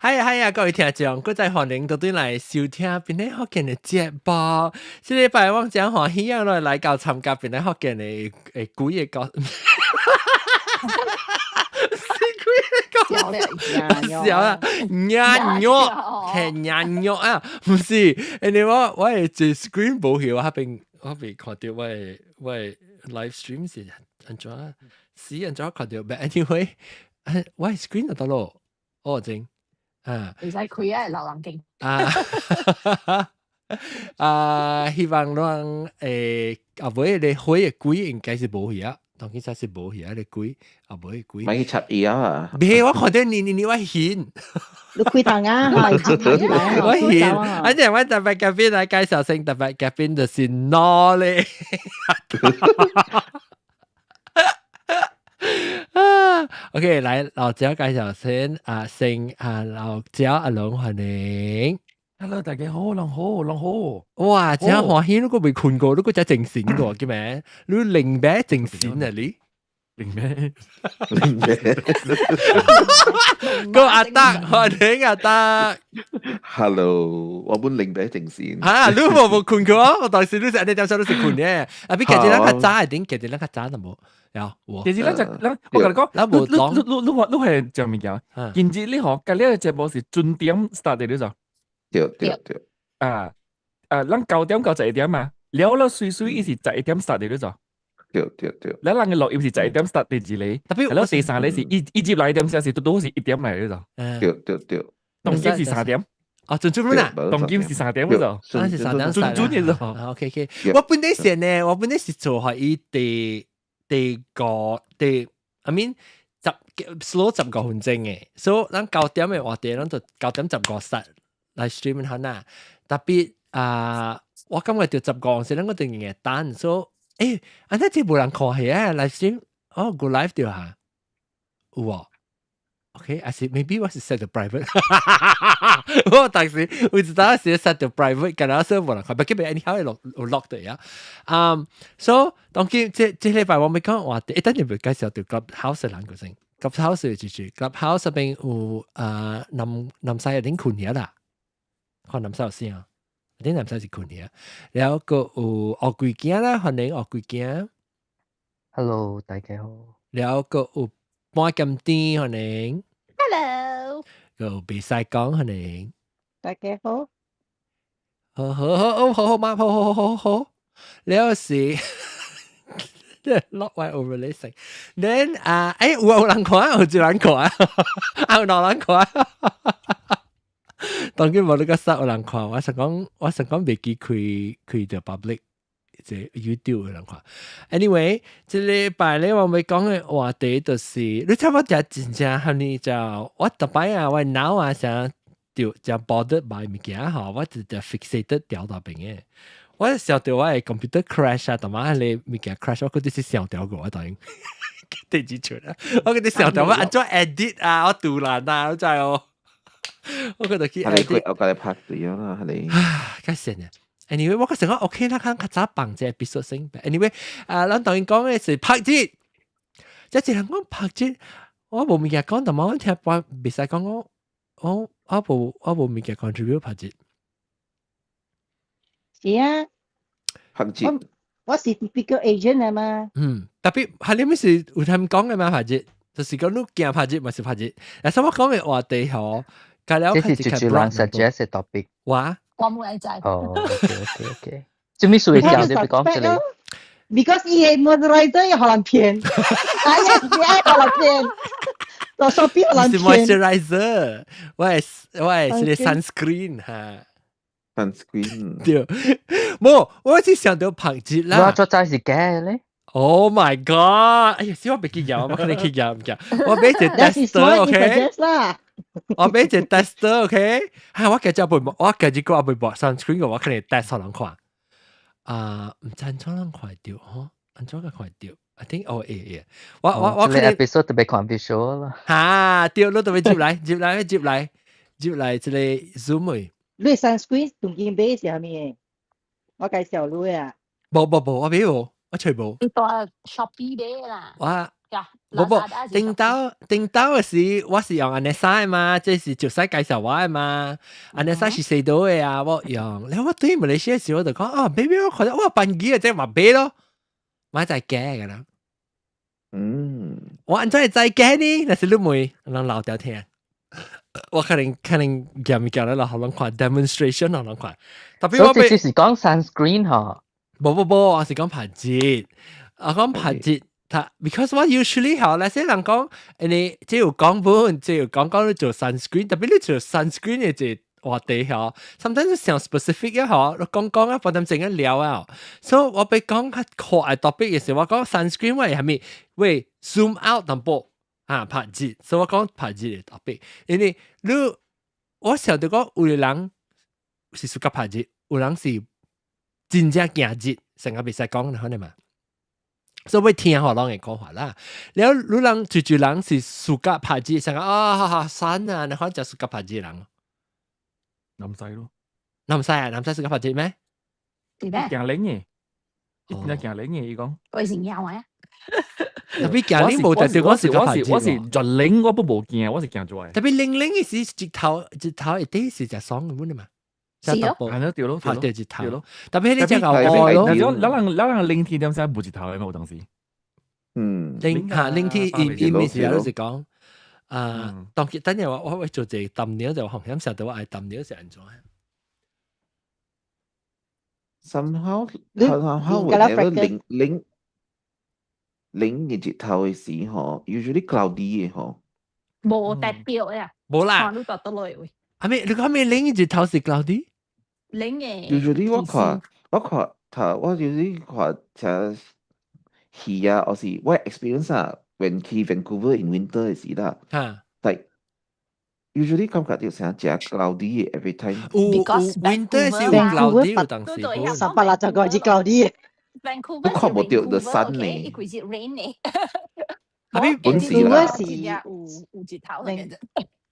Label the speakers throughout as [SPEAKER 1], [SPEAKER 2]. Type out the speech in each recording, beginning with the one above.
[SPEAKER 1] 係啊係啊，各位聽眾，閣再歡迎倒轉來收聽邊個福建的節目。這禮拜我真歡喜啊，來來到參加邊個福建的幾個個，是幾個？
[SPEAKER 2] 笑了，
[SPEAKER 1] 笑啊！娘肉，係娘肉啊！毋是，因為我的這 screen 無去，我彼看著我的 live stream 是按怎？是按怎看著？But anyway，我的 screen 就得咯。哦，真啊，
[SPEAKER 2] 會使開啊，老人鏡。
[SPEAKER 1] 啊啊！希望咱後尾個火的鬼應該是無去啊，當其實是無去啊，個鬼後尾個鬼。
[SPEAKER 3] 咪去插伊啊！
[SPEAKER 1] 袂，我看著你我顯。
[SPEAKER 4] 你開頭啊，
[SPEAKER 1] 我顯。啊！陣我特別嘉賓來介紹先，特別嘉賓就是我咧。啊，OK，來老趙介紹先啊，先啊，老趙阿龍歡迎。
[SPEAKER 5] Hello，大家好，龍好，龍好。
[SPEAKER 1] 哇，真歡喜，你閣未睏過，你閣真精神過，叫咩？你靈咩精神啊你？
[SPEAKER 5] 靈咩？
[SPEAKER 3] 靈咩？
[SPEAKER 1] 個阿德，歡迎阿德。
[SPEAKER 3] Hello，我本靈咩精神。
[SPEAKER 1] 啊，你無睏過？我當時你是按呢點鐘都是睏嘅。啊，比家己咱較早一點，家己咱較早就無。有，
[SPEAKER 5] 其實咱就咱，我共你講，
[SPEAKER 1] 咱無講，
[SPEAKER 5] 你你係食物件？今日你嗬，今日個節目是準點 start 的，你知？
[SPEAKER 3] 對對對。
[SPEAKER 5] 啊啊，咱9點到11點嘛，了了水水伊是十一點 start 的，你知？
[SPEAKER 3] 對對對。
[SPEAKER 5] 咱人嘅錄音是十一點 start 第二個，
[SPEAKER 1] 特別
[SPEAKER 5] 了第三個是一入來點先是拄拄是1點來，你知？
[SPEAKER 3] 對對對。
[SPEAKER 5] 當今是3點。
[SPEAKER 1] 哦，準準啦，
[SPEAKER 5] 當今是三點，你知？
[SPEAKER 1] 啊是三點，
[SPEAKER 5] 準準嘅啫。
[SPEAKER 1] OK OK，我本底先呢，我本底是做予伊第第個第，I mean 十 slow 15分鐘嘅，所以咱九點嘅話題，咱就9點15 start live stream 下啦。特別啊，我感覺就十五時，咱個定嘅等，所以按呢這無人看戲啊，live stream，哦，go live 掉下，有喎。OK，還是 maybe 我是 set 到 private，我當時有一當時 set 到 private，敢若說無人看，不過 anyhow 會落有 lock 的呀。So 當今這禮拜我欲講話題，等陣會介紹到 Clubhouse 的人個先，Clubhouse 就是 Clubhouse 入邊有啊南南西一定睏去啦，看南西有聲，啲南西是睏去，然後閣有烏龜囝啦，歡迎烏龜囝。
[SPEAKER 6] Hello，大家好。
[SPEAKER 1] 然後閣有半金甜，歡迎。
[SPEAKER 2] Hello。
[SPEAKER 1] 閣有袂使講，歡迎。
[SPEAKER 4] 大家好。
[SPEAKER 1] 好好好好好嘛，好好好好好。了是 lock 位 overlay 成，then 啊，有人看，有一人看，啊有兩人看。當今無你個殺有人看，我想講袂記開開著 public，這 YouTube 有人看。Anyway，這禮拜咧我欲講的話題就是，你差不多真正和你就我逐擺啊，我腦啊想就 bothered by 物件吼，我就 fixated 掉到邊嘅。我想著我的 computer crash 啊，同埋彼個物件 crash，我覺得是想著過，我當然第幾出啊？我覺得想著我按怎 edit 啊，我杜爛啊，我知哦。我覺得去 edit，
[SPEAKER 3] 我共你拍對啦，係你。
[SPEAKER 1] 唉，較神啊！Anyway，我覺成講 OK 啦，較較早放這 episode 先。Anyway，啊，咱當然講的是曝日，這一人講曝日，我無物件講，但我聽半袂使講我無物件 contribute 曝日。
[SPEAKER 4] 是啊，
[SPEAKER 3] 曝日，
[SPEAKER 4] 我是 typical Asian 啊嘛。
[SPEAKER 1] 嗯，特別係你咪是有通講的嘛曝日，就是講你驚曝日嘛是曝日。但是我講的話題吼，加了
[SPEAKER 6] 這是主持人 suggest 的 topic。
[SPEAKER 1] 我
[SPEAKER 2] 我冇人知。
[SPEAKER 6] 哦，OK。做咩事講你別講這裡。
[SPEAKER 4] Because 伊個 moisturizer 予人騙，哎呀，是愛予人騙，做 Shopee 予人
[SPEAKER 1] 是
[SPEAKER 4] 騙。
[SPEAKER 1] moisturizer，我係是 sunscreen 哈。
[SPEAKER 3] sunscreen。
[SPEAKER 1] 對，無，我只想著曝日啦。
[SPEAKER 6] 我做真是假咧。
[SPEAKER 1] Oh my god！哎呀，死我袂記得，我可能記得唔記得。我買一個 tester，OK？我買一個 tester，OK？哈，我家己袂，我家己個也袂抹 sunscreen 我可能 test 予人看。啊，毋知按怎人看會著吼？按怎個看會著？I think 哦，會會。我可能
[SPEAKER 6] episode 特別看 visual 啦。
[SPEAKER 1] 哈，對，你特別入來，入來，入來，入來，這個 Zoom 的。
[SPEAKER 4] 你 sunscreen 當今買是啥物？我介紹你啊。
[SPEAKER 1] 無無無，我買無，我揣無。
[SPEAKER 2] 你蹛 Shopee 買啦。
[SPEAKER 1] 我
[SPEAKER 2] 呀，
[SPEAKER 1] 無無，頂到頂到嘅時，我是用 Anessa 的嘛，這是就使介紹我的嘛。Anessa 是四度的啊，我用。然後我對馬來西亞時，我就講啊，baby，我覺得哇，笨機啊，這嘛買咯，買在假嘅啦。我按怎會知假呢？若是你問，人老掉聽。我可能可能夾物件咧，予人看 demonstration 予人看。特別我
[SPEAKER 6] 這是講 sunscreen 嗬？
[SPEAKER 1] 無無無，我是講拍熱，我講拍熱。他 because 我 usually 嗬，那些人講，你只有講本，只有講講你做 sunscreen，特別你做 sunscreen 嘅這話題嗬，sometimes 上 specific 嘅嗬，你講講啊，不但淨係聊啊，所以我被講較闊嘅 topic 嘅時候，我講 sunscreen 我係咪喂 zoom out 淡薄啊拍熱，所以我講拍熱嘅 topic，因為你我想到講有個人是屬於拍熱，有人是真正驚熱，成個袂使講，可能嘛。所以會聽予人嘅講法啦。了你人就就人是暑假拍熱，成個啊山啊，你看就暑假拍熱人。
[SPEAKER 5] 南西咯。
[SPEAKER 1] 南西啊，南西暑假拍熱咩？
[SPEAKER 2] 是咩？
[SPEAKER 5] 驚冷嘅，伊真驚冷嘅，伊講。
[SPEAKER 2] 我是鳥啊。
[SPEAKER 1] 特別驚冷無代表講暑假拍熱。
[SPEAKER 5] 我是熱冷，我不無驚，我是驚熱。
[SPEAKER 1] 特別冷冷嘅時，日頭日頭一啲是就爽嘅嘛。
[SPEAKER 2] 是咯，
[SPEAKER 5] 係咯，對咯，
[SPEAKER 1] 拍對日頭
[SPEAKER 5] 對咯。
[SPEAKER 1] 特別你只個愛咯。
[SPEAKER 5] 咱人咱人冷天點解無日頭嘅嘛？有當時。
[SPEAKER 1] 冷嚇冷天，伊伊咪是就是講，啊，當等陣我我會做一個淡料就紅險想到我愛淡料是按怎？
[SPEAKER 3] Somehow somehow whenever 冷冷冷嘅日頭嘅時候，usually cloudy 嘅嗬。
[SPEAKER 2] 無代表呀。
[SPEAKER 1] 無啦。
[SPEAKER 2] 你覺得落位？
[SPEAKER 1] 係咪你講咩冷嘅日頭是 cloudy？
[SPEAKER 2] 冷嘅。
[SPEAKER 3] Usually 我看我看頭我 usually 看聽戲啊，或是我 experience 啊，when 去 Vancouver in winter 嘅時啦，like usually 感覺到成隻 cloudy every time。
[SPEAKER 1] 有有 winter 是有 cloudy 有當時。
[SPEAKER 4] 18、60個字 cloudy。
[SPEAKER 2] Vancouver
[SPEAKER 3] 都看無到 the sun 呢。
[SPEAKER 2] 伊規日 rain 呢。
[SPEAKER 1] 啊，比
[SPEAKER 3] 本時啦。
[SPEAKER 4] 是
[SPEAKER 2] 有有日頭嘅。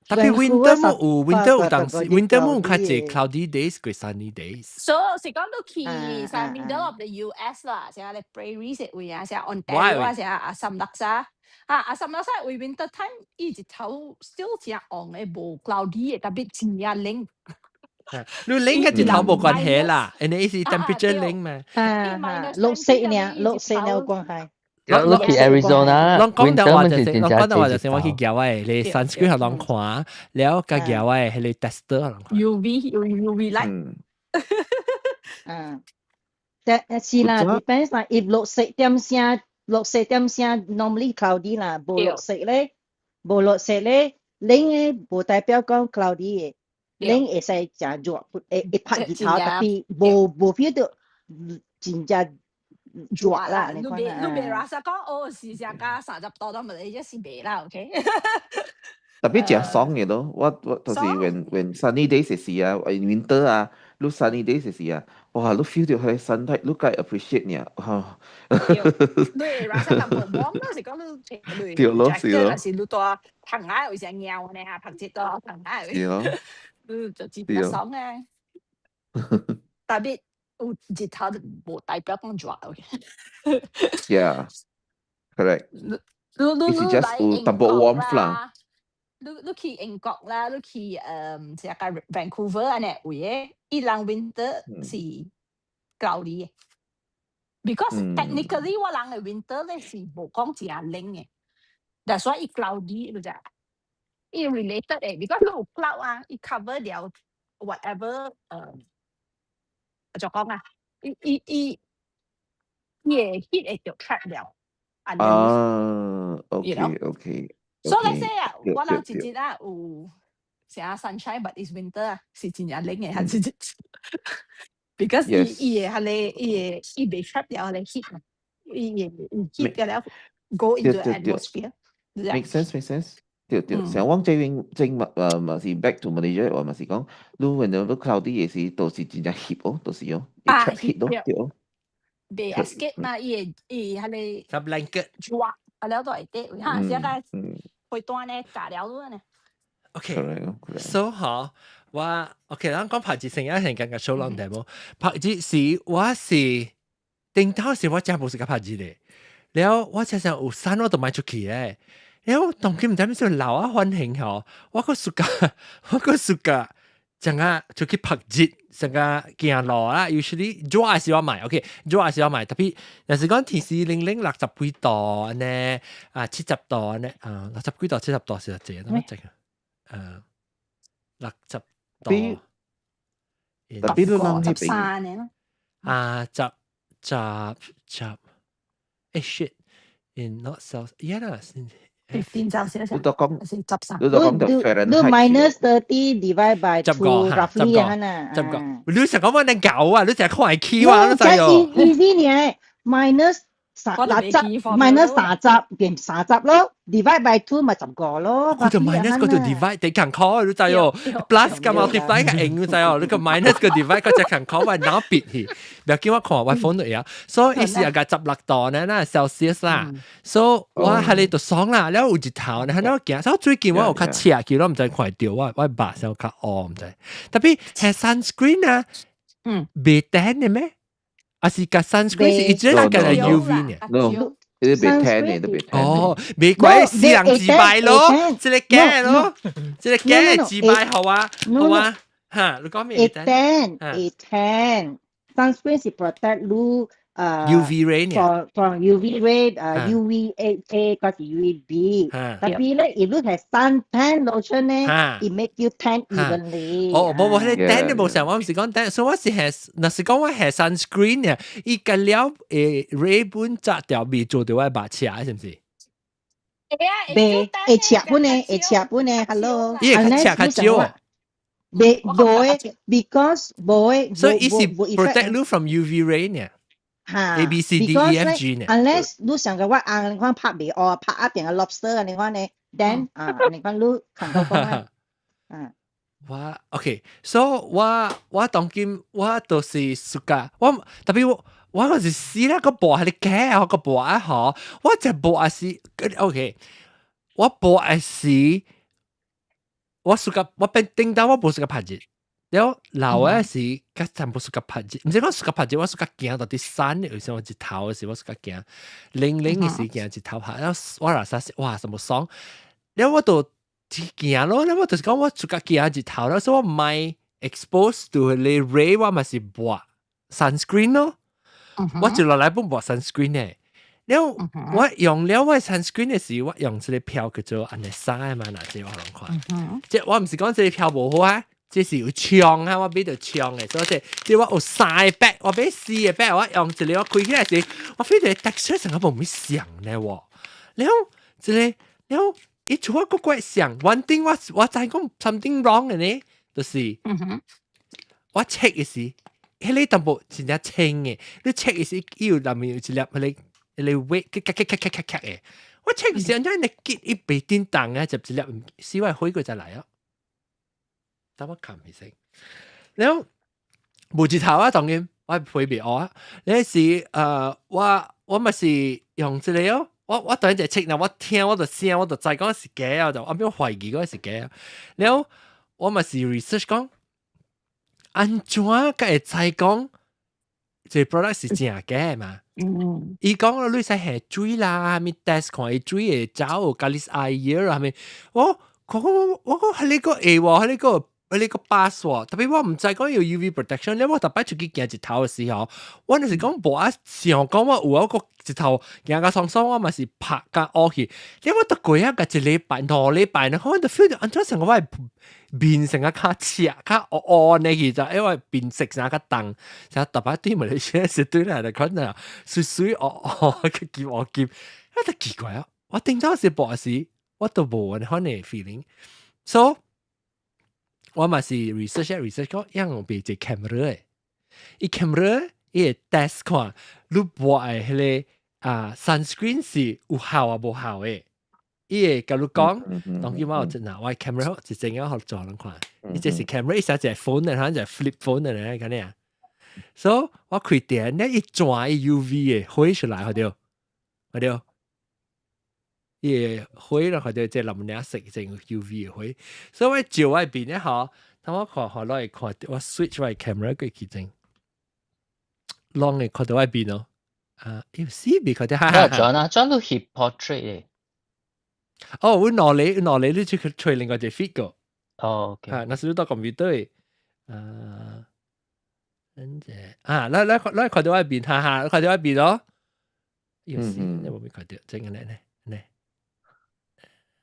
[SPEAKER 1] 特別 winter 冇有 winter 有當時 winter 冇較濟 cloudy days 過 sunny days。
[SPEAKER 2] 所以是講到去上 middle of the US 啦，成日你 Prairie 食位啊，成日 Ontario 啊，成日阿森勒沙啊，阿森勒沙位 winter time 伊日頭 still 真黃嘅，無 cloudy 嘅，特別真正冷。
[SPEAKER 1] 你冷嘅日頭無關係啦，因為是 temperature 冷嘛。
[SPEAKER 4] 啊，綠色呢，綠色有關係。
[SPEAKER 6] 你去 Arizona，
[SPEAKER 1] 攏講到話就是，攏講到話就是我去夾我的，你 sunscreen 予人看，了佮夾我的，彼个 tester 予人看。
[SPEAKER 2] UV UV light。
[SPEAKER 4] 嗯，但是啦，depends 啦，if 落四點聲，落四點聲 normally cloudy 啦，無落色咧，無落色咧，冷嘅無代表講 cloudy 嘅，冷會使誠熱，會會拍日頭，特別無無 feel 到真正熱啦，
[SPEAKER 2] 你別你別話講哦，是成加30度都唔係，一是袂啦，OK。
[SPEAKER 3] 特別誠爽嘅咯，我我就是 when sunny days 時啊，in winter 啊，你 sunny days 時啊，哇，你 feel 到佢 sunlight，你該 appreciate 呢，嚇。
[SPEAKER 2] 對，話說淡薄 warm 咯，是講你
[SPEAKER 3] 對咯，是咯。
[SPEAKER 2] 是你帶棚仔有成尿呢嚇，拍節多棚仔。
[SPEAKER 3] 是咯。
[SPEAKER 2] 嗯，就真正爽啊。特別有日頭無代表講熱，OK。
[SPEAKER 3] Yeah, correct.
[SPEAKER 2] 你你你來英國啦，你你去英國啦，你去這個 Vancouver 按呢位嘅，伊人 winter 是 cloudy 嘅。Because technically 我人嘅 winter 咧是無講真冷嘅，但所以伊 cloudy 你知？伊 related 嘅，because 你有 cloud 啊，伊 cover 了 whatever 就講啊，伊伊伊伊會 heat 會就 trap 了。
[SPEAKER 3] 啊，OK OK。
[SPEAKER 2] 所以咧，啊，我人一日啊有成 sunshine but is winter 啊，是真正冷嘅，還是 because 伊伊會彼个伊會伊袂 trap 了彼个 heat 嘛，伊會 heat 了 go into the atmosphere。
[SPEAKER 3] Make sense, make sense。對對，像我這邊正嘛嘛是 back to Malaysia 話嘛是講，你 whenever cloudy 嘅時，都是真正翕哦，都是哦，trap heat 咯，對哦。
[SPEAKER 2] 袂 escape 嘛，伊會伊彼個
[SPEAKER 1] Some blanket。
[SPEAKER 2] 熱啊了都會得，嚇，這個會單呢加了咗呢。
[SPEAKER 1] OK，so 嗬，我 OK，咱講拍字成日成感覺數浪題無？拍字是我是頂頭時我真無是個拍字咧。了我常常有 sun 我都莫出去咧。了當今毋知咩事老啊反應吼，我閣 suka 我閣 suka 成個出去曝熱，成個行路啦。Usually 熱時我莫，OK，熱時我莫，特別若是講天時冷冷60幾度呢，啊70度呢，啊60幾度70度是濟，那麼這個，60度。
[SPEAKER 3] 特別你人彼邊
[SPEAKER 2] 邊
[SPEAKER 1] 啊，十十十，欸 shit，in not Celsius，yeah 啦。
[SPEAKER 2] 15 Celsius。
[SPEAKER 3] 你都講，
[SPEAKER 2] 是13。
[SPEAKER 3] 你都講到 Fahrenheit。
[SPEAKER 4] 你 -30 divide by two roughly 啊
[SPEAKER 1] 十個，你成講我能搞啊，你成日看會起啊，你知哦。
[SPEAKER 4] Easy 呢，minus 三六十 minus 30變三十咯，divide by two 咪15咯。
[SPEAKER 1] 佢就 minus 嗰度 divide 得近考，你知哦。plus 加 multiply 個應，你知哦。你個 minus 個 divide 個只近考，我腦別去。不要緊我看我 phone 度呀。所以意思係個16度呢，那 Celsius 啦。所以我喺呢度爽啦，了有日頭呢，喺度行。所以最近我有較赤，其實我毋知看到我我目上較烏，毋知。特別係 sunscreen 啊，袂 tan 的咩？啊是個 sunscreen 是一直那個 UV 呢？
[SPEAKER 3] No，你袂 tan 的，都袂 tan。
[SPEAKER 1] 哦，袂怪死人自敗咯，這個假咯，這個假自敗好啊，好啊，嚇，你講咩？
[SPEAKER 4] 會 tan，會 tan，sunscreen 是 protect 你
[SPEAKER 1] UV ray
[SPEAKER 4] from UV ray UVA A 或是 UVB。特別咧，如果係 suntan lotion 咧，it make you tan evenly。
[SPEAKER 1] 哦，無無，彼個 tan 你無想，我毋是講 tan，所以我是係，若是講我係 sunscreen 嘅，伊個了ray 本紮掉未做到我目赤，是毋是？
[SPEAKER 4] 袂會赤本呢，會赤本呢，hello。
[SPEAKER 1] 伊會較赤較少。
[SPEAKER 4] 袂無的，because 無的。
[SPEAKER 1] 所以伊是 protect 你 from UV ray 呢？
[SPEAKER 4] 哈
[SPEAKER 1] A B C D E F G 呢
[SPEAKER 4] ？Unless 你想個我紅，你看拍袂烏，拍啊變個 lobster 你看呢？Then 啊，你看你看到講啊，嗯。
[SPEAKER 1] 我 OK，so 我當今我都是 suka，我特別我我嗰時試啦個薄係你假啊個薄啊嗬，我隻薄啊是 OK，我薄啊是我 suka 我變叮當我無 suka 曝熱。了老嘅時，較暫無 suka 曝熱，毋是講 suka 曝熱，我 suka 行到佇山有時我日頭嘅時，我 suka 行，冷冷嘅時行日頭下，了我若啥哇什麼爽，了我就去行咯，了我就是講我 suka 行日頭，了所以我莫 expose to 你 ray，我嘛是抹 sunscreen 咯，我就落來本抹 sunscreen 嘅。了我用了我 sunscreen 嘅時，我用這個票叫做安尼衫嘛，嗱，這我攏看，即我毋是講這個票無好啊。這是有槍啊，我買著槍的，所以這我有三個 pack，我買四個 pack，我用一個我開起來時，我 feel 到 texture 成個無咩像呢喎。了這個了，伊出我怪怪像，one thing 我我知講 something wrong 的呢，就是我 check 的時，彼個淡薄真正清的，你 check 的時，伊有內面有一粒彼個彼個 weight，咔咔咔咔咔咔的，我 check 的時，按怎你結伊袂叮當啊，就一粒死我火過再來啊。等我看一下，然後無日頭啊，當然我皮袂烏啊。那時我我嘛是用這個哦，我我當然就 check，我聽我就聲，我就知講是假啊，就我邊懷疑講是假啊。然後我嘛是 research 講，按怎才會知講這個 product 是真假嘛？
[SPEAKER 2] 嗯。
[SPEAKER 1] 伊講你使下水啦，啥物 test 看伊水會走咖喱愛葉啊，啥物？我我我我講係你個會喎，係你個。你個 pass 喎，特別我毋知講有 UV protection 咧，我逐擺出去行日頭的時候，我若是講無啊想講我有一個日頭行甲爽爽，我嘛是拍甲烏去。你我都過啊個一禮拜、2禮拜呢，我就 feel 到按怎成個我面成個較赤、較烏烏呢去就因為面色成較重，成逐擺對馬來西亞是對來來看啊，水水烏烏個金烏金，我就奇怪啊！我頂早時博時，我都無按款的 feeling，so 我嘛是 research research 講，樣用別隻 camera 的，伊 camera 伊會 test 看你抹的彼個啊 sunscreen 是有效啊無效的，伊會共你講，當今我有真啊，我 camera 是怎樣學做人看，伊這是 camera，伊寫一個 phone 的，可能一個 flip phone 的咧，咁樣。所以我開電咧，伊轉伊 UV 的火出來，好對，好對。伊會火啦，或者這林領色這個 UV 的火，所以我照我邊咧吼，當我看看落來看，我 switch 我 camera 過去整，攏會看到我邊咯。啊，要死未看到，哈哈。
[SPEAKER 6] 轉啊，轉到翕 portrait 嘅。
[SPEAKER 1] 哦，我攞你攞你，你出去吹另外一個 feed 個。
[SPEAKER 6] 哦，OK。
[SPEAKER 1] 啊，那是到 computer 嘅。啊，跟住啊，來來來，看到我邊，哈哈，看到我邊咯。要死，你冇未看到，整個呢呢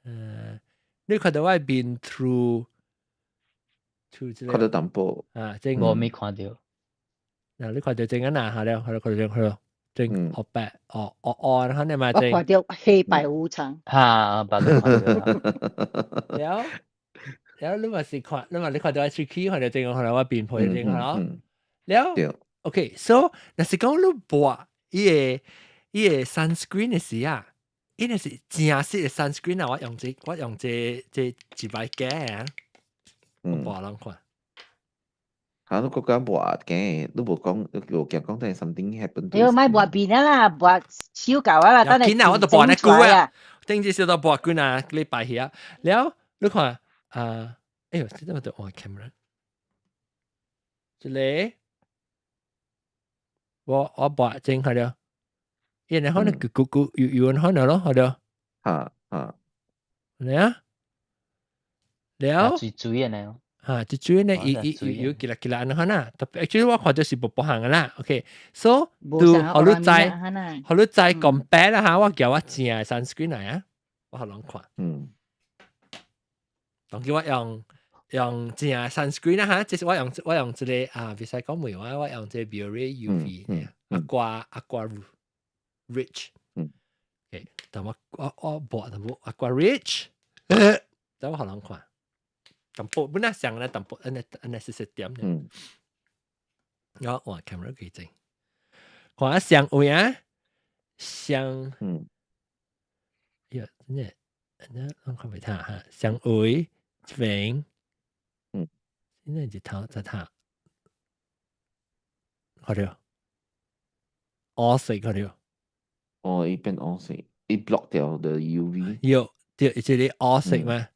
[SPEAKER 1] 呢。你看到我邊 through
[SPEAKER 3] 看到淡薄。
[SPEAKER 1] 啊，正
[SPEAKER 6] 我未看到。
[SPEAKER 1] 嗱，你看到正緊嗱下了，看到看到看到正學白哦哦哦，然後你咪正。
[SPEAKER 4] 我看到黑白無常。
[SPEAKER 6] 哈，白都看到。
[SPEAKER 1] 了，了，你嘛是看，你嘛你看到我出去，看到正看到我變配正咯。了，OK，so 若是講你抹伊個 sunscreen 的時啊，伊那是正式的 sunscreen 啊，我用這一擺鏡啊，我抹人看。
[SPEAKER 3] 嚇！你國家抹嘅，你無講，你無驚講，但係 something happen。
[SPEAKER 4] 對，莫抹面啊啦，抹手夠啊啦，等你
[SPEAKER 1] 我都抹得久啊，頂至少都抹幾若禮拜去啊。了，你看啊，哎呦，這麼多換 camera，這個我抹整下了，因為可能咕咕咕油油可能咯，好了。
[SPEAKER 3] 嚇嚇，
[SPEAKER 1] 嚟啊，了。
[SPEAKER 6] 水水的呢？
[SPEAKER 1] 嚇，就主要呢，伊伊有幾啦幾啦，按呢啦，特別 actually 我看到是無不行嘅啦，OK，so 都予你知，予你知 compare 啦嚇，我叫我正嘅 sunscreen 嚟啊，我予人看，當叫我用正 sunscreen 啦嚇，這是我用這個啊，袂使講梅話，我用這個 Biore UV Aqua Rich，OK，但我抹淡薄 Aqua Rich，等我予人看。淡薄本來上咧淡薄，按呢按呢細細點。我換 camera 幾正，看下上位啊，上，呀，真係，那我看袂睇哈，上位這邊，現在一頭再睇，看到，烏色看到，
[SPEAKER 3] 哦，伊變烏色，伊 block 掉 the UV，
[SPEAKER 1] 有，對，這個烏色嘛。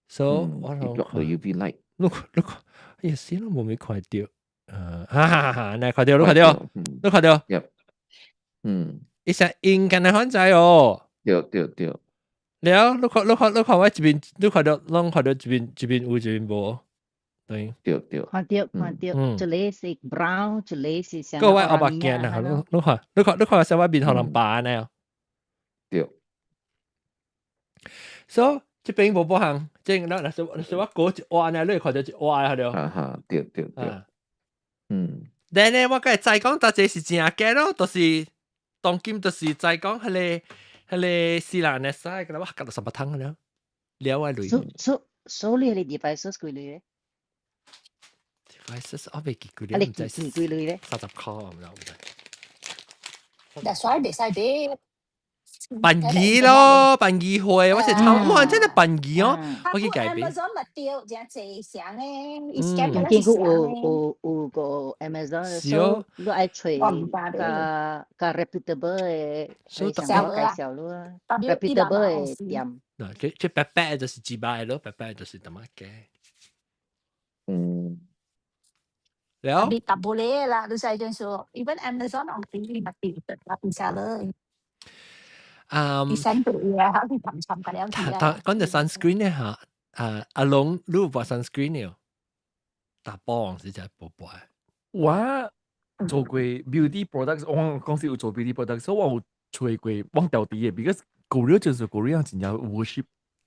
[SPEAKER 1] So 我
[SPEAKER 3] 諗 block the UV light。
[SPEAKER 1] Look look，哎呀，死咯，冇未看到，哈哈哈，嚟看到，你看到，你看到，伊成應緊嘅款仔哦，
[SPEAKER 3] 對對對，
[SPEAKER 1] 了，你看你看你看我這邊，你看到，攏看到這邊這邊有這邊無，對，
[SPEAKER 3] 對對，
[SPEAKER 4] 看到看到，一個是 brown，一個是啥？
[SPEAKER 1] 個我後目鏡啊，你你看你看你看，小我面予人拔呢，
[SPEAKER 3] 對
[SPEAKER 1] ，so 這邊無不行，這那若是若是我過一彎呢，你會看到一彎係對。
[SPEAKER 3] 哈哈，對對對。
[SPEAKER 1] 但呢，我該知講，大這是真假咯，就是當今就是知講，彼個死人的使，個我夾到三百湯了，了我類。
[SPEAKER 4] 所以你 devices 幾鐳？
[SPEAKER 1] devices 我未記幾鐳，
[SPEAKER 4] 你記幾鐳咧？
[SPEAKER 1] 30塊，唔知唔知。
[SPEAKER 2] That's why 袂使買。
[SPEAKER 1] 便宜咯，便宜貨，我是頭，哇！真係便宜哦，我去改變。
[SPEAKER 2] Amazon 咪掉，真濟箱咧，
[SPEAKER 4] 見過有個 Amazon，所以你愛揣較較 reputable 的，所以介紹你啊，reputable 的店。
[SPEAKER 1] 嗱，這白白就是幾百咯，白白就是淡仔價。了。
[SPEAKER 2] 你淡薄咧啦，你使講說，even Amazon 我哋咪掉，特別啦。第三個嘢，好似沉沉嘅了。
[SPEAKER 1] 講到 sunscreen 咧嚇，啊阿龍，你有抹 sunscreen 了？打波是真係無抹。
[SPEAKER 5] 我做過 beauty products，我公司有做 beauty products，所以我有揣過往掉底嘅，because Korea 就是 Korea 真正 worship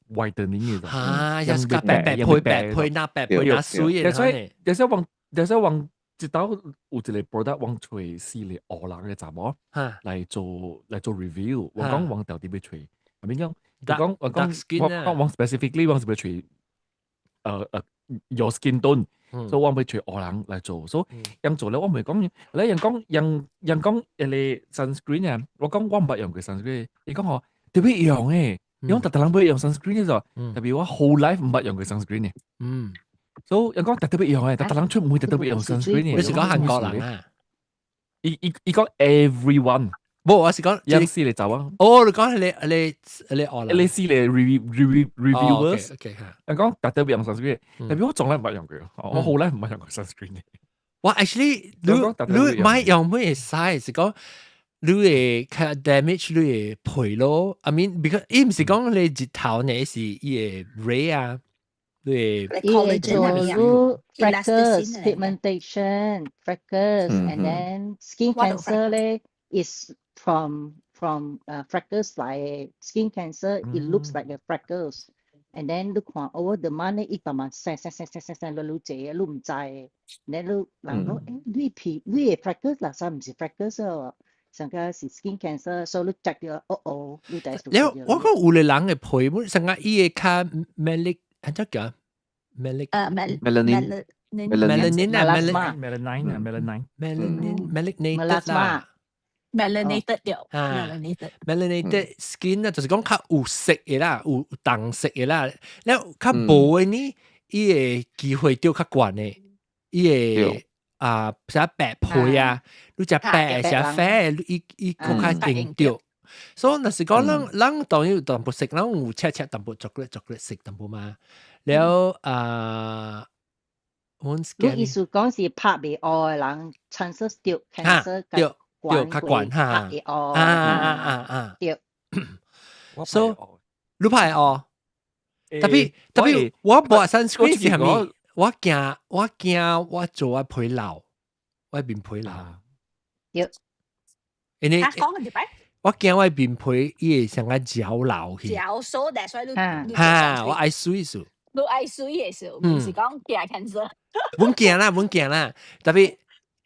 [SPEAKER 5] whitening 嘅。
[SPEAKER 1] 嚇，又是白白配白配那白配那水嘅。
[SPEAKER 5] 所以，有時往有時往一道有一個 product 往揣四個烏人嘅查某來做 review，我講往到底欲揣，係咪講？我講我講 specifically 我是欲揣your skin tone，所以我欲揣烏人來做，所以人做咧我咪講，咧人講人人講一個 sunscreen 啊，我講我毋捌用過 sunscreen，伊講吼特別用誒，伊講逐逐人欲用 sunscreen 嘅時候，特別我 whole life 毋捌用過 sunscreen 嘅。所以人講特特別用誒，逐逐人出門特特別用 sunscreen 嘅。
[SPEAKER 1] 你是講韓國人啊？
[SPEAKER 5] 伊講 everyone，
[SPEAKER 1] 無，我是講
[SPEAKER 5] 樣四個查某。
[SPEAKER 1] 哦，你講你你你學
[SPEAKER 5] 你四個 reviewers。
[SPEAKER 1] OK 嚇。
[SPEAKER 5] 人講特特別用 sunscreen，特別我從來毋捌用過，我好耐毋捌用過 sunscreen 嘅。
[SPEAKER 1] 我 actually 你你買用咩會使？是講你會較 damage 你的皮咯。I mean because 伊毋是講你日頭呢，是伊個 ray 啊，你
[SPEAKER 4] 伊會做你 freckles pigmentation freckles and then skin cancer 咧 is from freckles 來 skin cancer. It looks like the freckles and then 你看 over the month 伊慢慢生生生生生生愈愈濟，你毋知，然後你人講欸，你皮你的 freckles 垃圾毋是 freckles 哦，上個是 skin cancer，所以你 check 著哦哦，你第
[SPEAKER 1] 了我講有個人的皮本上個伊會較 melic，按怎叫 melic
[SPEAKER 3] melanin
[SPEAKER 1] melanin 啊
[SPEAKER 5] melanin 啊 melanin
[SPEAKER 1] melanin melanated 啦
[SPEAKER 2] melanated 對
[SPEAKER 1] 啊
[SPEAKER 2] melanated
[SPEAKER 1] melanated skin 啊，就是講較有色的啦，有重色的啦。了較無的呢，伊的機會就較懸的，伊會啊，啥白皮啊，你食白食啡，伊伊閣較定著。所以若是講咱咱當然有淡薄色，咱有赤赤淡薄 chocolate chocolate 色淡薄嘛。了啊，阮
[SPEAKER 4] 你意思講是拍袂烏的人，chances 著 cancer
[SPEAKER 1] 對對較懸哈，
[SPEAKER 4] 會烏
[SPEAKER 1] 啊啊啊啊，
[SPEAKER 4] 對。
[SPEAKER 1] 所以你拍會烏，特別特別我抹 sunscreen 是啥物？我驚我驚我做我皮老，我面皮老。
[SPEAKER 4] 對。
[SPEAKER 1] 因為
[SPEAKER 2] 講一擺。
[SPEAKER 1] 我驚我面皮伊會像個焦老去。
[SPEAKER 2] 焦所以所以你
[SPEAKER 1] 哈，我愛水數。
[SPEAKER 2] 你愛水的時候，毋是講驚 cancer。
[SPEAKER 1] 阮驚啦，阮驚啦，特別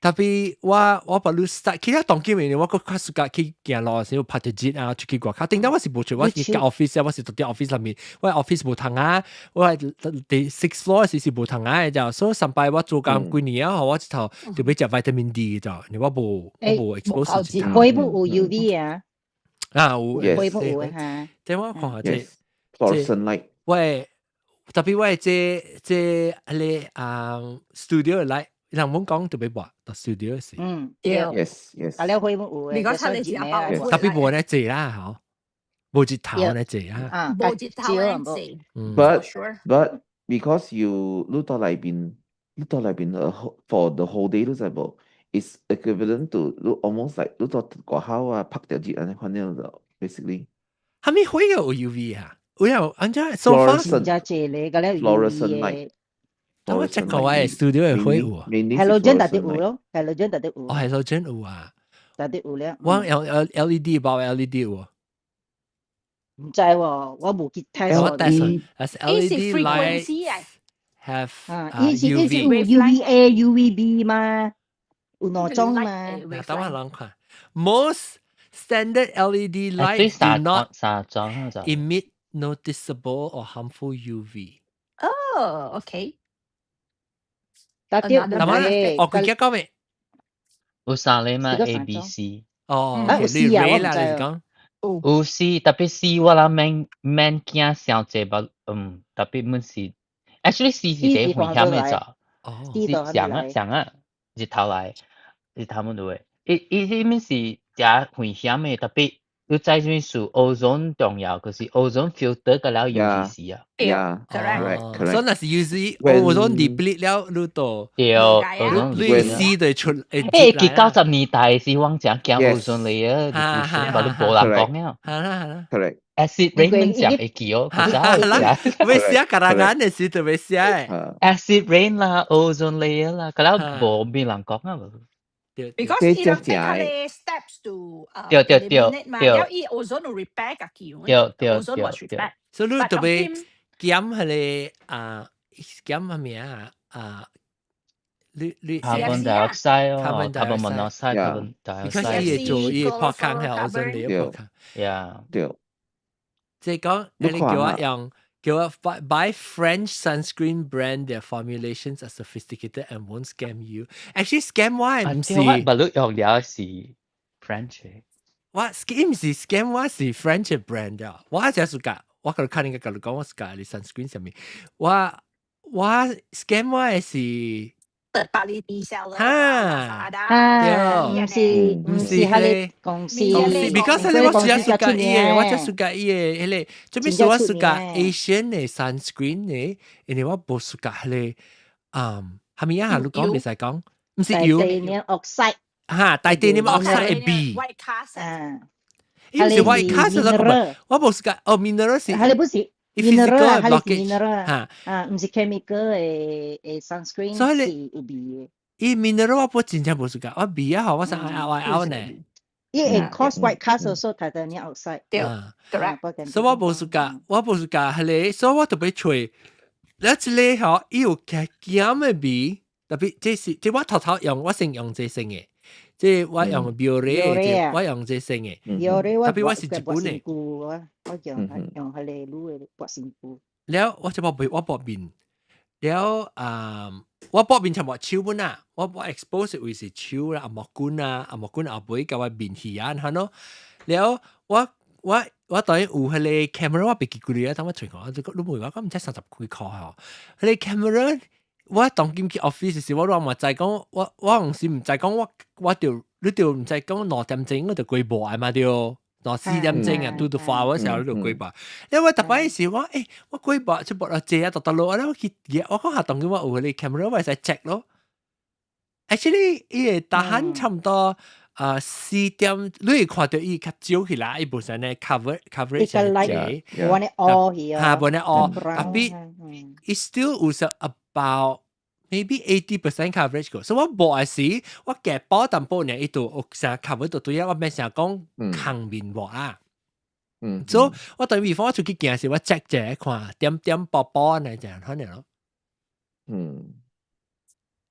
[SPEAKER 1] 特別我我把你 start，其實當今日我閣較暑假去行路時，拍著熱啊，出去外口。頂當我是無出，我是 office 啊，我是佇 office 內面，我 office 無窗啊，我佇 six floor 時是無窗啊的就，所以上擺我做工幾年啊，我一頭就欲食 vitamin D 就，因為我無我無 expose
[SPEAKER 4] 日頭。會無 UV 啊？
[SPEAKER 1] 啊有，
[SPEAKER 4] 會無有哈？
[SPEAKER 1] 這我看下這
[SPEAKER 3] ，fluorescent light。
[SPEAKER 1] 喂，特別我這這彼個啊 studio light。人們講特別話，到 studio 時，
[SPEAKER 4] 嗯，對
[SPEAKER 3] ，yes。
[SPEAKER 4] 啊了會無有
[SPEAKER 2] 你講出你是阿爸，
[SPEAKER 1] 特別無咧濟啦，吼，無日頭咧濟啊，
[SPEAKER 2] 無日頭咧濟。
[SPEAKER 3] But because you 你到內邊，你到內邊 for the whole day 你知無？Is equivalent to 你 almost like 你到外口啊拍著熱按呢款樣就 basically。
[SPEAKER 1] 啥物火有 UV 啊？有有按怎 so far？
[SPEAKER 4] 真正濟咧，個了 UV 嘅。
[SPEAKER 1] 等我 check 過我 studio 嘅火有啊。
[SPEAKER 4] Halogen 特別有咯，halogen 特別有。
[SPEAKER 1] 哦，halogen 有啊。
[SPEAKER 4] 特別有了。
[SPEAKER 1] 我 L L LED 包 LED 有。
[SPEAKER 4] 毋知喎，我無去 test。
[SPEAKER 1] 我 test LED light have
[SPEAKER 4] 啊，伊是伊是有 UVA、UVB 嘛，有兩種嘛。
[SPEAKER 1] 等我諗看，most standard LED light do not emit noticeable or harmful UV。
[SPEAKER 2] 哦，OK。
[SPEAKER 4] 特別
[SPEAKER 1] 有，哦，佢記講未？
[SPEAKER 6] 有三個嘛，A、B、C。
[SPEAKER 1] 哦，
[SPEAKER 4] 有 C 啊，我唔知。
[SPEAKER 6] 有 C，特別 C 我諗免免驚傷濟吧，嗯，特別阮是，actually C 是一個危險的咋，
[SPEAKER 1] 哦，
[SPEAKER 6] 是上啊上啊，日頭來，日頭們對，伊伊彼物是誠危險的，特別你知啥物事 ozone 重要，可是 ozone filter 個了 UVC 啊。
[SPEAKER 3] Yeah, correct, correct.
[SPEAKER 1] 所以若是 UV ozone deplete 了，你就
[SPEAKER 6] 對，ozone
[SPEAKER 1] 你 C 就出。
[SPEAKER 6] 誒，佢90年代時，我誠驚 ozone layer depletion，但你無人講了。
[SPEAKER 1] 係啦係啦。
[SPEAKER 3] Correct.
[SPEAKER 6] Acid rain 誠會記哦，佢真係。
[SPEAKER 1] 會寫格拉眼的時就會寫。
[SPEAKER 6] Acid rain 啦，ozone layer 啦，個了無咩人講啊。
[SPEAKER 2] Because 伊人 take 佢個 steps to
[SPEAKER 6] 對對對
[SPEAKER 2] eliminate 嘛，了伊 ozone repair 家己，
[SPEAKER 6] 對對
[SPEAKER 2] ozone was repair。
[SPEAKER 1] 所以你特別減彼個啊，減啥物啊啊，你你
[SPEAKER 6] carbon dioxide 哦，carbon monoxide，carbon
[SPEAKER 1] dioxide，伊會做伊會破空係 ozone 嚟破空。
[SPEAKER 6] Yeah，
[SPEAKER 3] 對。
[SPEAKER 1] 即係講你叫我用。叫我 buy French sunscreen brand, their formulations are sophisticated and won't scam you. Actually scam 我毋是。
[SPEAKER 6] 我捌你用了是 French。
[SPEAKER 1] 我 scam 是 scam 我是 French brand 啊。我這暑假我佮你看應該佮你講我暑假你 sunscreen 啥物。我我 scam 我的是。
[SPEAKER 2] 百里地銷
[SPEAKER 1] 哈，
[SPEAKER 4] 啊，毋是毋是彼个公司，
[SPEAKER 1] 公司，because 咧我只暑假伊個，我只暑假伊個，彼個，做咩事我暑假 Asian 的 sunscreen 呢？因為我無暑假彼個，嗯，啥物啊？你講袂使講，毋是油
[SPEAKER 4] ，titanium oxide，
[SPEAKER 1] 嚇，titanium oxide 嘅味。
[SPEAKER 2] White cast
[SPEAKER 4] 啊，
[SPEAKER 1] 伊毋是 white cast 啦，我無是講哦，mineral 是。
[SPEAKER 4] 係你不是
[SPEAKER 1] physical
[SPEAKER 4] 係
[SPEAKER 1] blockage
[SPEAKER 4] mineral
[SPEAKER 1] 嚇，
[SPEAKER 4] 啊，毋是 chemical 嘅 sunscreen
[SPEAKER 1] 所以
[SPEAKER 4] 是有味嘅。
[SPEAKER 1] 伊 mineral 我不真正無是講，我味啊，我想拗拗拗呢。
[SPEAKER 4] 伊會 cause white cast also titanium oxide。
[SPEAKER 2] 對，correct。
[SPEAKER 1] 所以我無是講，我無是講係個，所以我特別揣，你一個吼，伊有較鹹嘅味，特別這是這我頭頭用，我先用這先嘅，這我用 Biore，我用這先嘅。
[SPEAKER 4] Biore 我
[SPEAKER 1] 特別我是日本嘅。
[SPEAKER 4] 我我用用係個滷嘅薄身軀。
[SPEAKER 1] 了我就薄我薄面，了啊，我薄面全部手本啊，我 expose 位是手啦、紅毛棍啊、紅毛棍後尾佮我面起啊，嚇咯。了我當然有彼個 camera，我袂記幾啊，等我揣看，這個你問我，我毋知30幾箍吼。彼個 camera 我當今去 office 時，我攏嘛知講，我有時毋知講，我著你著毋知講2點鐘我就關無愛嘛對。2、4點鐘啊，2 to 4 時候你就關吧。因為逐擺時我我關無就無落坐啊，逐逐落啊，我去我講下當今我有彼個 camera，我會使 check 咯。Actually，伊個大漢差毋多啊4點，你會看著伊較少起來，伊本身咧 cover coverage
[SPEAKER 4] 係濟，無按呢烏去
[SPEAKER 1] 啊，無按呢烏，特別伊 still 有說 about maybe 80% coverage 個，所以我無愛時，我夾薄淡薄呢，伊就有成 cover 到對啊，我免成講抗面膜啊。所以我對比方我出去行時，我 check 者看點點薄薄呢，這樣可能咯。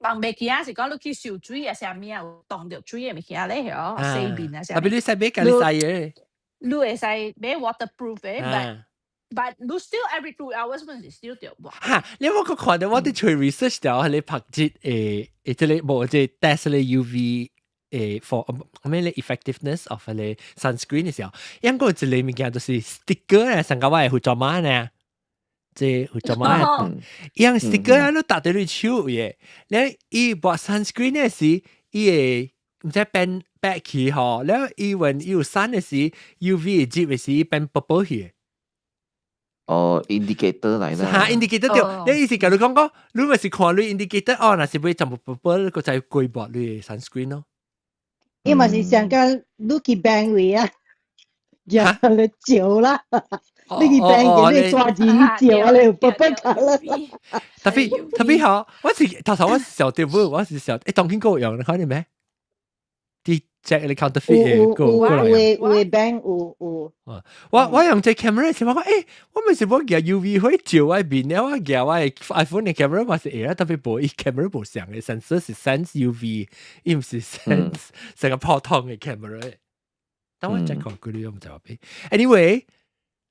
[SPEAKER 2] 人袂記啊，是講你去受水啊，啥物啊，有凍著水的物件咧，嗬，洗面啊，啥
[SPEAKER 1] 特別你洗買家己洗嘅，
[SPEAKER 2] 你會使買 waterproof 的，but 你 still every 2 hours 本是 still 著抹。
[SPEAKER 1] 哈，你有冇看到我佇揣 research 條，係你拍節這個無這 test 咧 UV for 咩咧 effectiveness of 咧 sunscreen 嘅時候，應該有一個物件就是 sticker 咧，上個我會做乜呢？這會做乜？伊樣 sticker 啊，你搭佇你手嘅，你伊抹 sunscreen 嘅時，伊會毋知變白去吼，了伊when 伊有 sun 嘅時，UV 會入嘅時變 purple 去。
[SPEAKER 3] 哦，indicator 來啦。
[SPEAKER 1] 嚇，indicator 對，你意思共你講講，你咪是看你 indicator 哦，若是欲全部 purple，個就過抹你 sunscreen 咯。
[SPEAKER 4] 伊嘛是上個你去 bank 位啊，呀，你照啦，你去 bank 你抓錢照啊，你有 purple colour。
[SPEAKER 1] 特別特別好，我是頭頭我是小對不，我是小，當今夠用，你看見沒？啲 check 你 counterfeit 嘅個過來。
[SPEAKER 4] 有有 bank 有有。
[SPEAKER 1] 我用這 camera 時，我講我咪是我舉 UV 火照我面咧，我舉我 iPhone 嘅 camera 嘛是會啦，特別無伊 camera 無相嘅，sensor 是 sense UV，伊毋是 sense 成個普通嘅 camera。等我 check 看佢你我毋知話俾。Anyway，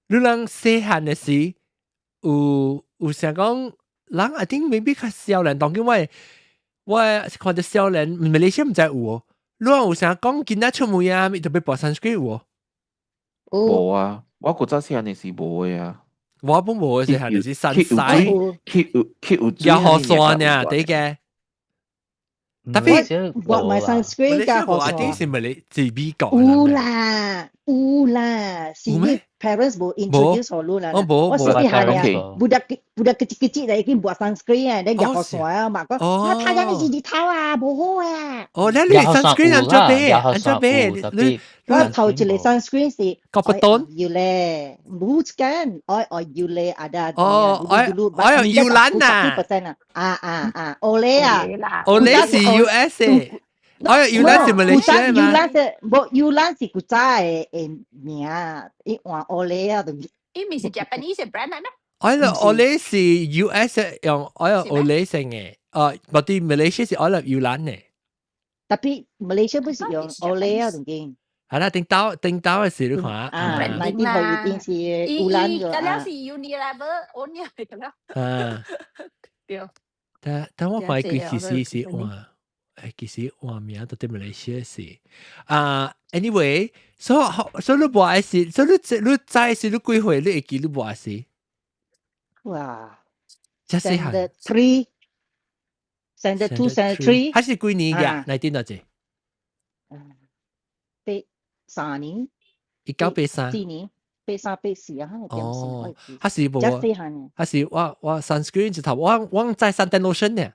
[SPEAKER 1] 你人細漢嘅時有想講，人 I think maybe 較少年，當今我看到少年，馬來西亞毋知有哦。你有啥講囡仔出門啊，咪特別抹 sunscreen 有哦？
[SPEAKER 3] 無啊，我古早細漢時無的啊。
[SPEAKER 1] 我本無的時候就是山西，
[SPEAKER 3] 去有去有
[SPEAKER 1] 有雨傘呢，對嘅。特別
[SPEAKER 4] 抹埋 sunscreen 加雨
[SPEAKER 1] 傘。我是咪你自美國？
[SPEAKER 4] 有啦，有啦，是你 parents 無 introduce 予你啦。
[SPEAKER 1] 我無，
[SPEAKER 4] 我細漢啊，budak budak kecil-kecil 就已經抹 sunscreen 啊，你日雨傘啊嘛，講啊太陽你是日頭啊，無好啊。
[SPEAKER 1] 哦，你 sunscreen 按怎買？按怎買？你
[SPEAKER 4] 我頭一個 sunscreen 是
[SPEAKER 1] 高不敦
[SPEAKER 4] 要咧，冇間，我我要咧ada。
[SPEAKER 1] 哦，我我用搖籃啊。
[SPEAKER 4] 啊啊啊，Olay 啊
[SPEAKER 1] ，Olay 是 US 嘅。我用搖籃是馬來西亞嘛？
[SPEAKER 4] 搖籃是無搖籃是古早的名，伊換 Olay 啊，就。
[SPEAKER 2] 伊毋是 Japanese brand 嚟咩？
[SPEAKER 1] 我用 Olay 是 US 用，我用 Olay 先嘅，哦，無啲馬來西亞是我用搖籃嘅。
[SPEAKER 4] Tapi Malaysia 不是用 Olay 啊，仲經。
[SPEAKER 1] 係啦，頂刀頂刀嘅時你看
[SPEAKER 4] 啊，那啲佢一定是烏蘭嘅。
[SPEAKER 2] 嗰了是 Unilever，我呢係咁樣。
[SPEAKER 1] 啊，
[SPEAKER 2] 對。
[SPEAKER 1] 但但我懷疑其實是換。其實換名都佇馬來西亞是啊，anyway，所以所以你無愛是，所以你你知是你幾歲？你會記你無愛是？
[SPEAKER 4] 哇！
[SPEAKER 1] 這細漢。
[SPEAKER 4] Three，standard two，standard three，
[SPEAKER 1] 還是幾年嘅？來點多隻？83
[SPEAKER 4] 年。
[SPEAKER 1] 1983。
[SPEAKER 4] 四年，83、84啊。
[SPEAKER 1] 哦，還是無？還是我 sunscreen 一頭，我我在 suntan lotion 呢。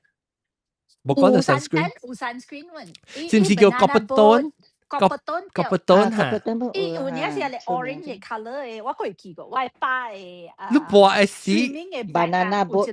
[SPEAKER 1] 冇講到 sunscreen，
[SPEAKER 2] 有 sunscreen 喎。
[SPEAKER 1] 是唔是叫 Coppertone？
[SPEAKER 2] Coppertone。
[SPEAKER 1] Coppertone 嚇。
[SPEAKER 2] 伊有影是係 orange 嘅 colour 嘅，我過去過，我爸嘅。
[SPEAKER 1] 你播嘅是
[SPEAKER 4] banana boat。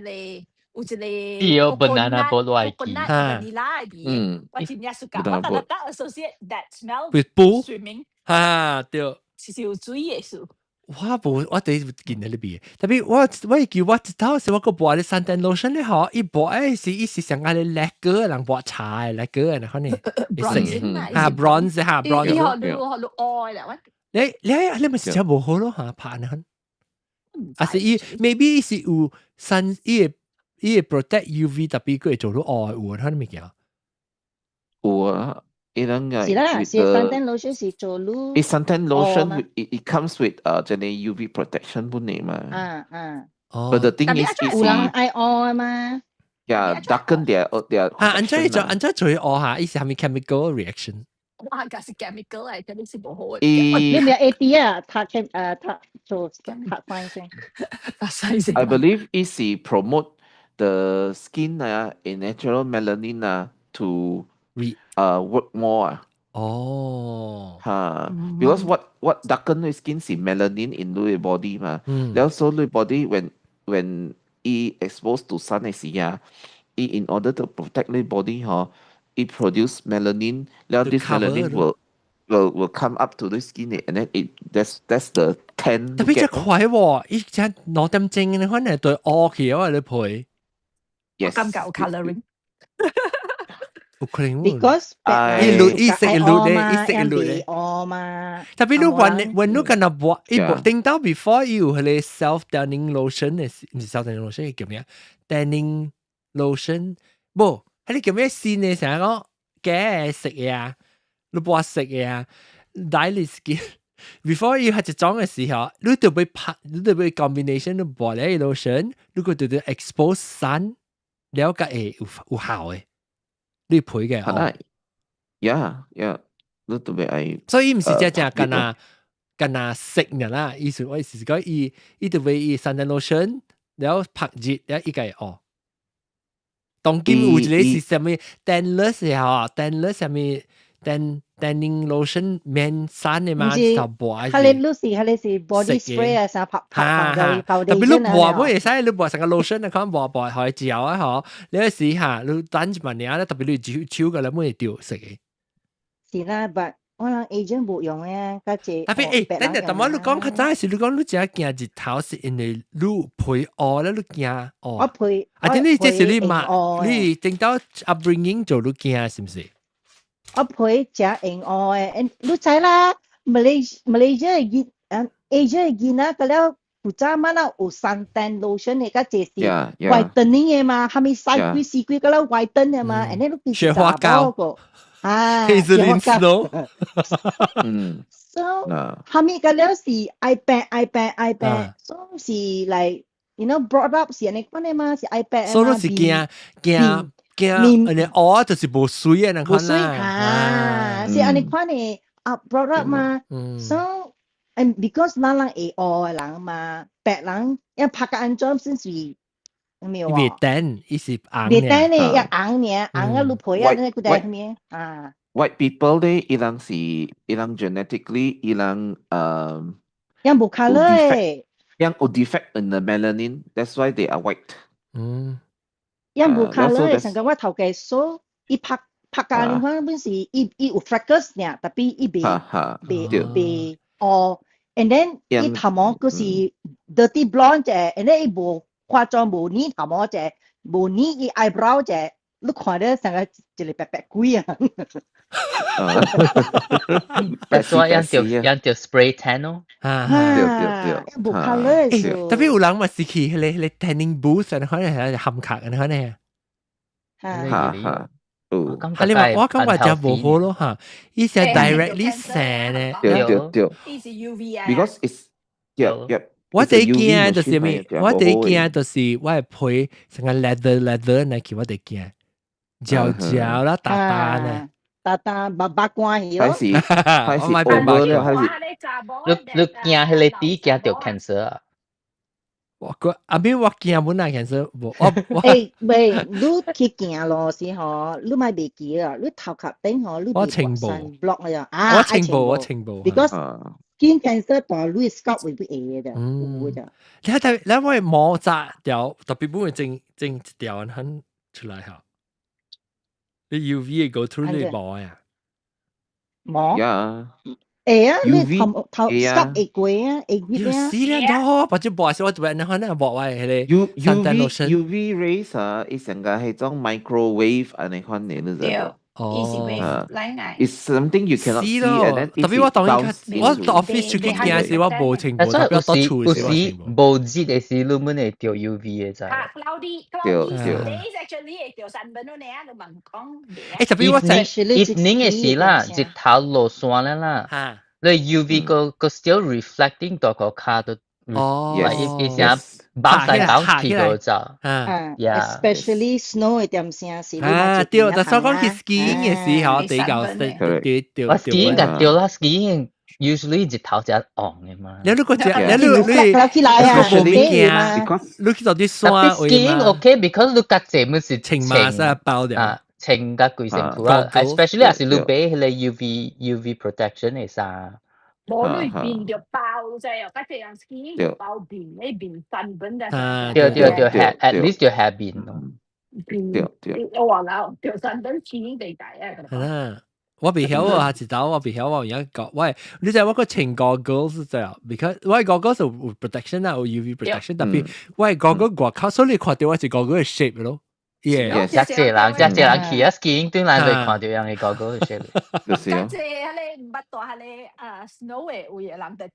[SPEAKER 2] 有一個
[SPEAKER 6] 對，banana boat 我會記。
[SPEAKER 2] vanilla 嘅味，我真正 suka，我特特 associate that smell
[SPEAKER 1] with 布
[SPEAKER 2] swimming。
[SPEAKER 1] 嚇對。
[SPEAKER 2] 是有水嘅數。
[SPEAKER 1] 我無，我第一次見到呢邊，特別我會記我一頭時我個抹咧 suntan lotion 咧嗬，伊抹誒是伊是上個咧 lacquer 人抹茶嘅 lacquer 嘅，可能
[SPEAKER 2] bronze
[SPEAKER 1] 嚇 bronze 嚇 bronze。
[SPEAKER 2] 伊學你學你愛啦，我
[SPEAKER 1] 你咪是真無好咯嚇，拍呢？啊是伊 maybe 是有 sun 伊會 protect UV，特別佢會做到愛有可能物件。
[SPEAKER 3] 有啊。伊人個
[SPEAKER 4] 是啦，是 suntan lotion 是做你。
[SPEAKER 3] 伊 suntan lotion it comes with 這個 UV protection 本嚟嘛。
[SPEAKER 4] 啊啊。
[SPEAKER 1] 哦。
[SPEAKER 3] But the thing is，
[SPEAKER 4] 有人愛愛嘛。
[SPEAKER 3] Yeah, darken their
[SPEAKER 1] 啊，按怎做按怎做愛下，伊是係咪 chemical reaction？
[SPEAKER 2] 哇，假是 chemical 嚟，真係是無好嘅。
[SPEAKER 4] 你咪 A D 啊，讀 chem 讀做讀 science。
[SPEAKER 2] 讀 science。
[SPEAKER 3] I believe 伊是 promote the skin 啊，a natural melanin 啊，to work more 啊。
[SPEAKER 1] 哦。
[SPEAKER 3] 嚇，because what darken the skin 是 melanin in 你 body 嘛。然後 so 你 body when 伊 exposed to sun 嘅時啊，伊 in order to protect 你 body 嗬，伊 produce melanin，然後 this melanin will come up to the skin and then it that's the tan。
[SPEAKER 1] 特別真快喎，伊只2點鐘你可能對烏去啊，你皮。
[SPEAKER 3] Yes。
[SPEAKER 2] 感覺有 colouring。
[SPEAKER 1] 有可能
[SPEAKER 4] Because
[SPEAKER 1] 伊綠伊色綠咧，伊色綠咧。
[SPEAKER 4] 烏嘛。
[SPEAKER 1] 特別你聞聞你敢若抹，伊抹頂到 before 伊有彼個 self tanning lotion 的，毋是 self tanning lotion 叫咩？tanning lotion，無，彼個叫咩新的？啥講假色的啊？你抹色的啊？dye skin。before 伊係一種嘅時候，你就會拍，你就會 combination 你抹咧 lotion，如果對對 expose sun，了解會有效嘅。你配嘅
[SPEAKER 3] 哦，yeah，你特別愛，
[SPEAKER 1] 所以毋是只只干那干那食嘅啦，意思我意思是講伊特別伊 suntan lotion，然後拍熱，然後伊個哦。當今有一個是啥物 tanless 嘅嗬，tanless 啥物 tanning lotion 免散嘅嘛，就抹。
[SPEAKER 4] 佢你你是佢你是 body spray 啊，啥拍拍
[SPEAKER 1] 特別你抹不會使，你抹成個 lotion 啊，可能抹抹可以嚼啊嗬。你試下，你等一萬年咧，特別你手手個咧，會掉色嘅。
[SPEAKER 4] 是啦，but 我人 agent 冇用嘅，較濟。
[SPEAKER 1] 特別欸，等陣，但我你講較早時，你講你只驚日頭是因為你皮烏咧，你驚哦。
[SPEAKER 4] 我皮。
[SPEAKER 1] 啊，等你這是你嘛？你聽到 upbringing 做你驚是毋是？
[SPEAKER 4] 我皮誠會烏的，你知啦，Malaysia 嘅Asia 嘅囡仔，個了古早嘛啦有 suntan lotion 的，較濟是 whitening 的嘛，蝦米曬幾時幾個了 whiten 的嘛，and then 你
[SPEAKER 1] 雪花膏。
[SPEAKER 4] 啊，
[SPEAKER 1] Hazeline Snow。
[SPEAKER 4] So，蝦米個了是愛病愛病愛病，所以是 like brought up 是按呢款的嘛，是愛病。
[SPEAKER 1] 所以是驚驚驚，按呢烏就是無水的那款
[SPEAKER 4] 啦。無水哈，是按呢款的啊 brought up 嘛。So and because 咱人會烏的人嘛，白人一拍個安怎先是沒有啊？
[SPEAKER 1] 袂等，伊是紅。
[SPEAKER 4] 袂等呢，一紅爾，紅啊，你皮啊，那個帶咩啊？
[SPEAKER 3] White people 咧，伊人是伊人 genetically 伊人
[SPEAKER 4] 伊無 colour 的，
[SPEAKER 3] 伊有 defect in the melanin，that's why they are white。
[SPEAKER 4] 伊無 colour 的，上個我頭家所伊拍拍甲你看本是伊伊有 freckles 爾，特別伊袂袂袂哦，and then 伊頭毛閣是 dirty blonde 者，and then 伊無化妝無染頭毛者，無染伊 eyebrow 者，你看到成個一個白白鬼啊！
[SPEAKER 6] That's why 用著 spray tan 咯。
[SPEAKER 1] 啊，
[SPEAKER 3] 對對對，
[SPEAKER 4] 無 colour。
[SPEAKER 1] 特別有人嘛是去彼個彼個 tanning booth 啊，可能係含卡啊，可能。
[SPEAKER 3] 哈哈，有。
[SPEAKER 1] 哈你話我感覺就無好咯嚇，伊是 directly 射咧。
[SPEAKER 3] 對對對。
[SPEAKER 2] 伊是 UV 啊。
[SPEAKER 3] Because it's yeah。
[SPEAKER 1] 我第一驚就是咩？我第一驚就是我的皮成個 leather leather 那去，我第驚，焦焦啦，沓沓呢。
[SPEAKER 4] 沓沓白白關去咯。
[SPEAKER 3] 還是還是 over 了，還是
[SPEAKER 6] 你你驚彼個底驚著 cancer 啊？
[SPEAKER 1] 我個阿邊我驚本來 cancer 無我我
[SPEAKER 4] 欸喂，你去行路時吼，你莫袂記啊，你頭殼頂吼，你
[SPEAKER 1] 我穿帽
[SPEAKER 4] sunblock 啊，啊，
[SPEAKER 1] 我穿帽我穿帽
[SPEAKER 4] ，because skin cancer 大你 scalp 會不會的，有的。
[SPEAKER 1] 你睇你我毛紮條，特別本會整整一條很出來嚇。你 UV 會 go through 你毛呀？
[SPEAKER 4] 毛？
[SPEAKER 3] 呀。
[SPEAKER 4] 會啊，你頭頭 scalp 會過啊，會熱啊。
[SPEAKER 1] 死啦！多，或者薄時我特別你可能薄位係
[SPEAKER 3] U UV UV rays 啊，伊成個係種 microwave 按呢款的，你知無？
[SPEAKER 1] 哦，
[SPEAKER 3] It's something you cannot see and then
[SPEAKER 1] 特別我當然我到 office 出去行時，我無穿帽，特別我到厝時我
[SPEAKER 6] 有時無熱的時，你們會著 UV 的知？
[SPEAKER 2] Cloudy
[SPEAKER 3] 對
[SPEAKER 2] cloudy
[SPEAKER 3] 對
[SPEAKER 2] days actually 會著 sunburn 呢，你問講。
[SPEAKER 1] 欸，特別我在
[SPEAKER 6] evening 的時啦，日頭落山了啦，你 UV 個個 still reflecting 到個跤都，
[SPEAKER 1] 哦，
[SPEAKER 6] 伊伊成包晒包起個就，
[SPEAKER 4] 啊，especially snow 的點聲是。
[SPEAKER 1] 啊，對，就所講去 skiing 嘅時候比較對對。
[SPEAKER 6] 我 skiing 就對啦，skiing usually 日頭才紅的嘛。
[SPEAKER 1] 你如果只，你你你
[SPEAKER 4] 起來啊，
[SPEAKER 1] 無物件，你去到啲山位
[SPEAKER 6] skiing OK，because 你較濟物是
[SPEAKER 1] 穿馬衫包掉。
[SPEAKER 6] 啊，穿甲規身軀啊，especially 若是你買彼個 UV protection 的衫。
[SPEAKER 2] 無你面就包啫，又較濟人 skiing 就包面，你面 sunburn 的。
[SPEAKER 6] 對對對，at least 就下面咯。
[SPEAKER 3] 對對。
[SPEAKER 2] 我話啦，著 sunburn skiing 地大啊。
[SPEAKER 1] 係啦，我袂曉啊，一道我袂曉，我而家講，喂，你知我個穿 goggles 就，because 我 goggles 有 protection 啊，有 UV protection，特別我 goggle 外口，所以你看到我是 goggle 嘅 shape 咯。
[SPEAKER 6] 耶！遮濟人，遮濟人去啊 skiing 轉來就看到人嘅 goggle 嘅 shape。
[SPEAKER 3] 就是
[SPEAKER 2] 較濟彼個毋捌蹛彼個啊 snow 的位的人，就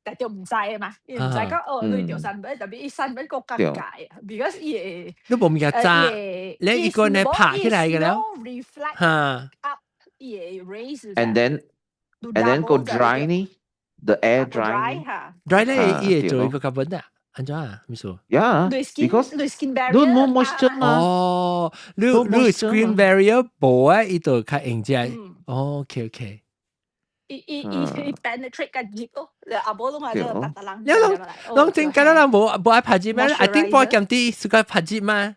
[SPEAKER 2] 就就毋知啊嘛，伊毋知講哦，你著 sunburn，特別伊 sunburn 閣較解，because 伊會
[SPEAKER 1] 你無物件炸，你一個呢拍起來嘅了，reflect
[SPEAKER 2] up 伊會 rays。
[SPEAKER 3] And then go dry 呢？The air dry
[SPEAKER 1] dry 咧，伊會做一個 carbon 啊？按怎啊？咩事
[SPEAKER 3] ？Yeah，because
[SPEAKER 2] 你 skin barrier
[SPEAKER 3] 你冇 moisture 嘛？
[SPEAKER 1] 哦，你你 skin barrier 無啊，伊就較硬只。哦，OK OK。
[SPEAKER 2] 伊伊伊伊 penetrate 較入咯，阿無攏係個白人。
[SPEAKER 1] 你攏攏真簡單人無無愛拍字咩？I think 波減啲是個拍字嗎？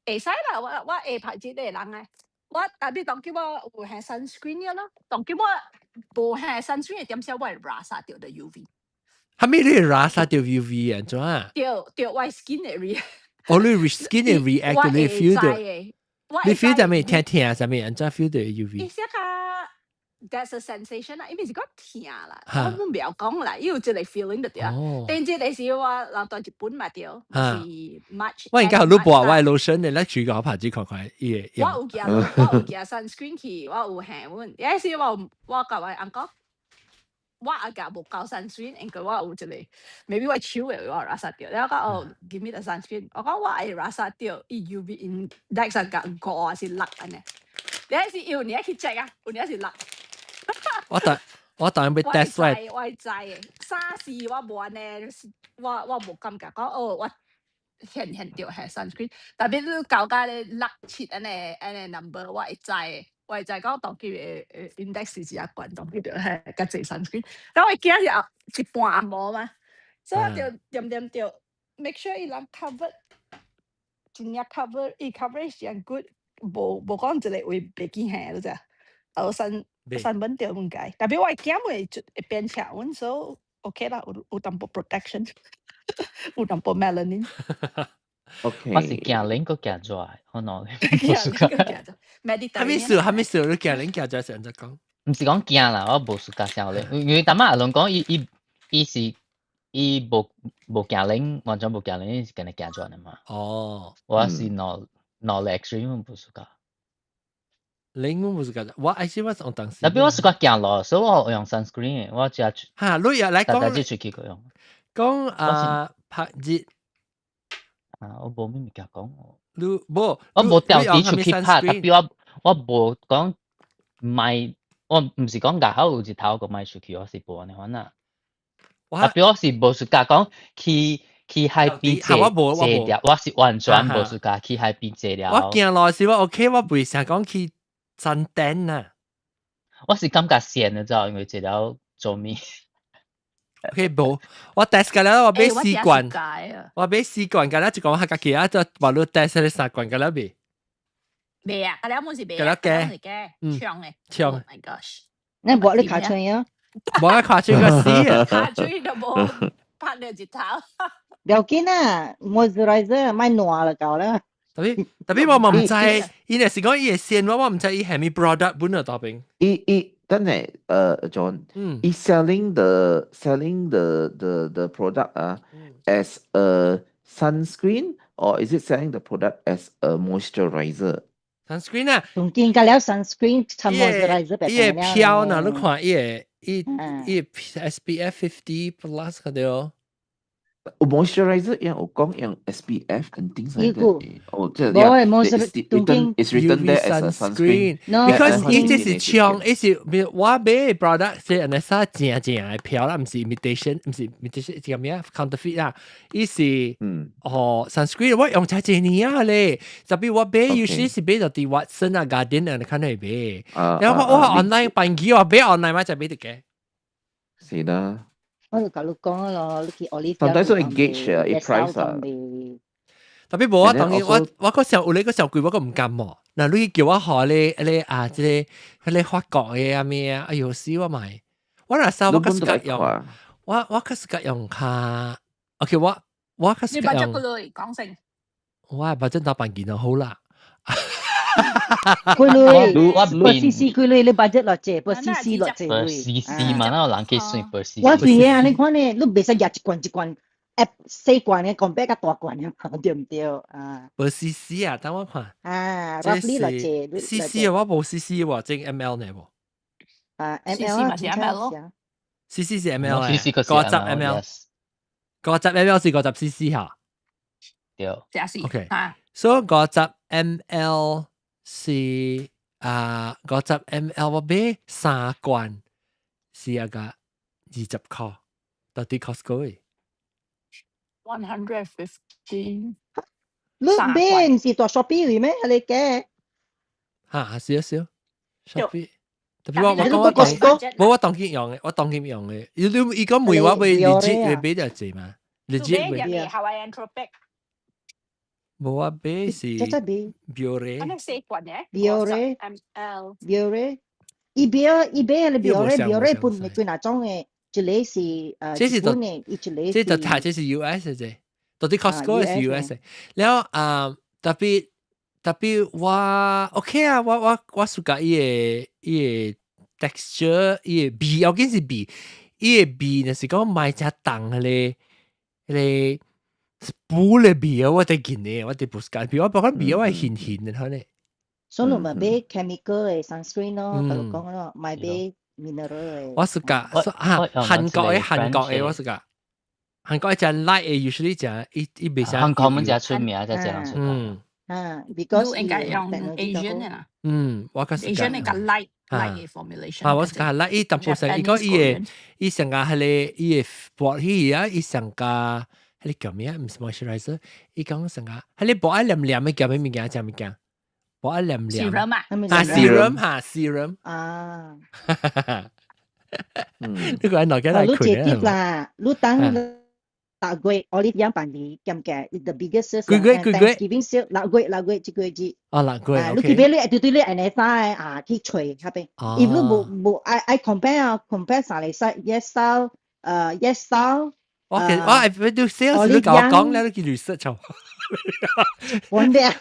[SPEAKER 2] 會使啦，我我會拍字的人誒。我特別當叫我有下 sunscreen 嘅咯，當叫我無下 sunscreen 點少我會 rasa 著的 UV。
[SPEAKER 1] 係咪你 rasa 著 UV 啊？怎啊？
[SPEAKER 2] 對對，我 skin 會 react。
[SPEAKER 1] 哦，你 skin 會 react，你 feel 到？你 feel 到咩？疼疼啥物？按怎 feel 到 UV？
[SPEAKER 2] 伊寫較 there's a sensation 啦，因為是講疼啦，我唔曉講啦，伊有一個 feeling 就對啦。頂這個時我人蹛日本嘛對，是 March。
[SPEAKER 1] 我應該你抹我 lotion 的，你試個拍子看看，伊會。
[SPEAKER 2] 我有寄我有寄 sunscreen 去，我有下阮，有時我我共我翁講，我阿家無夠 sunscreen，因為我有一個，maybe 我手會我 rasa 著，然後講哦，give me the sunscreen，我講我會 rasa 著，伊 UV index 係甲五還是六按呢？你還是有你去 check 啊？有影是六。
[SPEAKER 1] 我當我當欲 test
[SPEAKER 2] 我我會知的，啥時我無按呢，我我無感覺講哦，我顯現著係 sunscreen，特別你搞甲咧六七按呢按呢 number，我會知的。我會知講當今的 index 是真懸，當今著係較濟 sunscreen。然後我驚是一半無嘛，所以我就點點著 make sure 伊人 cover，真正 cover，伊 coverage 真 good，無無講一個位袂記下，你知？後 sun sunburn 著問題，特別我驚會會變赤阮，所以 OK 啦，有有淡薄 protection，有淡薄 melanin。
[SPEAKER 3] OK。
[SPEAKER 6] 我是驚冷閣驚熱，可能。
[SPEAKER 2] 驚冷閣驚熱。
[SPEAKER 1] 啥物事？啥物事？你驚冷驚熱是按怎講？
[SPEAKER 6] 毋是講驚啦，我無 suka 啥咧，因為淡仔阿龍講伊伊伊是伊無無驚冷，完全無驚冷，伊是干焦驚熱的嘛。
[SPEAKER 1] 哦。
[SPEAKER 6] 我是兩兩個 extreme 無 suka。
[SPEAKER 1] 冷我無 suka，我愛是我是當時。
[SPEAKER 6] 特別我 suka 行路，所以我用 sunscreen，我食。
[SPEAKER 1] 哈，你又來講。
[SPEAKER 6] 逐日出去個用。
[SPEAKER 1] 講啊，拍熱。
[SPEAKER 6] 啊，我無咩物件講。
[SPEAKER 1] 你無，
[SPEAKER 6] 我無定時出去拍，特別我我無講莫，我毋是講外口有日頭個莫出去，我是無按呢款啊。特別我是無 suka 講去去海邊坐坐了，我是完全無 suka 去海邊坐了。
[SPEAKER 1] 我行路時我 OK，我袂想講去山頂啊。
[SPEAKER 6] 我是感覺跣了，知道，因為坐了做物。
[SPEAKER 1] OK，無，我 test 過了，我買四罐，我買四罐，過了就講下家己啊，就話你 test 你三罐過了未？
[SPEAKER 2] 未啊，過了滿是未
[SPEAKER 1] 過了假，
[SPEAKER 2] 長嘅，
[SPEAKER 1] 長。
[SPEAKER 2] Oh my gosh！
[SPEAKER 4] 你無你卡吹啊？
[SPEAKER 1] 無啊，卡吹個死啊！
[SPEAKER 2] 卡吹都無拍了一頭。
[SPEAKER 4] 不要緊啊，moisturizer 莫爛就夠啦。
[SPEAKER 1] 特別我嘛毋知，伊若是講伊會線，我毋知伊係咪 product 本來大邊。
[SPEAKER 3] 伊等下，John，伊 selling the product 啊，as a sunscreen or is it selling the product as a moisturizer？
[SPEAKER 1] Sunscreen 啊，
[SPEAKER 4] 仲見過了 sunscreen 同 moisturizer。
[SPEAKER 1] 伊會飄呢，你看伊會伊 SPF 50+ 嗰啲哦。
[SPEAKER 3] Moisturizer 樣有講用 SPF and things like that。哦，即係
[SPEAKER 4] 冇 moisturizer
[SPEAKER 3] it's written there as a sunscreen。
[SPEAKER 1] Because 伊這是槍，伊是我買 product 是按呢啥正正的飄啦，毋是 imitation，毋是 imitation，這個咩 counterfeit 啦。伊是哦 sunscreen，我用才一年啊咧，特別我買有時是買到佇 Watson 啊 Guardian 啊，看會買。然後我 online 辦機我買 online 買就買得嘅。
[SPEAKER 3] 是啦。
[SPEAKER 4] 我就甲你講咯，你去 Olive
[SPEAKER 3] Sometimes 會 gauge 啊，伊 price 啊。
[SPEAKER 1] 特別無我當然我嗰時候有咧嗰時候貴，我個毋甘喎。嗱，你叫我學咧咧啊，這個彼個法國的啊咩啊，哎喲死我買。我若啥我較喜歡用，我較喜歡用較，OK 我較喜歡用。
[SPEAKER 2] 你 budget 幾講成？
[SPEAKER 1] 我 budget 打半件就好啦。
[SPEAKER 4] 幾鐳？我 per CC 幾鐳？你 budget 落濟，per CC 落濟
[SPEAKER 6] per CC 嘛，那有人去算 per CC。
[SPEAKER 4] 我算嘅，你看呢，你袂使舉一罐一罐，細罐嘅講比較大罐嘅，對唔對啊
[SPEAKER 1] ？per CC 啊，等我看。
[SPEAKER 4] 啊，roughly 落濟。
[SPEAKER 1] CC 啊，我無 CC 喎，正 ml 呢喎。
[SPEAKER 4] 啊
[SPEAKER 2] ，ml 嘛是 ml 咯。
[SPEAKER 1] CC 是 ml 啊，50 ml，50 ml 是50 cc 嚇。
[SPEAKER 6] 對。
[SPEAKER 1] OK，所以50 ml 是啊，50 ml 我買三罐是一個20塊，到底 Costco 嘅。
[SPEAKER 2] 115。
[SPEAKER 4] 你買毋是大 Shopee 嘅咩？你嘅？
[SPEAKER 1] 嚇，是啊是啊，Shopee。特別我講我當見用嘅，我當見用嘅。你伊講問我買 legit 會買得濟嘛？legit
[SPEAKER 2] 買 Hawaiian Tropic。
[SPEAKER 1] 無我買是 Biore。
[SPEAKER 2] 安尼四罐嘅。
[SPEAKER 4] Biore。
[SPEAKER 2] ml。
[SPEAKER 4] Biore。伊買伊買你 Biore Biore 分幾若種嘅，一個是
[SPEAKER 1] 這是
[SPEAKER 4] 日本嘅，伊一個
[SPEAKER 1] 這就睇這是 US 嘅啫，到底 Costco 是 US 嘅。了啊，特別我 OK 啊，我 suka 伊個 texture，伊個味，要緊是味，伊個味若是講買只重彼個彼個補的味啊，我得見的，我得不是比我包括味我會鹹鹹的，可能。
[SPEAKER 4] 所以咪買 chemical 的 sunscreen 咯，甲你講咯，莫買 mineral 的。
[SPEAKER 1] 我 suka 啊，韓國的我 suka，韓國的誠 light 的，usually 誠伊袂啥。
[SPEAKER 6] 韓國們誠出名，這人出。
[SPEAKER 4] 啊，because
[SPEAKER 2] 應該用 Asian 的啦。
[SPEAKER 1] 嗯，我較 suka。
[SPEAKER 2] Asian 的較 light light 的 formulation。
[SPEAKER 1] 啊，我 suka light，伊淡薄上，伊講伊的，伊上加彼個伊的薄起啊，伊上加彼個叫咩啊？毋是 moisturizer，伊講上加彼個薄愛黏黏的叫咩物件？啥物件？薄愛黏黏。
[SPEAKER 2] serum 啊。
[SPEAKER 1] 啊，serum 哈，serum。
[SPEAKER 4] 啊。
[SPEAKER 1] 呢個喺內間嚟
[SPEAKER 4] 你這啲啦，你等六月 Olive Young 辦理減價，the biggest sale。
[SPEAKER 1] 幾月幾月
[SPEAKER 4] ？Thanksgiving sale 六月六月這個月。
[SPEAKER 1] 哦，六月。
[SPEAKER 4] 啊，你去買你對對你按呢衫啊去揣較邊。if 你無無愛愛 compare 啊，compare 三個 side YesStyle，YesStyle。
[SPEAKER 1] 我其實我係你 sales 你同我講咧，你去 research。
[SPEAKER 4] 我咩啊？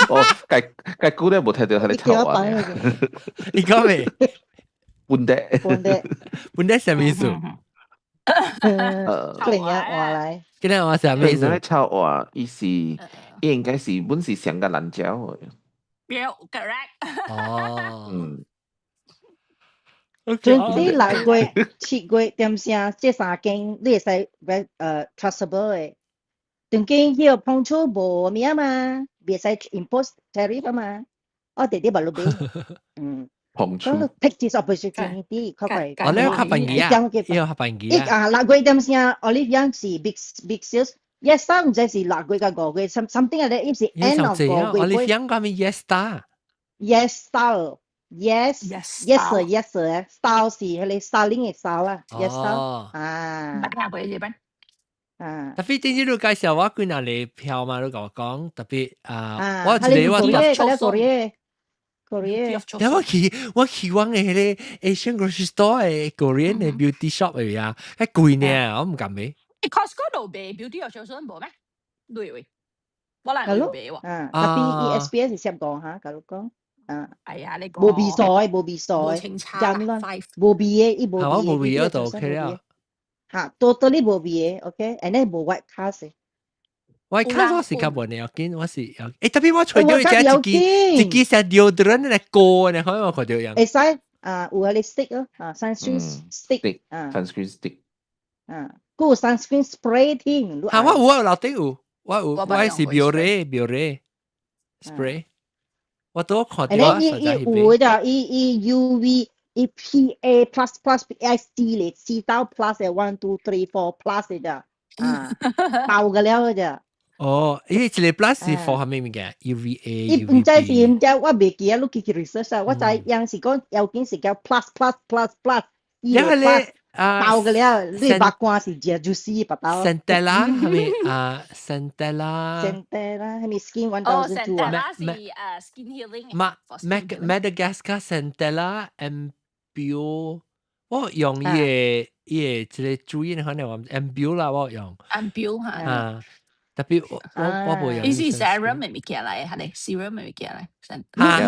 [SPEAKER 3] 哦，計計估咧無睇到佢哋臭啊！
[SPEAKER 1] 你講未？
[SPEAKER 3] 本地。
[SPEAKER 4] 本地。
[SPEAKER 1] 本地啥意思？
[SPEAKER 4] 今日話來。
[SPEAKER 1] 今日話啥意思？
[SPEAKER 3] 臭話，伊是伊應該是本是上個辣椒的。
[SPEAKER 2] Yeah, correct。
[SPEAKER 1] 哦。
[SPEAKER 4] 總之六月、7月點聲，這三間你會使trustable 的。當今彼個碰觸無物嘛，袂使 impose tariff 啊嘛，我直直捌落買。嗯。
[SPEAKER 3] 碰觸。
[SPEAKER 4] Take this opportunity，較快。
[SPEAKER 1] 哦，你有較便宜啊？你有較便宜啊？
[SPEAKER 4] 啊，六月點聲，Olive Young 是 big big sales。YesStyle 毋知是六月佮5月，something like that，伊是 end of 5月。
[SPEAKER 1] Olive Young 講咩？YesStyle。
[SPEAKER 4] YesStyle。Yes
[SPEAKER 2] Yes
[SPEAKER 4] yes sir yes sir style 是彼个 styling 的 style 啊，yes style 啊。
[SPEAKER 2] 捌聽過這版。
[SPEAKER 4] 啊。
[SPEAKER 1] 特別點知你介紹我幾若個票嘛？你共我講特別啊，我一個我
[SPEAKER 4] Korea Korea。
[SPEAKER 1] 但我去阮的彼個 Asian grocery store 的 Korean 的 beauty shop 的啊，較貴呢，我毋敢買。
[SPEAKER 2] Costco 度賣 Beauty of Joseon 無咩？對喂，我嚟有賣喎。
[SPEAKER 4] 啊，特別 SPF 是15嚇，假如講啊。
[SPEAKER 2] 哎呀，你
[SPEAKER 4] 無味素的，無味素的，
[SPEAKER 2] 無清茶
[SPEAKER 4] 咁啦，無味的，伊無味的。
[SPEAKER 1] 我無味的就 OK 啦。
[SPEAKER 4] 嚇，totally 無味的，OK，and then 無 white cast 的。
[SPEAKER 1] white cast 我是較無呢，要緊，我是要，欸，特別我揣著一隻一支一支像 deodorant 來膏呢，可能我看著樣。
[SPEAKER 4] 會使啊，有彼個 stick 咯，啊，sunscreen stick，啊
[SPEAKER 3] ，sunscreen stick，
[SPEAKER 4] 啊，閣有 sunscreen spray 添。
[SPEAKER 1] 嚇，我有啊，樓頂有，我有，我是 Biore Biore spray，我都看著啊。
[SPEAKER 4] 伊伊有的，伊伊 UV。伊 PA plus plus PA C 咧，C 到 plus 的 one two three four plus 的，啊，爆個了的。
[SPEAKER 1] 哦，伊一個 plus 是 for 啥物物件？UVA。
[SPEAKER 4] 伊毋知是毋知，我袂記啊，你去去 research 啊，我知樣是講要緊是叫 plus plus plus plus，伊個 plus 爆個了，你目光是食 juicy 白頭。
[SPEAKER 1] Centella 係咪啊？Centella。
[SPEAKER 4] Centella 係咪 Skin 1002
[SPEAKER 2] 啊？Centella 是skin healing。
[SPEAKER 1] 馬 Madagascar Centella Ampoule，我用伊个伊个一個注意可能我 Ampoule 啦，我用。
[SPEAKER 2] Ampoule 嚇。
[SPEAKER 1] 啊。特別我無用。
[SPEAKER 2] 伊是 serum 的物件來，係咧 serum 的物件來。
[SPEAKER 1] 啊，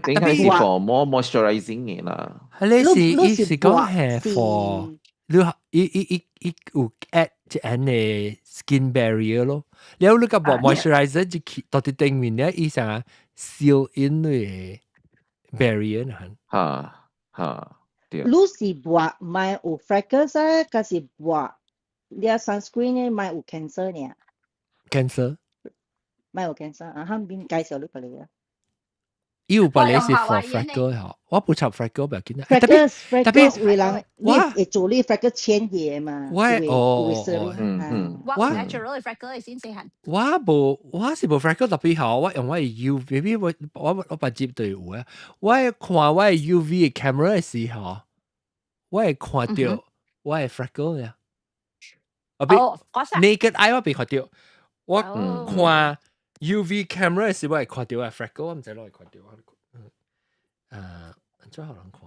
[SPEAKER 3] 應該是 for more moisturizing 的啦。
[SPEAKER 1] 係咧是伊是講係 for 你伊伊伊伊有 add 一樣的 skin barrier 咯。了你個 moisturizer 就去到佇頂面咧，伊啥 seal in 你 barrier 呢？
[SPEAKER 3] 嚇嚇，對。
[SPEAKER 4] 你是抹莫有 freckles 啊，還是抹你 sunscreen 咧莫有 cancer 呢
[SPEAKER 1] ？cancer？
[SPEAKER 4] 莫有 cancer 啊，後邊介紹你過嚟啊。
[SPEAKER 1] 伊有別個是 for freckle 嗬，我不插 freckle 不要緊。
[SPEAKER 4] freckles freckles 為人你會做你 freckles 淺起的嘛？
[SPEAKER 1] 我哦，
[SPEAKER 3] 嗯
[SPEAKER 2] 我 natural freckle 先細漢。
[SPEAKER 1] 我無，我是無 freckle 特別好，我用我的 UV，maybe 我捌接對有啊。我看我的 UV 的 camera 的時候，我會看著我的 freckle 呀。啊，比 naked eye 我袂看著，我看 UV camera 的時我會看著我的 freckle，我毋知啷會看著。啊，按怎予人看？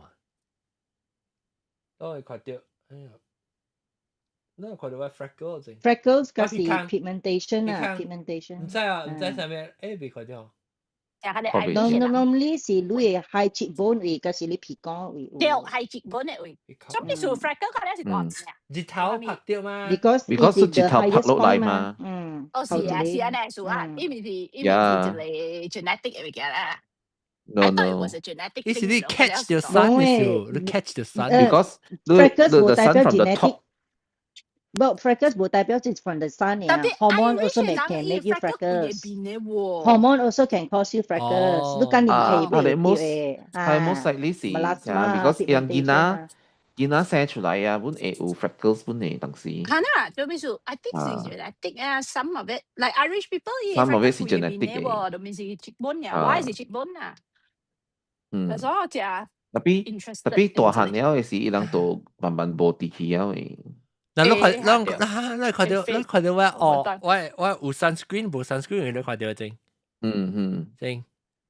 [SPEAKER 1] 都會看著，哎呀，你會看著我 freckle 先
[SPEAKER 4] ？freckles 嗰是 pigmentation 啊，pigmentation。
[SPEAKER 1] 毋知啊，毋知啥物，欸，袂看著。
[SPEAKER 4] Normally 是你的 high cheekbone 位，還是你鼻孔位？
[SPEAKER 2] 對，high cheekbone 的位。所以是 freckle 嗰啲是大咩？
[SPEAKER 1] 日頭拍著嘛
[SPEAKER 4] ？Because
[SPEAKER 3] because 日頭拍落來嘛。
[SPEAKER 4] 嗯。
[SPEAKER 2] 哦，是啊，是按呢數啊，伊毋是伊毋是一個 genetic 的物件啦。
[SPEAKER 3] No no。
[SPEAKER 1] 伊是你 catch 著 sun 的時候，你 catch 著 sun。
[SPEAKER 3] Because the sun from the top。
[SPEAKER 4] 不，freckles 無代表是 from the sun 呀。Hormone also may can make you freckles. Hormone also can cause you freckles. 你講你皮
[SPEAKER 3] 會會係 most likely 是，because 人囡仔囡仔生出來啊，本會有 freckles 本嘅當時。
[SPEAKER 2] 係啦，就咪說，I think 是 genetic 啊，some of it like Irish people 伊
[SPEAKER 3] some of it 是 genetic
[SPEAKER 2] 嘅，就咪是 cheekbone 呀，我係是 cheekbone 啊。
[SPEAKER 3] 嗯。
[SPEAKER 2] 所以我食
[SPEAKER 3] 特別特別大漢了嘅時，伊人就慢慢無佇去了嘅。
[SPEAKER 1] 嗱，你看，你看著，你看著我哦，我有 sunscreen 無 sunscreen，你看著正。
[SPEAKER 3] 嗯嗯。
[SPEAKER 1] 正。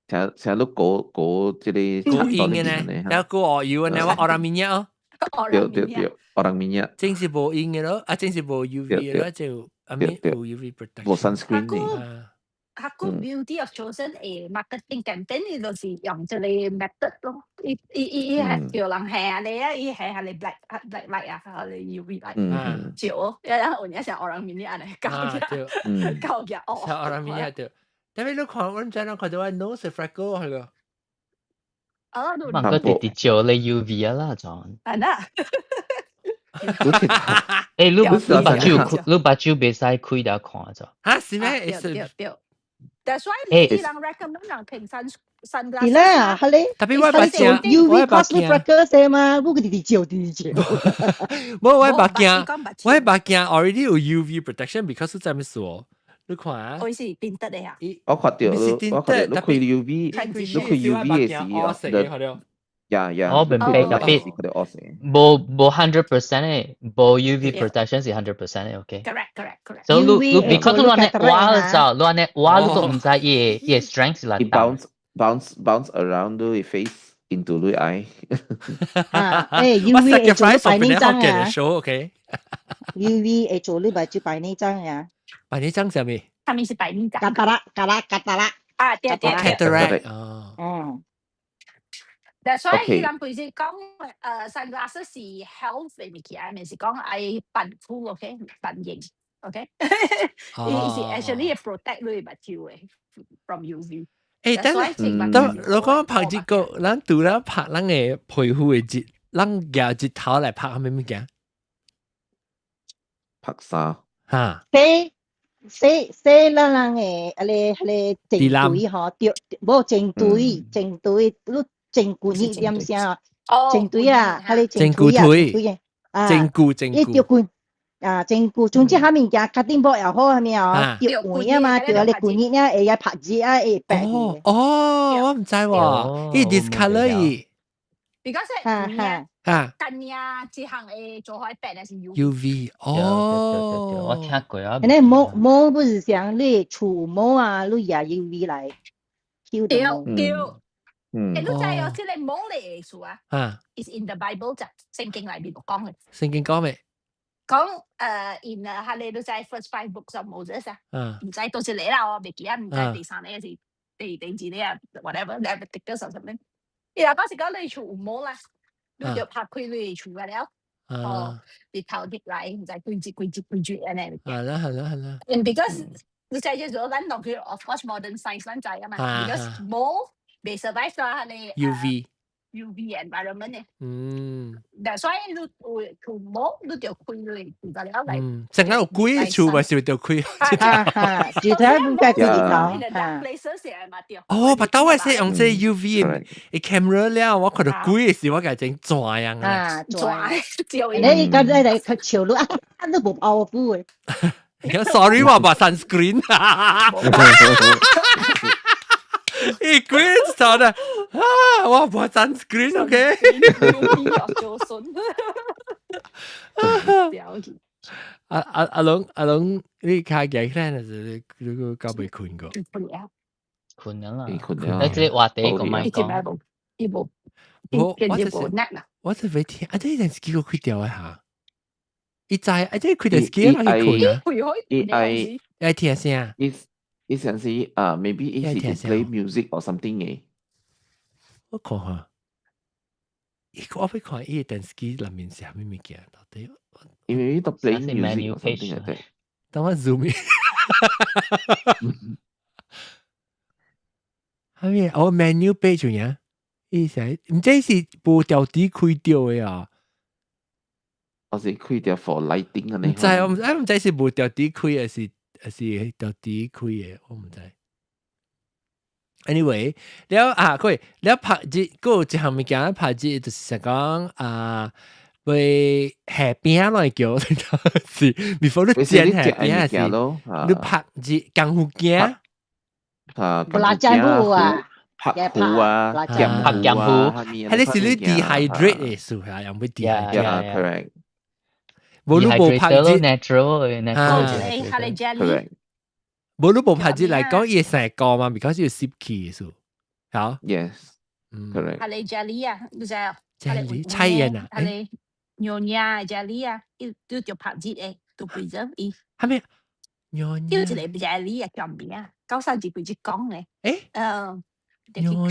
[SPEAKER 3] 成成日裹裹這個
[SPEAKER 1] 裹用嘅呢，然後裹學油呢，我 orang minyak 哦。
[SPEAKER 3] 對對對，orang minyak。
[SPEAKER 1] 正是無用嘅咯，啊，正是無 UV 嘅咯，就啊咩有 UV protection。
[SPEAKER 3] 無 sunscreen 呢。
[SPEAKER 2] 學個 Beauty of Joseon 誒 marketing campaign 伊就是用這個 method 咯，伊伊伊伊係叫人下你啊，伊下下你 black black light 啊，下你 UV light，照，然後有影像 orang minyak 按呢搞嘅，搞嘅哦，
[SPEAKER 1] 像 orang minyak 對，但係你看，我毋知人看著我 nose freckle 係個。
[SPEAKER 2] 哦，
[SPEAKER 6] 嘛個直直照你 UV 啊啦，John。
[SPEAKER 2] 係啦。
[SPEAKER 6] 欸，你你目睭你目睭袂使開來看咗。
[SPEAKER 1] 嚇是咩？
[SPEAKER 2] 對對。That's why 伊人 recommend 人平 sun sunglasses。
[SPEAKER 4] 是啦，係咧。
[SPEAKER 1] 特別我目鏡
[SPEAKER 4] ，UV cause freckles 嘛，我個直直照直直照。
[SPEAKER 1] 無我目鏡，我目鏡 already 有 UV protection because 在咩說？你看啊，
[SPEAKER 2] 我是 tinted 的啊。
[SPEAKER 3] 我看到，我看到，你開 UV，你開 UV 嘅時哦，yeah。
[SPEAKER 6] 我明白，特別無無 100% 嘅，無 UV protection 是 100% 嘅，OK。
[SPEAKER 2] Correct.
[SPEAKER 6] So 你你 because 你按呢挖就，你按呢挖你都毋知伊伊 strength 是來
[SPEAKER 3] It bounce around the face into the eye。
[SPEAKER 4] 啊，誒 UV 會做你白內障啊
[SPEAKER 1] ，OK。
[SPEAKER 4] UV 會做你目睭白內障啊。
[SPEAKER 1] 白內障啥物？
[SPEAKER 2] 啥物是白內障？
[SPEAKER 4] Cataract cataract cataract。
[SPEAKER 2] 啊，對對對。
[SPEAKER 1] Cataract 哦。
[SPEAKER 4] 嗯。
[SPEAKER 2] 但所以伊人平時講sunglasses 是 health 嘅物件，毋是講愛扮酷，OK，扮型，OK，伊是 actually protect 你目睭嘅 from UV。
[SPEAKER 1] 誒，等等，如果拍這個，咱除了拍咱嘅皮膚嘅日，咱舉日頭來拍啥物物件？
[SPEAKER 3] 拍啥？
[SPEAKER 1] 哈？
[SPEAKER 4] 洗洗洗咱人嘅啊個彼個頸椎吼，對，無頸椎，頸椎，你頸骨呢點聲啊？頸椎啊，彼個
[SPEAKER 1] 頸骨腿，
[SPEAKER 4] 啊，
[SPEAKER 1] 頸骨頸
[SPEAKER 4] 骨，伊著啊，頸骨，總之啥物件，較頂部也好，啥物哦，著圓啊嘛，著啊，你舊日啊會愛拍字啊，會白。
[SPEAKER 1] 哦哦，我毋知喎，伊 discolor 伊。
[SPEAKER 2] Because
[SPEAKER 4] 哈哈
[SPEAKER 1] 哈，
[SPEAKER 2] 近啊，這項會做開白的是
[SPEAKER 1] U UV 哦，
[SPEAKER 6] 我聽過啊。
[SPEAKER 4] 你毛毛不是像你除毛啊，你也 UV 來。
[SPEAKER 2] 對對。嗯，你知有這個毛的意思啊？
[SPEAKER 1] 啊
[SPEAKER 2] ，is in the Bible 就聖經裏面講嘅。
[SPEAKER 1] 聖經講咩？
[SPEAKER 2] 講in 哈你都知 first five books of Moses 啊，毋知到一個啦，我袂記啊，毋知第三個是第第二個啊，whatever Leviticus or something。伊若講是講你厝有毛啦，你就拍開你厝個了，哦，日頭入來，毋知幾節幾節幾節按呢。
[SPEAKER 1] 係啦係啦係啦。
[SPEAKER 2] And because 你知咗咱落去，of course modern science 咱知啊嘛，because 毛袂 survive 啦，你
[SPEAKER 1] UV。
[SPEAKER 2] UV environment 呢？
[SPEAKER 1] 嗯，
[SPEAKER 2] 但所以你有厝毛，你就開你厝個了來。
[SPEAKER 1] 嗯，陣間有鬼厝咪是就開。
[SPEAKER 4] 哈哈，就睇唔該開日頭。
[SPEAKER 1] 哦，白刀我是用這 UV 嘅 camera 了，我看到鬼時我共整轉樣
[SPEAKER 4] 啊，
[SPEAKER 2] 轉。
[SPEAKER 4] 你剛才來去笑你啊，你無包布嘅。
[SPEAKER 1] Sorry，我把 sunscreen。伊鬼做的啊！我無 sunscreen，OK。
[SPEAKER 2] 做筍。了解。
[SPEAKER 1] 阿阿阿龍阿龍，你開機咧，就是你個夠未困過？
[SPEAKER 2] 困了。
[SPEAKER 6] 困了啦。
[SPEAKER 3] 困了。
[SPEAKER 6] 你這個話題講咪講？
[SPEAKER 2] 伊無，
[SPEAKER 1] 我
[SPEAKER 2] 我就是
[SPEAKER 1] 我是未聽，啊！這電視機個開掉的嚇。伊知啊，這開電視機啊，去困啊。
[SPEAKER 3] 伊愛
[SPEAKER 1] 愛聽聲。
[SPEAKER 3] 伊伊想是啊，maybe 伊是 to play music or something 嘅。
[SPEAKER 1] 我看下，伊我欲看伊個電視機內面是啥物物件到底。
[SPEAKER 3] 因為伊都 play music or something like that。
[SPEAKER 1] 等我 zoom in。啥物？哦，menu page 呀？伊是毋知是無調底開掉的啊？
[SPEAKER 3] 我是開掉 for lighting 啊？
[SPEAKER 1] 毋知我毋知毋知是無調底開，還是還是調底開的？我毋知。Anyway，了啊，佢了拍熱，閣有一項物件拍熱，就是講啊，會下餅來叫，是 before 你煎下餅是，你拍熱功夫羹，
[SPEAKER 3] 啊，
[SPEAKER 4] 辣椒糊啊，
[SPEAKER 3] 拍糊啊，
[SPEAKER 6] 拍鹹糊，
[SPEAKER 1] 彼個是你 dehydrate 的數下，用欲 dehydrate。
[SPEAKER 3] Correct。
[SPEAKER 1] 無你無拍熱
[SPEAKER 6] ，natural natural。
[SPEAKER 1] 無你無拍熱來講，伊會生高嘛？because 有濕氣的數，好。
[SPEAKER 3] Yes。Correct。
[SPEAKER 2] 哈利 jelly 啊，你知啊？
[SPEAKER 1] jelly 菜葉啊？
[SPEAKER 2] 哈利娘惹 jelly 啊，伊都著拍熱的，都 preserve 伊。
[SPEAKER 1] 啥物？娘惹。
[SPEAKER 2] 有一個 jelly 啊，叫名啊，九三字幾節講的。
[SPEAKER 1] 誒？
[SPEAKER 2] 嗯。
[SPEAKER 1] 娘惹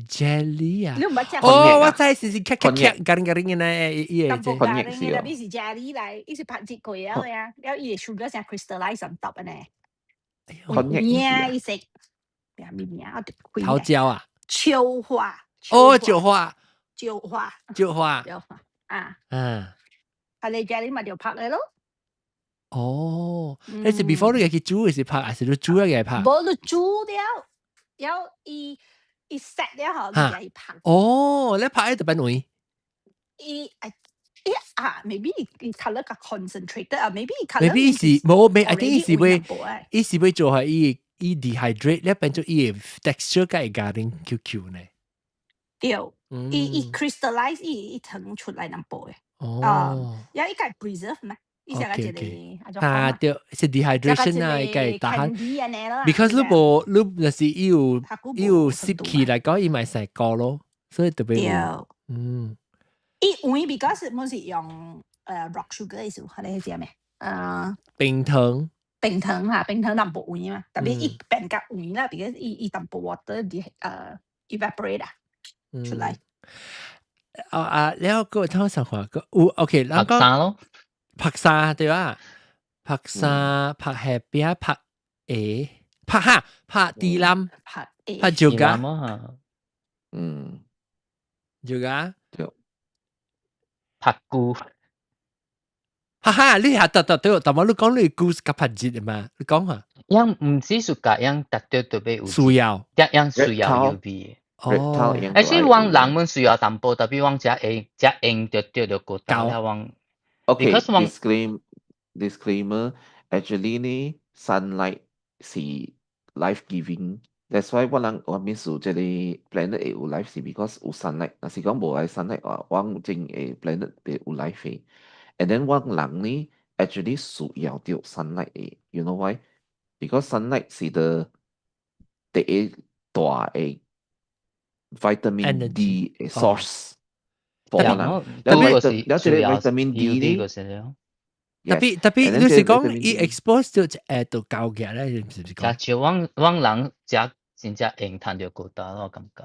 [SPEAKER 1] jelly 啊！
[SPEAKER 2] 你毋捌食？
[SPEAKER 1] 哦，我知是是咔咔咔，咖喱咖喱嘅呢，伊個這。
[SPEAKER 2] 咖喱嘅，特別是 jelly 來，伊是拍熱過了的啊，了伊個 sugar 成 crystallize on top 呢。名伊食，咩名啊？
[SPEAKER 1] 桃膠啊？
[SPEAKER 2] 秋花。
[SPEAKER 1] 哦，酒花。
[SPEAKER 2] 酒花。
[SPEAKER 1] 酒花。
[SPEAKER 2] 酒花啊。
[SPEAKER 1] 嗯。
[SPEAKER 2] 啊，你 jelly 嘛就拍的咯。
[SPEAKER 1] 哦，你是 before 你去煮，還是拍，還是你煮了個拍？
[SPEAKER 2] 無你煮了，了伊伊 set 了後，你來拍。
[SPEAKER 1] 哦，你拍喺度邊位？
[SPEAKER 2] 伊伊啊，maybe 伊 colour 較 concentrated 啊，maybe colour
[SPEAKER 1] ，maybe 是無未，I think 伊是會伊是會做係伊 dehydrate 咧變做伊 texture 較會加點 Q Q 呢。
[SPEAKER 2] 對，伊 crystallize 伊層出來淡薄嘅。
[SPEAKER 1] 哦，
[SPEAKER 2] 也伊個 preserve 咩？伊是個一個
[SPEAKER 1] 啊對，是 dehydration 啊，伊個打鼾。Because 你無你若是伊有濕氣來講，伊咪使過咯，所以特別有。
[SPEAKER 2] 伊有 because 我是用rock sugar 意思，係你知咩？
[SPEAKER 1] 冰糖。
[SPEAKER 2] 冰糖嚇，冰糖淡薄黃嘛，特別伊變較黃啦，because 伊淡薄 water 啲evaporate 啊出來。
[SPEAKER 1] 啊啊，了個通常話個有 OK，
[SPEAKER 6] 曝衫咯，
[SPEAKER 1] 曝衫對吧？曝衫、曝下邊、曝下、曝哈、曝地冧、曝蕉家，蕉家，
[SPEAKER 3] 對，
[SPEAKER 6] 曝菇。
[SPEAKER 1] 哈哈，你下特特對，但我你講你故事較曝熱嘛？你講下。
[SPEAKER 6] 樣唔止暑假，樣特別特別有
[SPEAKER 1] 需要，
[SPEAKER 6] 一樣需要 UV。
[SPEAKER 1] 哦，
[SPEAKER 6] 而且往人們需要淡薄，特別往食會食用就對就過大了往。
[SPEAKER 3] Okay, disclaimer, actually 呢，sunlight 是 life giving。That's why 我人我面數這個 planet 會有 life 是 because 有 sunlight。若是講無愛 sunlight 話，我整個 planet 會有 life 嘅。And then 我人呢，actually 需要到 sunlight 嘅。You know why? Because sunlight 是 the 第一大嘅 vitamin D 嘅 source。
[SPEAKER 6] 特別
[SPEAKER 3] 了了這個 vitamin D 呢？
[SPEAKER 1] 特別特別，你是講伊 expose 到到高嘅咧，是唔是講？
[SPEAKER 6] 就往往人食真正用趁著高達，我感覺。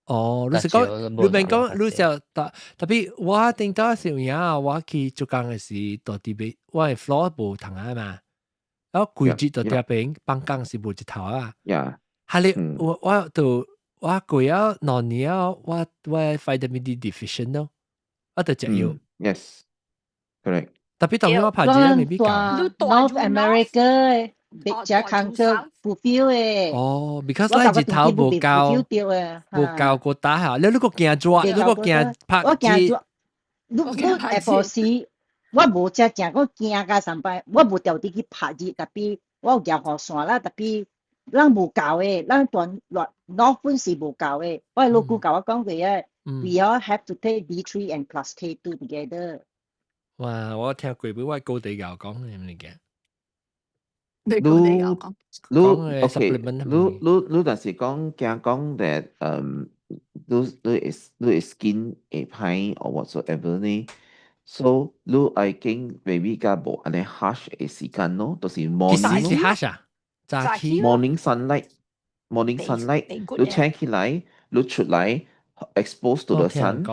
[SPEAKER 1] 哦，你是講你免講，你就特特別我頂到時有影，我去做工嘅時，到佇邊我嘅 floor 無窗啊嘛，然後規日到佇邊放工是無日頭啊。哈你我就我過了2年了，我 vitamin D deficient 咯，我就食藥。
[SPEAKER 3] Yes，correct。
[SPEAKER 1] 特別當我拍字咧，未必夠。
[SPEAKER 4] North America 別只康個不 feel 誒。
[SPEAKER 1] 哦，because 咱日頭無夠，無夠個打下，你如果驚熱，你果驚拍
[SPEAKER 4] 我驚熱，你你下晡時，我無只正講驚甲上擺，我無特地去拍熱，特別我有舉雨傘啦，特別咱無夠的，咱全 North 本是無夠的。我老姑共我講過啊，We all have to take D3 and plus K2 together。
[SPEAKER 1] 哇！我聽過俾我高地教講係咪嘅？
[SPEAKER 2] 你高地教講。
[SPEAKER 3] 你 OK，你若是講驚講 that 你你你 skin 會歹 or whatsoever 呢？So 你愛經 maybe 較無按呢 harsh 的時間咯，就是 morning
[SPEAKER 1] 是 harsh 啊？早起
[SPEAKER 3] morning sunlight，morning sunlight，你醒起來，你出來 expose to the sun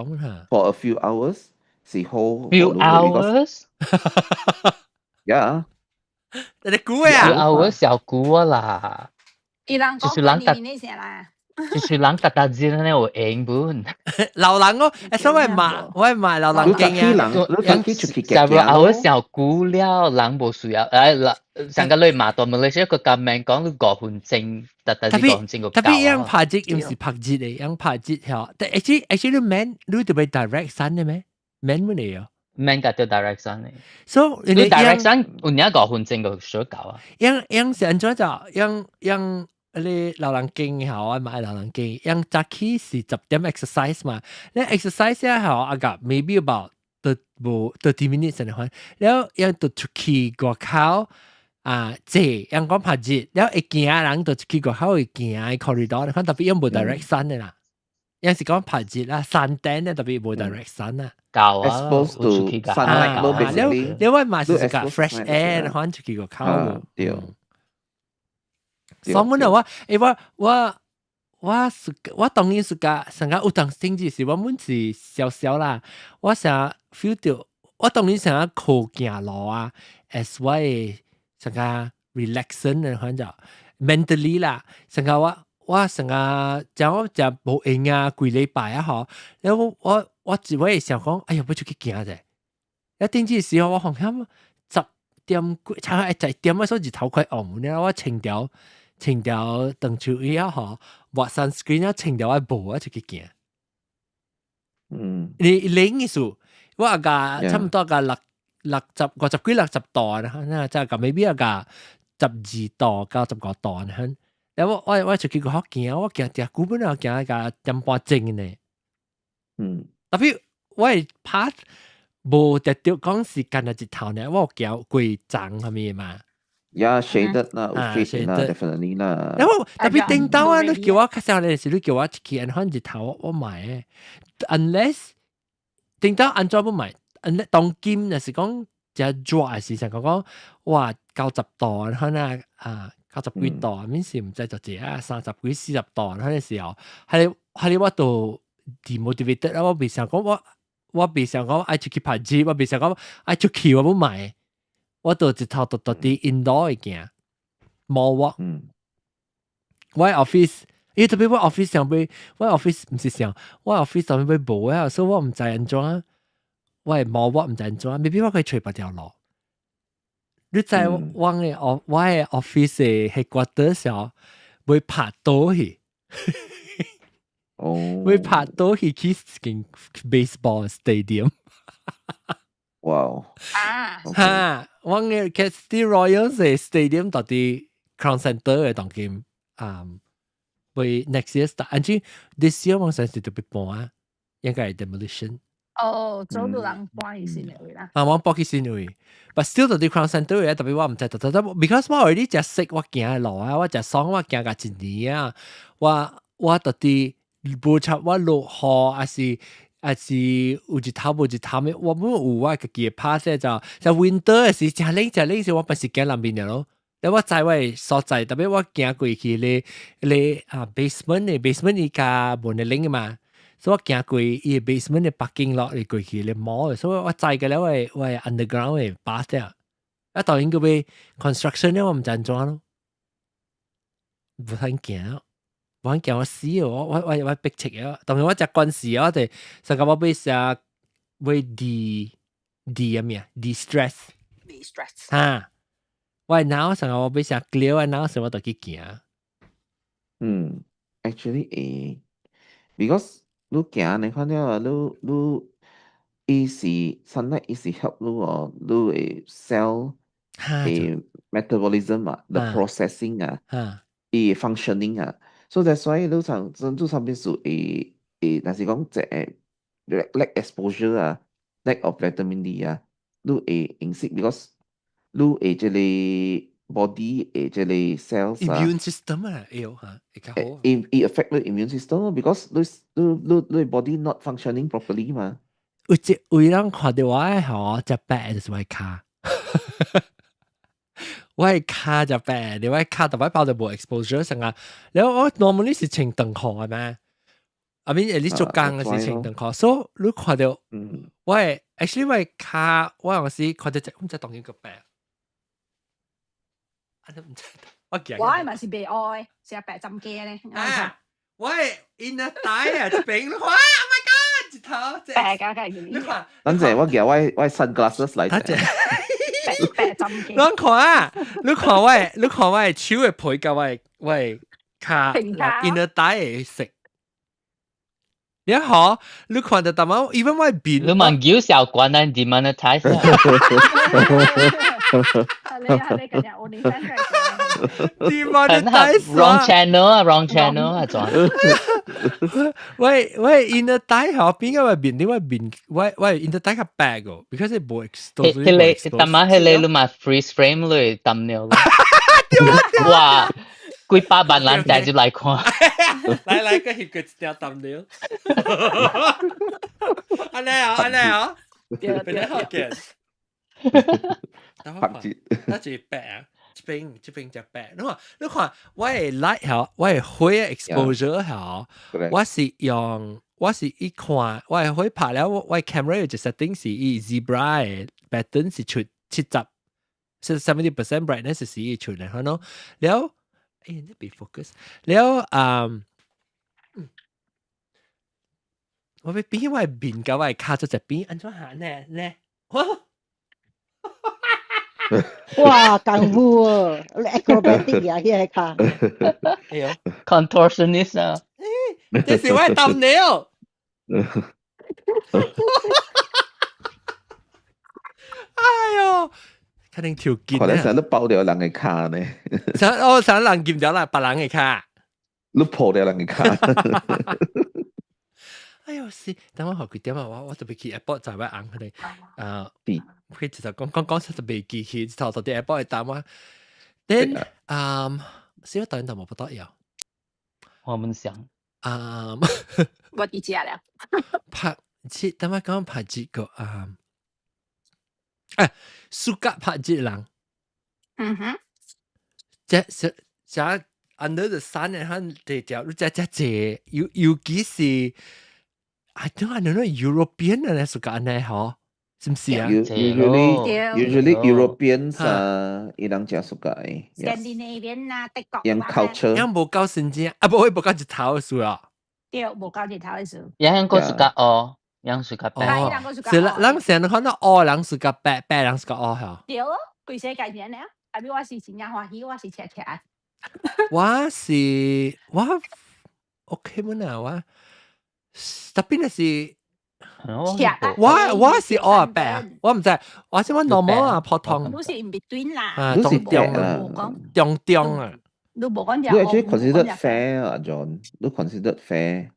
[SPEAKER 3] for a few hours 是好。
[SPEAKER 6] Few hours？
[SPEAKER 3] Yeah。
[SPEAKER 1] 你估啊
[SPEAKER 6] ？Few hours 小估啊啦。
[SPEAKER 2] 伊人講你呢聲啦。
[SPEAKER 6] 就是人特特字咧有用本。
[SPEAKER 1] 老人哦，所以罵我罵老人經啊。
[SPEAKER 3] 你出去
[SPEAKER 6] Several hours 小估了，人無需要，上個你罵到馬來西亞個government 講5分鐘，特特字5分鐘個
[SPEAKER 1] 特別樣拍熱，唔是拍熱嘅，樣拍熱嚇。但 actually 你免你特別 direct sun 嘅咩？免乜嚟啊？
[SPEAKER 6] 免個對 direct sun 嘅。
[SPEAKER 1] 所以
[SPEAKER 6] 你 direct sun 有影5分鐘就小夠啊。
[SPEAKER 1] 樣樣是按怎就樣樣。你老人經吼，我買老人經，樣早起是10點 exercise 嘛，你 exercise 啊吼，啊個 maybe about 得無 30 minutes 嘅款，了樣就出去外口啊，坐，樣講拍熱，了會行人就出去外口會行 corridor，款特別樣無 direct sun 嘅啦，樣是講拍熱啦，山頂咧特別無 direct sun 啊。
[SPEAKER 6] 夠啊
[SPEAKER 3] ，expose to sunlight 咯，
[SPEAKER 1] 了了我嘛是個 fresh air，款出去外口。
[SPEAKER 3] 對。
[SPEAKER 1] 所以我我當然是個成個有當甚至是我們是小小啦，我成 feel 到我當然成日靠行路啊，as 我的成個 relaxation 嘅反正 mentally 啦，成個我成個講我食無閒啊，幾禮拜啊嗬，然後我只會想講，哎呀，要出去行者，一頂這時候我發現10點幾，差不多10點啊，所以日頭快暗了，我穿條長袖衣啊嗬，抹 sunscreen 啊，穿條我帽啊出去行。你冷意思，我阿個差唔多個六六十五十幾六十度啦，那就個 maybe 阿個12度到15度呢。然後我出去個學行，我行條古本啊行個點半鐘呢。Tapi 我的 path 無特著講時間啊日頭呢，我有行過層啥物嘛。
[SPEAKER 3] Yeah, shaded 啦，有 shade 啦，definitely 啦。
[SPEAKER 1] 然後 tapi 頂到啊，你叫我較少咧時，你叫我去按番日頭，我買嘅。Unless 頂到按怎不買？Unless 當今若是講真熱嘅時陣，講講哇90度，可能啊九十幾度，免是毋知就這啊30幾40度，嗰個時候，係我都 demotivated 啦，我袂想講我袂想講愛出去拍機，我袂想講愛出去我不買，我就一頭獨獨佇 indoor 的行，無我，我 office，因為特別我 office 上尾，我 office 毋是上，我 office 上尾無啊，所以我毋知按怎，我係無我毋知按怎，maybe 我可以揣別條路。你知我的 office 的 headquarter 時候會拍倒去。
[SPEAKER 3] 哦，
[SPEAKER 1] 會拍倒去去間 baseball stadium。
[SPEAKER 3] 哇！
[SPEAKER 2] 啊！
[SPEAKER 1] 哈！我嘅 City Royals 嘅 stadium 到底 Crown Centre 嘅當今啊，會 next year start，按住 this year 我相信就被搬啊，應該係 demolition。
[SPEAKER 2] 哦，早都人搬去新嘅位啦。
[SPEAKER 1] 啊，我搬去新位，but still 到底 Crown Centre 嘅，特別我毋知，特特 because 我 already 食識我行嘅路啊，我食爽我行甲一年啊，我到底無插我落雨，還是有日頭無日頭咩？我本有我家己的 path 就 winter 的時，誠冷誠冷時，我不是行南邊的咯。你我知我的所在，特別我行過去咧咧啊 basement 的 basement 伊較無呢冷的嘛，所以我行過伊 basement 的 parking lot 會過去咧 mall，所以我知個了我的 underground 的 path 啊。啊，當然個欲 construction 咧，我毋知按怎咯，無通行。無通行我死哦！我逼切啊！當然我食慣勢啊，我哋上個我欲食欲 de de 咩啊？de stress。
[SPEAKER 2] de stress。
[SPEAKER 1] 哈！我腦上個我欲食 clear，我腦上我就去行。
[SPEAKER 3] 嗯，actually 會，because 你行你看了，你伊是 sunlight 伊是 help 你哦，你的 cell 的 metabolism 啊，the processing 啊，伊 functioning 啊。So that's why 你上你上邊數會會，若是講這個 lack exposure 啊，lack of vitamin D 啊，你會引起 because 你會這個 body 會這個 cells 啊
[SPEAKER 1] ，immune system 啊，會嚇，會較好。
[SPEAKER 3] 伊 affect 你 immune system because 你 body not functioning properly 嘛。
[SPEAKER 1] 有一有人看到我的吼，隻白就是我的跤。我的跤就白，你我的跤特別包就無 exposure 成啊。然後我 normally 是穿長褲的嘛，I mean 你做工嘅是穿長褲，所以你看到我的 actually 我的跤，我有時看到隻，我唔知當然個白，啊你毋知，我記。
[SPEAKER 2] 我係咪是白愛，成日白針機咧？
[SPEAKER 1] 啊，我的 inner thigh 啊，這邊你看，Oh my god，一頭
[SPEAKER 2] 白㗎，梗係
[SPEAKER 1] 你看，
[SPEAKER 3] 等陣我舉我 sunglasses 來。
[SPEAKER 1] 等陣。
[SPEAKER 2] 白針機。
[SPEAKER 1] 你看啊，你看我的手的皮佮我的跤 inner thigh 的色。你好，你看到淡仔，even 我的面。
[SPEAKER 6] 你問叫小關咱 demonetize。
[SPEAKER 2] 你今日我你翻出嚟。
[SPEAKER 1] demonetize。
[SPEAKER 6] Wrong channel 啊，wrong channel 啊，轉。
[SPEAKER 1] 喂喂，inner thigh 嗬，邊個我面？你我面，我 inner thigh 較白個，because 係無 expose。
[SPEAKER 6] 彼個，淡仔彼個你嘛 freeze frame 落 thumbnail。哇！幾百萬人帶入來看。
[SPEAKER 1] 來來，個翕個一條 thumbnail。按呢啊，按呢啊，變得好見。
[SPEAKER 3] 拍節。
[SPEAKER 1] 那是白啊，這邊就白。你看，你看，我的 light 嗬，我的火 exposure 嗬，我是用，我是一看，我的火拍了，我 camera 有一 setting 是以 zebra 的 pattern 是出70，是70% brightness 是伊出來，可能了，哎，你別 focus，了，嗯，我欲變我的面佮我的跤做一邊，按怎行呢？呢？
[SPEAKER 4] 哇，功夫哦，acrobatic 啊，彼個跤。
[SPEAKER 1] 哎呦
[SPEAKER 6] ，contortionist 啊，
[SPEAKER 1] 這是我的 thumbnail。喲，肯定條件。
[SPEAKER 3] 可能成日都爆掉人嘅跤呢。
[SPEAKER 1] 想哦，想人見咗啦，別人嘅跤。
[SPEAKER 3] 你破掉人嘅跤。
[SPEAKER 1] 哎喲是，等我學幾點啊？我特別去 airport 就係我硬佢哋，啊，佢就講講講出就未記起，頭頭啲 airport 係答我。Then，小等就冇不得有。
[SPEAKER 6] 我們想，
[SPEAKER 1] 啊，
[SPEAKER 2] 我佇遮了。
[SPEAKER 1] 拍節，等我講拍節個啊，誒，suka 拍節人。這這這 under the sun 嘅，佢哋就這這這，尤其是。I don't know European 咧，suka 按呢嗬，是唔是啊
[SPEAKER 3] ？Usually Europeans 啊，伊人誠 suka。
[SPEAKER 2] Scandinavian 啊，德國。
[SPEAKER 3] 用 culture。
[SPEAKER 1] 因無夠先知，啊，不會無夠日頭嘅事啊。
[SPEAKER 2] 對，無夠日頭嘅事。
[SPEAKER 6] 人個 suka 黑，人 suka 白。
[SPEAKER 1] 哦，是啦，人成日看到黑人 suka 白，白人 suka 黑嗬。
[SPEAKER 2] 對咯，規世界人咧，啊，比我是真正歡喜，我是赤赤。
[SPEAKER 1] 我是我 OK 冇啊，我特別係是。我是黑白啊，我唔知，我是我 normal 啊，普通。
[SPEAKER 2] 你是 in between 啦，
[SPEAKER 1] 啊，中中啊，中中啊。
[SPEAKER 2] 你無講
[SPEAKER 3] 你 actually considered fair 啊，John？你 considered fair？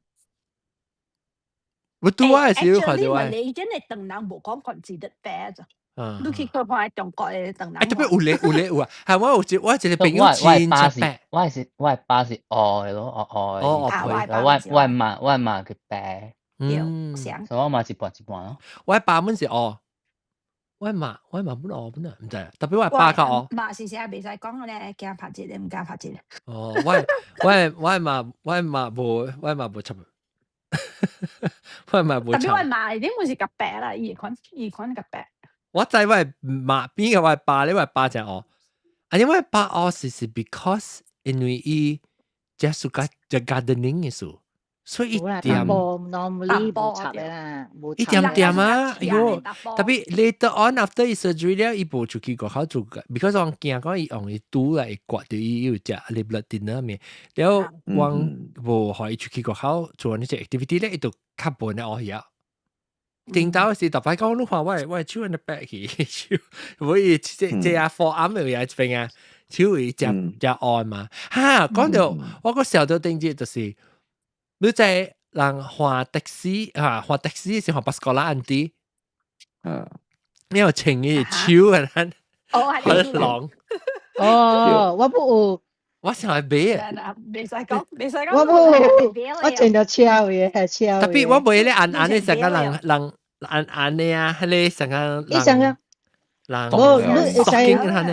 [SPEAKER 1] 我拄我係少看到我。
[SPEAKER 2] 你真係唐人無講 considered fair 咋？你去看看中國的唐人。
[SPEAKER 1] 啊，特別有咧有咧有啊，係我有一個朋友真白。
[SPEAKER 6] 我爸是黑的咯，黑黑的。
[SPEAKER 1] 哦，
[SPEAKER 6] 我媽佢白。
[SPEAKER 2] 嗯，
[SPEAKER 6] 所以我媽一半一半咯。
[SPEAKER 1] 我爸本是黑，我媽本黑本啊，毋知，特別我爸較黑。
[SPEAKER 2] 媽是啥袂使講咧，驚拍一個，毋敢拍一個。
[SPEAKER 1] 哦，我媽無插，我媽無
[SPEAKER 2] 特別我媽一定毋是較白啦，伊款伊款較白。
[SPEAKER 1] 我知我媽邊個我爸咧，我爸誠黑。啊，因為爸黑是 because 因為伊這 suka 這 gardening 嘅事。所以一點
[SPEAKER 4] normally 無插的啦，
[SPEAKER 1] 一點點啊，哎喲，特別 later on after 伊 surgery 了，伊無出去外口做，because 我驚講伊用伊拄來刮到伊有食你 blood thinner 面，了我無予伊出去外口做那些 activity 咧，伊就較無呢黑去。頂到時特別講，你看我手按呢白去，手，我伊這這啊 forearm 有一邊啊，手會誠誠黑嘛。哈，講到我個想到頂日就是。你知人換的士啊，換的士是換 basikal auntie，你有穿伊手啊，
[SPEAKER 2] 哦，
[SPEAKER 1] 係狼。
[SPEAKER 4] 哦，我不有，
[SPEAKER 1] 我想來買
[SPEAKER 2] 啊，袂使講，袂使講，
[SPEAKER 4] 我無，我穿著超嘅，係超。
[SPEAKER 1] 特別我買咧按按咧成個人人按按的啊，彼个成個
[SPEAKER 4] 伊成個
[SPEAKER 1] 人，
[SPEAKER 4] 無你會使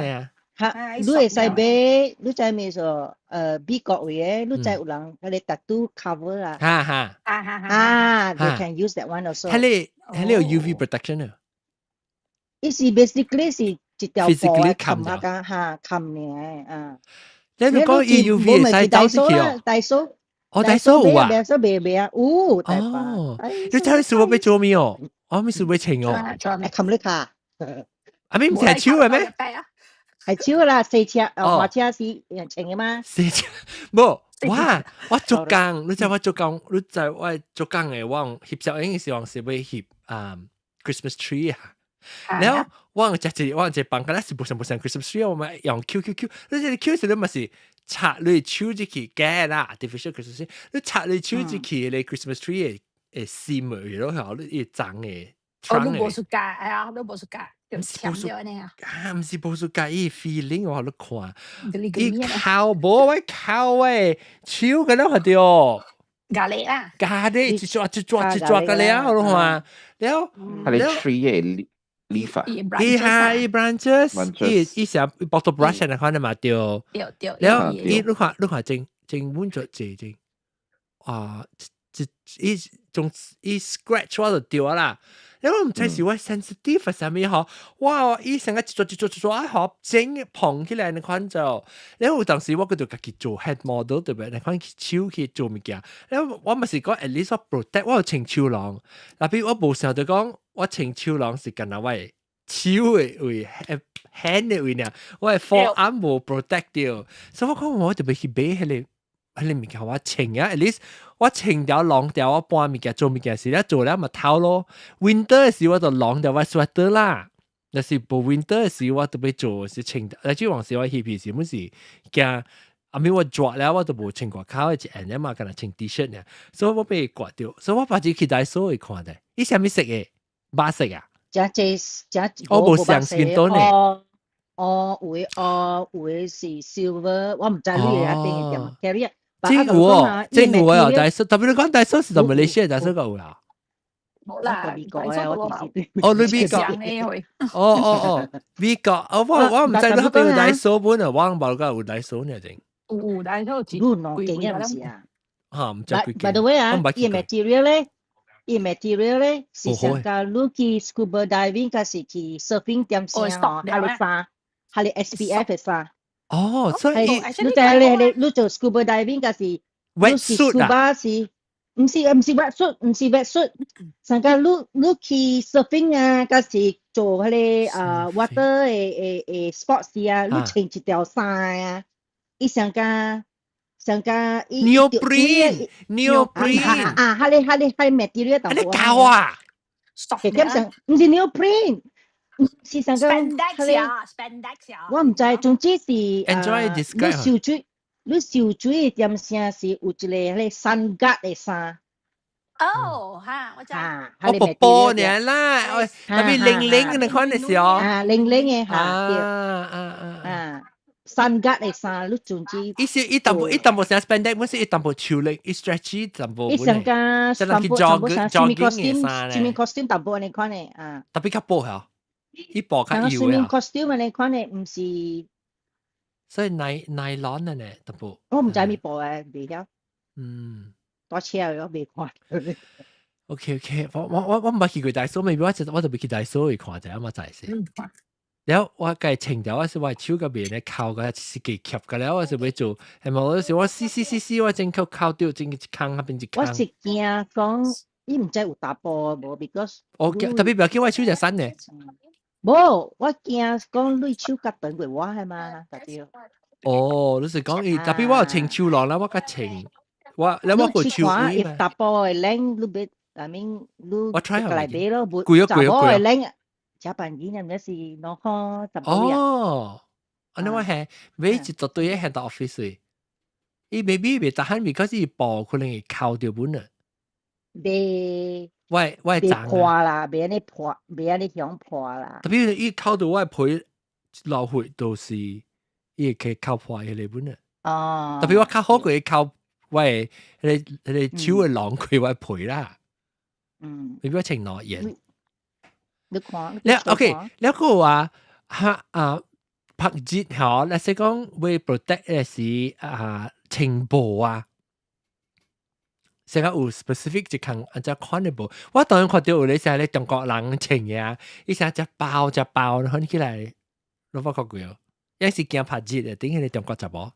[SPEAKER 1] 啊。
[SPEAKER 4] 哈，你會使買，你知咩說？美國位的，你知有人彼个 tattoo cover 啦。
[SPEAKER 1] 哈哈。
[SPEAKER 4] 啊，they can use that one also。
[SPEAKER 1] 彼个有 UV protection 啊。
[SPEAKER 4] 伊是 basically 是一條布啊，冚啊個哈冚爾啊。
[SPEAKER 1] 你講伊 UV 會使走出去哦？
[SPEAKER 4] Daiso。
[SPEAKER 1] 哦，Daiso 有啊。
[SPEAKER 4] Daiso 賣賣啊，有。
[SPEAKER 1] 哦。你睇你是我欲做咩哦？我咪是欲穿哦。
[SPEAKER 4] 冚你跤。
[SPEAKER 1] 啊，咪毋是係手的咩？
[SPEAKER 4] 係手啦，洗車哦，滑車是穿的嗎？
[SPEAKER 1] 洗車，無，我做工，你知我做工，你知我做工的，我翕相影時，我是欲翕啊 Christmas tree 啊。然後我食一我一個房間是無像無像 Christmas tree，我們用 Q Q Q，你這個 Q 時你嘛是插你手入去假啦，artificial Christmas tree，你插你手入去咧 Christmas tree 的心的咯，嗬，你伊長的。
[SPEAKER 2] 哦，你無 suka，哎呀，你無 suka。就簽咗呢啊！
[SPEAKER 1] 啊，毋是無 suka，伊 feeling 我你看，伊靠無我靠喂，手個了看到。
[SPEAKER 2] 咖喱啦，
[SPEAKER 1] 咖喱一抓一抓一抓個了，你看，了，
[SPEAKER 3] 佢哋 tree 的 leaf 啊，
[SPEAKER 1] 伊哈伊 branches，伊伊成 bottle brush 那款的嘛對，
[SPEAKER 2] 對對，
[SPEAKER 1] 了伊你看你看真真穩咗濟真，啊，一伊種伊 scratch 我就對啦。因為毋知是我 sensitive 啥物吼，哇！伊成個一抓一抓一抓啊，整膨起來那款就，然後有當時我閣就家己做 hand model 對不對？那款手去做物件，然後我嘛是講 at least 我 protect 我有穿手囊，特別我無想到講我穿手囊是干焦我的手的位 hand 的位爾，我的 forearm 無 protect 掉，所以我講我特別去買彼个物件我穿啊，at least 我穿條晾掉，我搬物件做物件時，咧做了嘛透咯。Winter 的時我就晾掉我 sweater 啦。若是無 winter 嘅時，我特別做是穿，嚟住往時我翕片時，本是驚。後面我熱了，我都無穿外口，一按嘛，干焦穿 T-shirt 呢，所以我被刮掉，所以我把這去 Daiso 會看的，伊啥物色的？白色啊？
[SPEAKER 4] 這這這
[SPEAKER 1] 我無上 skin tone 呢。
[SPEAKER 4] 哦哦，有的哦，有的是 silver，我毋知你的遐邊的點 carry。
[SPEAKER 1] 真有哦，真有啊！Daiso，特別你講 Daiso 是在馬來西亞 Daiso 個有啦。
[SPEAKER 2] 冇啦，
[SPEAKER 4] 美國嘅我
[SPEAKER 1] 哦，你美國。哦哦哦，美國，哦我毋知你嗰邊有 Daiso 本啊，我無個有 Daiso 呢正。
[SPEAKER 2] 有 Daiso
[SPEAKER 4] 你兩間嘅毋是啊？
[SPEAKER 1] 嚇，毋知幾間。
[SPEAKER 4] By the way 啊，伊 material 咧，伊 material 咧是上個你去 scuba diving，還是去 surfing 點聲哦，係你衫，係你 SPF 嘅衫。
[SPEAKER 1] 哦，所以
[SPEAKER 4] 你知你做 scuba diving 還是
[SPEAKER 1] wet suit 啊？
[SPEAKER 4] 是，毋是 wet suit，毋是 wet suit。上個你去 surfing 啊，還是做彼個啊 water 的 sports 啊，你穿一條衫啊，伊上個上個伊
[SPEAKER 1] neoprene，neoprene
[SPEAKER 4] 啊，彼個 material
[SPEAKER 1] 你教啊？
[SPEAKER 4] 係點上？毋是 neoprene，是上個
[SPEAKER 2] spandex 啊，spandex 啊。
[SPEAKER 4] 我毋知，總之是
[SPEAKER 1] Enjoy
[SPEAKER 4] 你受水，你受水的點聲是有一個彼個 sun guard 的衫。
[SPEAKER 2] 哦，哈，我知。
[SPEAKER 1] 我薄薄呢啦，特別零零你看的時候。
[SPEAKER 4] 啊，零零的哈，
[SPEAKER 1] 啊啊啊
[SPEAKER 4] 啊！sun guard 的衫，你總之。
[SPEAKER 1] 伊是伊淡薄伊淡薄像 spandex，本是伊淡薄手力，伊 stretchy 淡薄。
[SPEAKER 4] 伊上加
[SPEAKER 1] 淡薄 jogging 的衫
[SPEAKER 4] 咧。swimming costume 淡薄按呢款的啊。
[SPEAKER 1] 特別較薄嚇，伊薄較幼
[SPEAKER 4] 啊。swimming costume 按呢款的，毋是。
[SPEAKER 1] 所以耐耐 nylon 的呢，淡薄。
[SPEAKER 4] 我毋知物布的，袂曉。大車我未看。
[SPEAKER 1] OK，我毋捌去過 Daiso，maybe 我就欲去 Daiso 去看者，我知先。了我計穿掉，我是我手嗰邊咧扣個是幾夾個了，我是欲做，係咪？我是我試試試試，我真扣扣掉，真一空那邊一空。
[SPEAKER 4] 我是驚講，伊毋知有查埔無，because
[SPEAKER 1] 我特別不要緊，我手就瘦呢。
[SPEAKER 4] 無，我驚講你手較長過我係嘛？對。
[SPEAKER 1] 哦，你是講伊特別我有穿手囊啦，我較穿。我你我個手
[SPEAKER 4] 位嘛。查埔的 length 你欲，I mean 你
[SPEAKER 1] 我 try
[SPEAKER 4] 來買咯，無
[SPEAKER 1] 貴啊貴啊貴
[SPEAKER 4] 啊。length 食飯錢啊，毋是2塊10
[SPEAKER 1] 哦，按呢我係買一大堆喺到 office，伊 maybe 袂得閒，because 伊布可能會扣掉本啊。
[SPEAKER 4] 袂，
[SPEAKER 1] 我
[SPEAKER 4] 袂破啦，袂按呢破，袂按呢響破啦。
[SPEAKER 1] 特別伊扣到我皮流血都是，伊會可以扣破彼個本啊。
[SPEAKER 4] 哦。
[SPEAKER 1] 特別我較好過扣我彼個手的囊開我皮啦。你不要穿兩件。
[SPEAKER 4] 你看，
[SPEAKER 1] 你 OK，你個話哈啊拍熱嗬，你是講為 protect 的是啊穿布啊，成個有 specific 一項按這款的布，我當然看到有咧是咧中國人穿的啊，伊成隻包隻包，看起來攏無看過哦，也是驚拍熱的，頂彼個中國查某。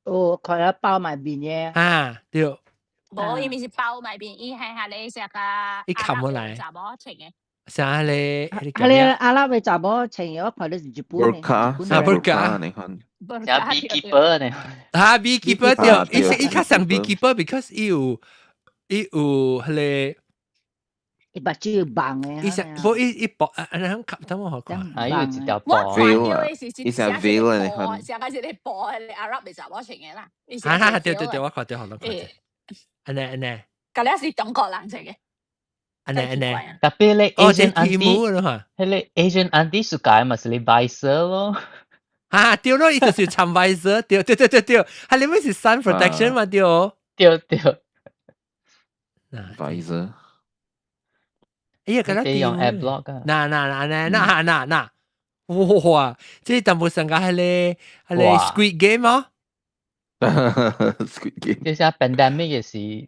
[SPEAKER 4] 哦，看下包埋面的。
[SPEAKER 1] 啊，對。
[SPEAKER 2] 無，伊毋是包埋面，伊係下咧成個
[SPEAKER 1] 伊冚落來。
[SPEAKER 2] 查某穿的。
[SPEAKER 1] 啥咧？
[SPEAKER 4] 啊咧阿拉伯查某穿的，我看咧是日本的。
[SPEAKER 3] 啊
[SPEAKER 1] ，burqa，
[SPEAKER 3] 你看。
[SPEAKER 6] 像 beekeeper 呢？
[SPEAKER 1] 啊，beekeeper 對，伊較像 beekeeper，because 伊有彼個。
[SPEAKER 4] 伊目睭有網的。
[SPEAKER 1] 伊是無伊伊薄啊，按呢樣等我好看。
[SPEAKER 6] 啊，伊有一條布。
[SPEAKER 3] veil 啊，伊是 veil 啊，你看。
[SPEAKER 2] 成個是咧布，阿拉伯查某穿的啦。
[SPEAKER 1] 哈哈，對對對，我看到好多看到。按呢按呢。
[SPEAKER 2] 嗰個是中國人穿的。
[SPEAKER 1] 按呢按呢。
[SPEAKER 6] 特別咧 Asian
[SPEAKER 1] auntie，
[SPEAKER 6] 彼個 Asian auntie 暑假嘛是咧 visor 咯。
[SPEAKER 1] 啊，對咯，伊就是穿 visor，對對對對對，係你咪是 sun protection 嘛，對。
[SPEAKER 6] 對對。
[SPEAKER 3] visor。
[SPEAKER 1] 哎呀，敢若
[SPEAKER 6] 用 ad block 啊。
[SPEAKER 1] 嗱嗱嗱嗱嗱嗱嗱，哇！這淡薄上個彼個 Squid Game 哦。
[SPEAKER 3] Squid Game。
[SPEAKER 6] 這是 pandemic 嘅時，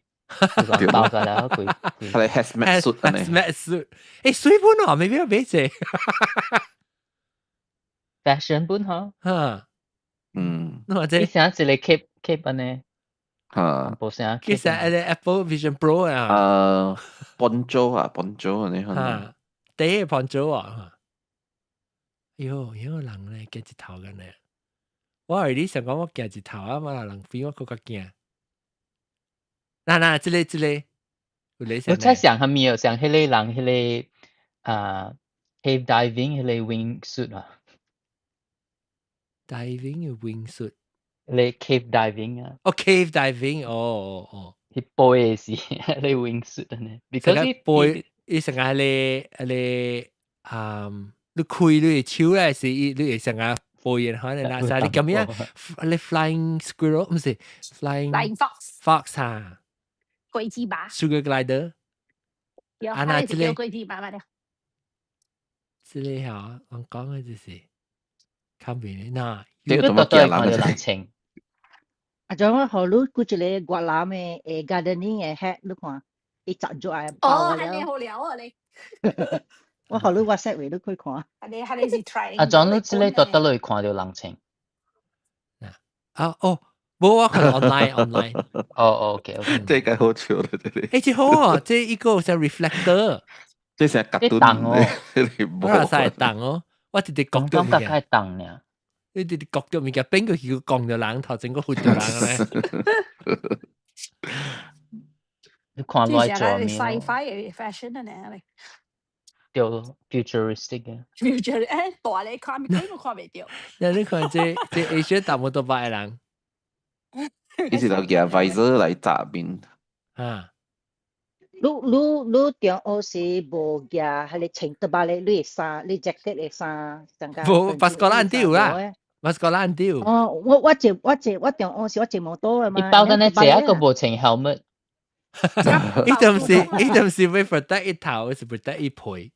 [SPEAKER 6] 爆㗎啦，佢。
[SPEAKER 3] 係咧 hazmat suit 啊
[SPEAKER 1] ，hazmat suit。欸，水本哦，未必要買這。
[SPEAKER 6] fashion 本嗬。
[SPEAKER 1] 嚇。
[SPEAKER 3] 嗯。
[SPEAKER 1] 或者。
[SPEAKER 6] 你想一個 cape cape 按呢？
[SPEAKER 3] 嚇。
[SPEAKER 6] 無啥。
[SPEAKER 1] 其實彼個 Apple Vision Pro 啊。
[SPEAKER 3] 啊，poncho 啊，poncho 啊，你看。
[SPEAKER 1] 嚇，第一個 poncho 啊。喲，有人咧驚一頭嘅呢。我係你想講我驚一頭啊嘛，人比我更較驚。嗱嗱，這個這個，
[SPEAKER 6] 我在想係咪有像彼個人彼個啊，彼 cave diving 彼个 wing suit 啊。
[SPEAKER 1] Diving 嘅 wing suit。
[SPEAKER 6] 你 cave diving 啊。
[SPEAKER 1] 哦，cave diving，哦哦哦。
[SPEAKER 6] 彼飛的是彼个 wing suit 呢。
[SPEAKER 1] 成個飛，伊成個咧咧，你開你的手咧，是伊你會成個飛的可能啦，就你咁樣，你 flying squirrel 毋是 flying
[SPEAKER 2] flying fox
[SPEAKER 1] fox 啊，
[SPEAKER 2] 龜之馬
[SPEAKER 1] ，sugar glider。
[SPEAKER 2] 有，啊那這個龜之馬嘛咧。
[SPEAKER 1] 這個嚇，我講的就是較袂那。
[SPEAKER 3] 這個怎麼
[SPEAKER 6] 對看著人穿。
[SPEAKER 4] 啊，種我予你過一個越南的gardening 的 hat，你看，伊紮咗來包
[SPEAKER 2] 哦，係你好了啊你。
[SPEAKER 4] 我予你 WhatsApp 話你可以看。
[SPEAKER 2] 係你是 try。
[SPEAKER 6] 啊，種你這個佇佗落看著人穿？
[SPEAKER 1] 啊哦，無我看 online online。
[SPEAKER 6] 哦，OK OK。
[SPEAKER 3] 這個好笑啦，這個。
[SPEAKER 1] 欸，這好啊，這一個像 reflector。
[SPEAKER 3] 這是角度。
[SPEAKER 6] 重哦。
[SPEAKER 1] 我係使重哦，我直直講到物件。
[SPEAKER 6] 較重爾。
[SPEAKER 1] 你直直講到物件，變過去講著人頭前閣翕著人咧。
[SPEAKER 6] 你看來做咩
[SPEAKER 2] ？Sci-fi 的 fashion 啊呢？
[SPEAKER 6] 對，futuristic 嘅。
[SPEAKER 2] future 大咧看，根本看袂著。
[SPEAKER 1] 那你看這這 Asia 大摩托白的人，
[SPEAKER 3] 伊是就舉 visor 來紮面。
[SPEAKER 1] 啊。
[SPEAKER 4] 你你你中學時無舉彼個穿倒擺咧，你的衫，你 jacket 的衫，上加。
[SPEAKER 1] 無，巴斯哥蘭丟啦，巴斯哥蘭丟。
[SPEAKER 4] 哦，我我坐我坐我中學時我坐摩托的嘛。
[SPEAKER 6] 伊包緊咧坐一個無穿 helmet。
[SPEAKER 1] 伊就是伊就是欲 protect 伊頭，是 protect 伊皮。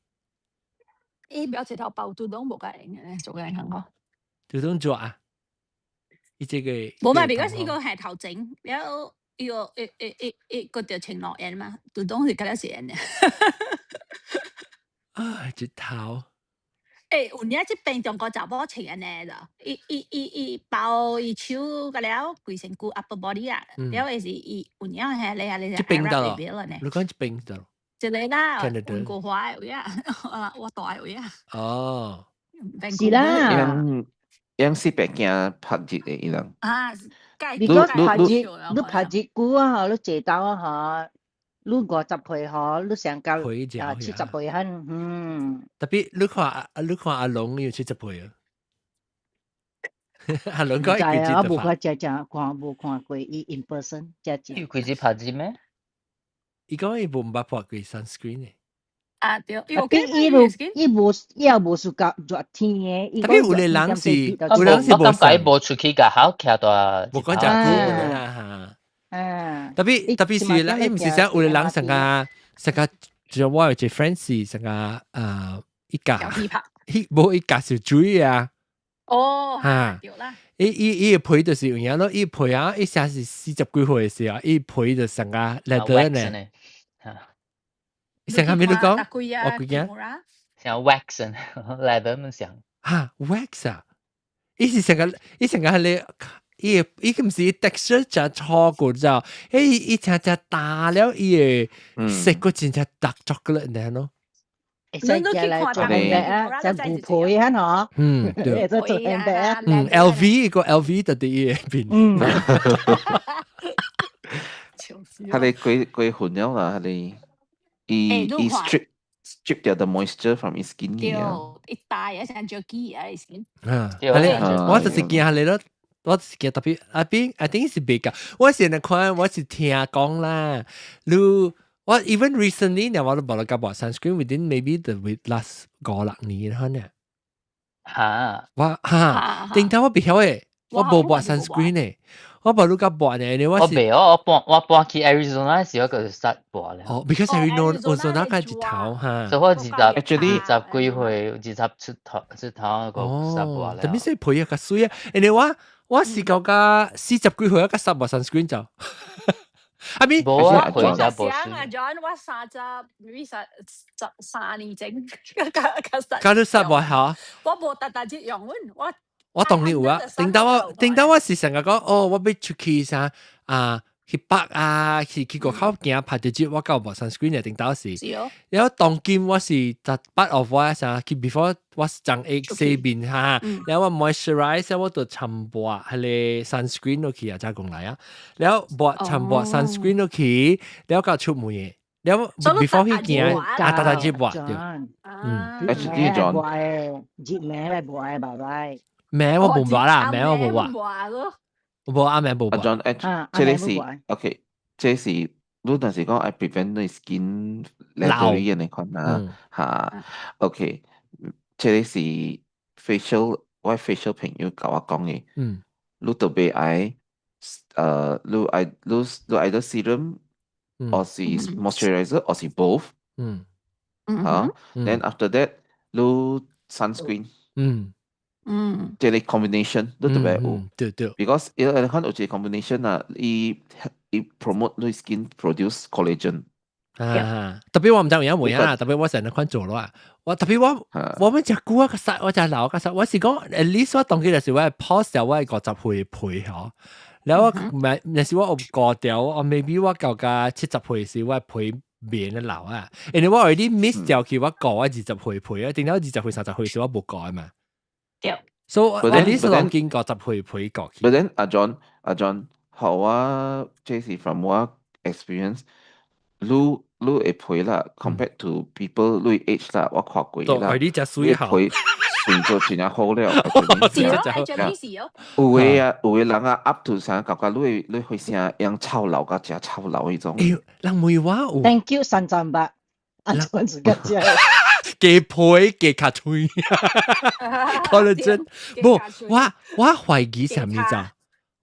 [SPEAKER 2] 伊表一頭包都攏無共用嘅，做緊行個。
[SPEAKER 1] 就攏做啊？伊這個。
[SPEAKER 2] 無嘛，because 伊個係頭前，了後伊個伊伊伊伊個就穿落煙嘛，就攏是較了是煙的。
[SPEAKER 1] 啊，一頭。
[SPEAKER 2] 欸，有影這邊中國查某穿按呢啦，伊伊伊伊包伊手個了，規身軀 upper body 啊，了會是伊有影係咧係咧
[SPEAKER 1] 這邊得咯，你講這邊得咯。
[SPEAKER 2] 一個啦，溫哥華的位啊，我住的位啊。
[SPEAKER 1] 哦，
[SPEAKER 4] 是啦。
[SPEAKER 3] 樣樣是白驚曬熱的伊人。
[SPEAKER 2] 啊，
[SPEAKER 4] 你講曬熱，你曬熱久啊，你坐到啊，你50歲嗬，你上到啊70歲很，嗯。
[SPEAKER 1] 特別你看你看阿龍有70歲啊。阿龍講
[SPEAKER 4] 毋知啊，我無看真正看無看過伊 in person 真正。
[SPEAKER 6] 伊有開始曬熱咩？
[SPEAKER 1] 伊講伊無毋捌潑過 sunscreen 的。
[SPEAKER 2] 啊對，
[SPEAKER 4] 特別伊無伊無伊也無暑假熱天的。
[SPEAKER 1] 特別有的人是，有人是
[SPEAKER 6] 我感覺伊無出去共好徛大。
[SPEAKER 1] 無講誠久啦嚇。
[SPEAKER 4] 啊。
[SPEAKER 1] 特別特別是咧，伊毋是講有的人成個成個，就我有一個 friend 是成個啊，伊教，伊無伊教是水啊。
[SPEAKER 2] 哦，
[SPEAKER 1] 嚇，
[SPEAKER 2] 對啦。
[SPEAKER 1] 伊伊伊的皮就是有影咯，伊皮啊，伊啥是40幾歲的時候，伊皮就成個 leather 呢。成個咩你講？我幾驚？
[SPEAKER 6] 像 wax leather 咁像。
[SPEAKER 1] 嚇，wax 啊！伊是成個，伊成個係你，伊伊毋是 texture 誠粗過之後，伊伊誠誠大了，伊會色個真正 dark chocolate 呢咯。
[SPEAKER 4] 會使寄來做 handbag 啊，就牛皮啊，嗬。
[SPEAKER 1] 嗯，對。
[SPEAKER 4] 會使做 handbag 啊。
[SPEAKER 1] 嗯，LV 個 LV 就佇伊邊。
[SPEAKER 4] 嗯。
[SPEAKER 3] 佢哋過過分了啦，佢哋伊伊 strip strip 掉 the moisture from his skin。
[SPEAKER 2] 對，一大啊，像 jerky 啊，skin。
[SPEAKER 1] 啊，我就是驚你咯，我就是驚特別阿邊，I think 是比較，我現在看我是聽講啦，你。我 even recently 呢，我都無咧甲抹 sunscreen within maybe the with last 五六年可能。
[SPEAKER 6] 嚇！
[SPEAKER 1] 我嚇，頂頭我袂曉的，我無抹 sunscreen 的，我無你甲抹呢，你我
[SPEAKER 6] 我袂哦，我搬我搬去 Arizona 時，我就煞抹咧。
[SPEAKER 1] 哦，because Arizona 較日頭哈。
[SPEAKER 6] 所以我二十二十幾歲，二十出頭出頭個煞抹咧。
[SPEAKER 1] 特別是皮啊較媠啊，因為我我是到甲40幾歲，我較煞抹 sunscreen 就。阿咪，
[SPEAKER 6] 無啊，佢就無
[SPEAKER 2] 啊，John，我三十，maybe 十十三年前，較
[SPEAKER 1] 較你煞抹嚇？
[SPEAKER 2] 我無逐逐日用，我
[SPEAKER 1] 我當然有啊，頂到我頂到我是成日講，哦，我欲出去啥啊，去北啊，去去外口行拍著熱，我夠抹 sunscreen 嘅頂到時。然後當今我是十八 of 我啥，去 before 我長 egg 洗面哈，然後我 moisturize 我就摻抹彼个 sunscreen 落去啊，才講來啊，然後抹摻抹 sunscreen 落去，然後到出門嘅。了 before 去行，啊，逐逐日抹對。
[SPEAKER 2] 嗯。
[SPEAKER 3] Actually John，
[SPEAKER 4] 熱暝來抹的，拜拜。
[SPEAKER 1] 暝我無抹啦，暝我無抹。無阿暝無抹。
[SPEAKER 3] 阿 John，誒，這個是 OK，這是你若是講愛 prevent 你 skin leathery 的款啊，嚇，OK，這個是 facial，我 facial 朋友共我講的，你特別愛，你愛到 serum，或是 moisturizer，或是 both，嚇，then after that，你 sunscreen，這個 combination 你特別有，
[SPEAKER 1] 對對
[SPEAKER 3] ，because 伊個看有一個 combination 啊，伊伊 promote 你 skin produce collagen。
[SPEAKER 1] 啊，特別我毋知有影會啊，特別我成日看做咯啊，我特別我我欲食久啊，較實我食老較實，我是講 at least 我當佢就是我 pause 我50歲皮嗬，然後我唔係，若是我有過掉，我 maybe 我到甲70歲時，我皮變得老啊，因為我 already miss 掉去我過我20歲皮啊，定到20歲30歲時我無過嘛。
[SPEAKER 2] 對。
[SPEAKER 1] 所以 at least 我經50歲皮過去。
[SPEAKER 3] But then 阿 John 阿 John，好啊，這是 from 我 experience。你你會皮啦，compared to people 你 age 啦，我看過啦，
[SPEAKER 1] 你隻水
[SPEAKER 3] 皮算做真正好了。
[SPEAKER 2] 是咯，是哦。
[SPEAKER 3] 有的啊，有的人啊，up to 啥，感覺你你會聲樣臭老甲誠臭老彼種。
[SPEAKER 1] 欸，人問我有。
[SPEAKER 4] Thank you 三千八，阿陣時個只。
[SPEAKER 1] 加皮加較脆，可能真無我我懷疑啥物咋？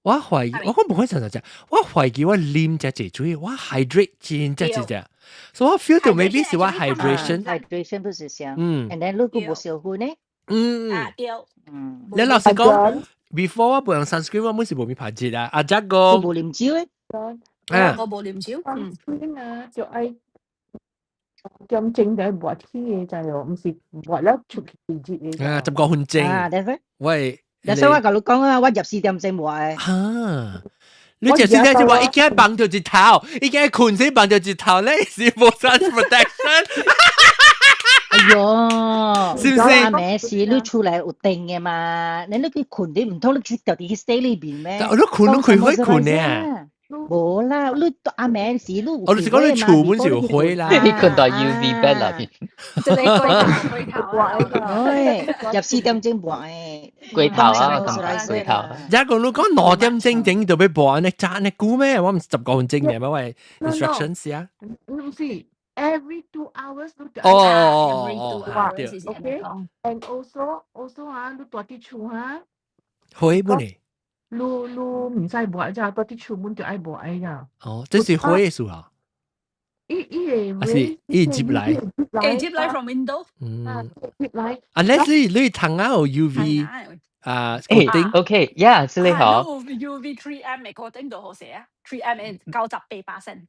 [SPEAKER 1] 我懷疑我講無可能實實，我懷疑我啉這濟水，我 hydrate 真正真正，所以我 feel 到 maybe 是我 hydration。
[SPEAKER 4] hydration 不是像，and then 如果無燒薰呢？
[SPEAKER 1] 嗯，
[SPEAKER 2] 對，
[SPEAKER 1] 你老實講，before 我無用 sunscreen，我每是無咪拍熱啊。阿則哥
[SPEAKER 4] 無啉酒的，
[SPEAKER 1] 啊，
[SPEAKER 2] 我無啉酒。
[SPEAKER 7] sunscreen 啊，就愛點鐘就抹起的，就係毋是抹了出去熱的。
[SPEAKER 1] 啊，15分鐘。
[SPEAKER 4] 啊，對唔
[SPEAKER 1] 喂，
[SPEAKER 4] 所以我共你講啊，我24點鐘抹的。
[SPEAKER 1] 哈，你就是咧就話一驚綁住日頭，一驚睏死綁住日頭咧，是無 sun protection。
[SPEAKER 4] 哎喲，
[SPEAKER 1] 是唔是？
[SPEAKER 4] 阿暝時你出來有電的嘛？你你去睏你毋通你去著佇去裏面咩？
[SPEAKER 1] 我都睏，你開會睏呢？
[SPEAKER 4] 無啦，你阿暝時你
[SPEAKER 1] 我就是講你厝本是有火啦，
[SPEAKER 6] 你睏到 UV bed 內邊。
[SPEAKER 2] 這個龜頭龜頭啊！
[SPEAKER 4] 對，24點鐘抹的。
[SPEAKER 6] 龜頭啊，我感覺龜頭。
[SPEAKER 1] 一個你講2點鐘整就欲抹呢，爭呢久咩？我毋是15分鐘嘅咩？喂，instruction 啊？
[SPEAKER 7] 毋是，every 2 hours 你
[SPEAKER 1] 哦哦哦，
[SPEAKER 7] 對，OK，and also also 啊，你蹛佇厝啊，
[SPEAKER 1] 火本呢？
[SPEAKER 7] 你你毋使抹咋，蹛佇厝門就愛抹呀。
[SPEAKER 1] 哦，這是火的時候。
[SPEAKER 7] 伊伊會
[SPEAKER 1] 還是伊入來？
[SPEAKER 2] 會入來 from window。
[SPEAKER 1] 嗯，
[SPEAKER 7] 入來。
[SPEAKER 1] Unless 你你窗仔有 UV 啊，coating。
[SPEAKER 6] OK，yeah，這裡好。
[SPEAKER 2] UV 3M 的 coating 就好勢啊，3M 98%。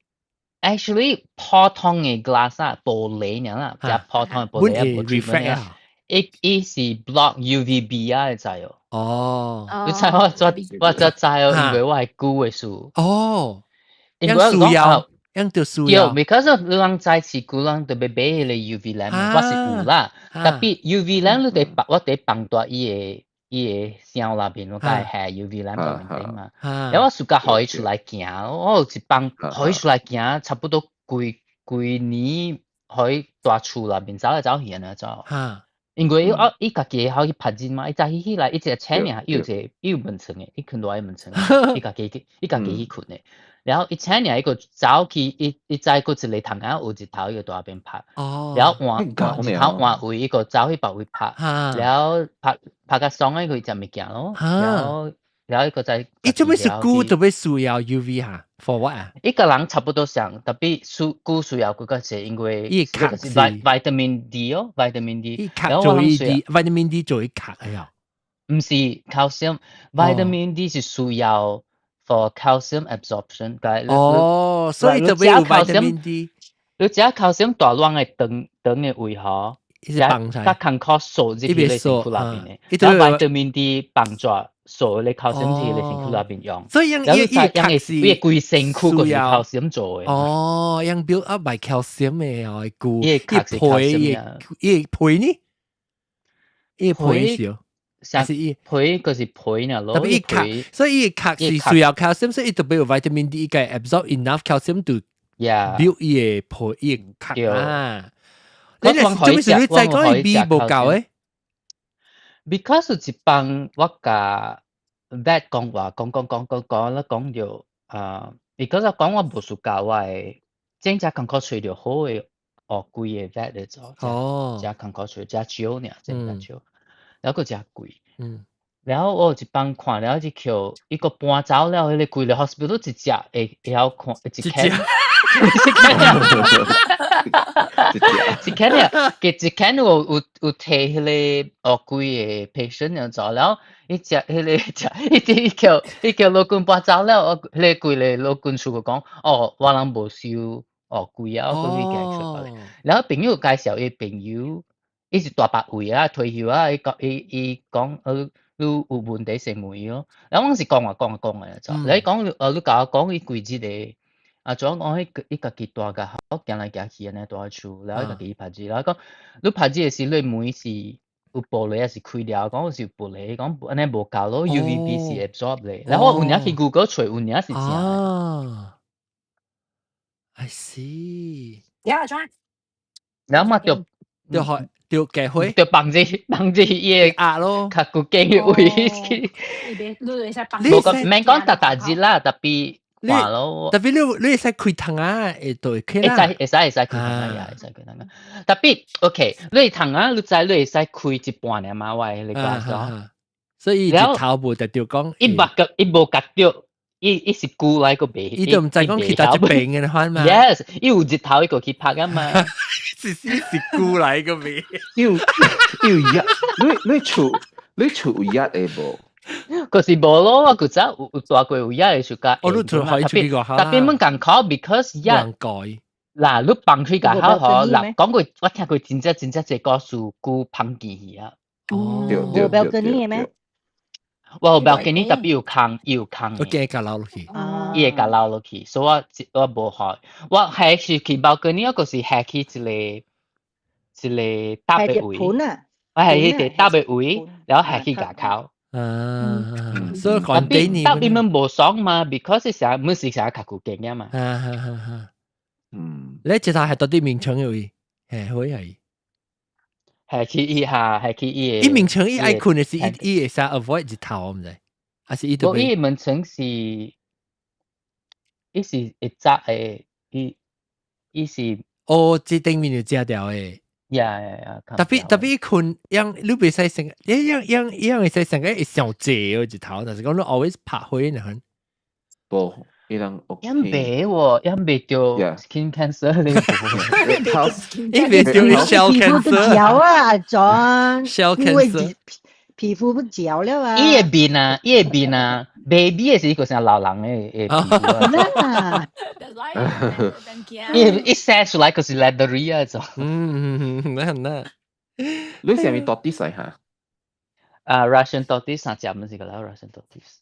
[SPEAKER 6] Actually，普通的 glass 啊，玻璃爾啦，就普通的玻璃啊，無
[SPEAKER 1] reflect 啊。
[SPEAKER 6] 伊伊是 block UVB 啊，你知哦。
[SPEAKER 1] 哦。
[SPEAKER 6] 你知我做我做知哦，因為我係舊的書。
[SPEAKER 1] 哦。
[SPEAKER 6] 因為
[SPEAKER 1] 需要，樣就需要。
[SPEAKER 6] 對，because 你人知是舊人特別買彼個 UV lamp，我是有啦。特別 UV lamp 你得我得放大伊個伊個箱內邊，我該下 UV lamp 就面頂嘛。然後我暑假予伊出來行，我有一放予伊出來行，差不多規規年予伊蹛厝內面走來走去按呢走。因為伊哦，伊家己會曉去拍熱嘛，伊早起起來，伊一個醒爾，伊有一個伊有門床的，伊睏落門床，伊家己去，伊家己去睏的。然後伊醒爾，伊閣走去，伊伊知閣一個窗仔有日頭，伊就佇那邊拍。然後換換日頭換位，伊閣走去別位拍。然後拍拍甲爽的，佢食物件咯。然後然後伊閣再。
[SPEAKER 1] 伊做咩是久特別需要 UV 哈？For what 啊？
[SPEAKER 6] 一個人差不多上，特別需久需要閣較濟，因為
[SPEAKER 1] 伊卡
[SPEAKER 6] 是 vitamin D 哦，vitamin D。
[SPEAKER 1] 伊卡做伊 D vitamin D 做伊卡哎呀。
[SPEAKER 6] 毋是 calcium，vitamin D 是需要 for calcium absorption。
[SPEAKER 1] 哦，所以特別有 vitamin D。
[SPEAKER 6] 你食 calcium 大卵的腸腸的位吼，較艱苦掃入去咧身軀內邊的，然後 vitamin D 幫助掃咧 calcium 入去咧身軀內邊用。
[SPEAKER 1] 所以伊伊卡是
[SPEAKER 6] 伊規身軀就是 calcium 做的。
[SPEAKER 1] 哦，用 build up by calcium 的哦，骨
[SPEAKER 6] 伊
[SPEAKER 1] 皮伊皮呢？伊皮是。
[SPEAKER 6] 是伊皮就是皮呢咯，
[SPEAKER 1] 特別伊殼，所以伊殼是需要 calcium，所以伊特別有 vitamin D，伊個 absorb enough calcium to build 伊個皮伊個殼啊。你係做咩事？你再講伊 B 無夠誒
[SPEAKER 6] ？Because 有一幫我共 vet 講話，講講講講講啦，講著啊，because 我講我無 suka 我的，正正感覺揣著好的學貴的 vet 咧做，遮感覺揣遮少爾，真較少，然後閣誠貴。然後我有一擺看了一叫伊閣搬走了，彼個規个 hospital 一隻會會曉看一間，一間一間爾，佢一間有提彼個學貴的 patient 樣做，然後伊隻彼個隻伊叫伊叫老君搬走了，彼個規个老君厝就講，哦，我人無收學貴啊，我閣去共伊出來。然後朋友介紹伊朋友，伊是大伯位啊，退休啊，伊講伊伊講，你有問題先問伊咯。然後我是講啊講啊講的，就，你講，你共我講伊幾日的，啊，主要講伊伊家己蹛共好行來行去按呢蹛厝，然後伊家己拍字，然後講你拍字的時，你門是有玻璃還是開了？講是有玻璃，講按呢無夠咯，UVB 是 absorb 咧。然後我有影去 Google 揣有影是真的。
[SPEAKER 1] 啊，I see。
[SPEAKER 2] 呀，怎？
[SPEAKER 6] 然後嘛就
[SPEAKER 1] 就學就改回，
[SPEAKER 6] 就放住放住伊個
[SPEAKER 1] 壓咯，
[SPEAKER 6] 較久間的位去。
[SPEAKER 2] 你會使放。
[SPEAKER 6] 無講免講逐逐日啦，特別看咯。
[SPEAKER 1] 特別你會使開窗啊，會對開啦。
[SPEAKER 6] 會使會使會使開窗啊，會使開窗啊。特別 OK，你窗啊，你知你會使開一半爾嘛？我的彼個 glass 咯。
[SPEAKER 1] 所以日頭無就著講，
[SPEAKER 6] 伊捌個伊無夾著，伊伊是舊來個袂。
[SPEAKER 1] 伊都毋知講去佗一邊的款嘛。
[SPEAKER 6] Yes，伊有日頭伊個去拍啊嘛。
[SPEAKER 1] 是是是舊來個袂。
[SPEAKER 3] 伊有伊有壓，你你厝你厝有壓的無？
[SPEAKER 6] 可是無咯，我古早有有蹛過有壓的暑假。
[SPEAKER 1] 哦，你厝可以出去個
[SPEAKER 6] 特別免共苦，because 壓。
[SPEAKER 1] 改。
[SPEAKER 6] 嗱，你放開個好好，嗱，講過我聽過真正真正濟故事，舊芳記去啊。
[SPEAKER 1] 哦，
[SPEAKER 4] 無 balcony 的咩？
[SPEAKER 6] 我有 balcony，特別有空有空。
[SPEAKER 1] 我驚共流落去。
[SPEAKER 6] 伊會共流落去，所以我我無予。我係是去 balcony，我就是下去一個一個搭的位。我係去個搭的位，然後下去外口。
[SPEAKER 1] 啊，所以講啲
[SPEAKER 6] 你特別們無爽嘛，because 成日每時成日較久見嘅嘛。
[SPEAKER 1] 啊哈哈哈。嗯，你這頭係到啲眠床嘅位，係會係。
[SPEAKER 6] 係去伊下，係去伊。
[SPEAKER 1] 伊眠床伊愛睏的是伊伊會使 avoid 日頭，毋知？還是伊都？
[SPEAKER 6] 伊眠床是，伊是會紮的，伊伊是。
[SPEAKER 1] 哦，這頂面就遮掉的。
[SPEAKER 6] Yeah yeah yeah！
[SPEAKER 1] 特別特別睏，樣你袂使成，一樣樣樣會使成個會上濟哦日頭，但是講你 always 拍火呢款。
[SPEAKER 3] 無，伊人 OK。
[SPEAKER 6] 樣袂喎，樣袂著 skin cancer 咧。
[SPEAKER 1] 伊袂著 shell cancer。
[SPEAKER 4] 焦啊，John。
[SPEAKER 1] shell cancer。
[SPEAKER 4] 皮膚不焦了啊！
[SPEAKER 6] 伊個面啊，伊個面啊，baby 的是一個像老人的的皮膚啊。伊一生出來就是 leathery 啊，就。
[SPEAKER 1] 嗯嗯嗯，那那。
[SPEAKER 3] 你是咪 tortoise 嚇？
[SPEAKER 6] 啊，Russian tortoise 三隻物是個啦，Russian tortoise。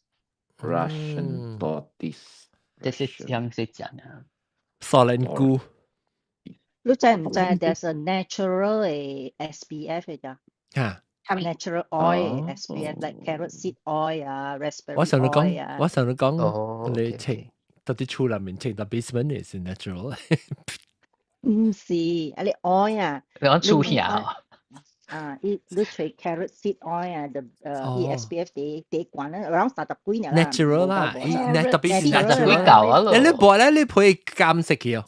[SPEAKER 3] Russian tortoise。
[SPEAKER 6] 這是樣是講啊。
[SPEAKER 1] 索蘭菇。
[SPEAKER 4] 你知唔知？There's a natural 的 SPF 嘅咋？
[SPEAKER 1] 嚇。
[SPEAKER 4] Natural oil SPF like carrot seed oil 啊，raspberry
[SPEAKER 1] 我想你講，我想你講，你清到啲厝內面清到 basement 也是 natural。
[SPEAKER 4] 唔是，啊你 oil 啊，
[SPEAKER 6] 你講厝遐
[SPEAKER 4] 啊，伊你揣 carrot seed oil 啊，the 伊 SPF 第第懸咧，around 三十幾年啦。
[SPEAKER 1] natural 啦，伊特別是
[SPEAKER 6] 三十幾嚿啊咯。
[SPEAKER 1] 你抹咧，你配金色去哦。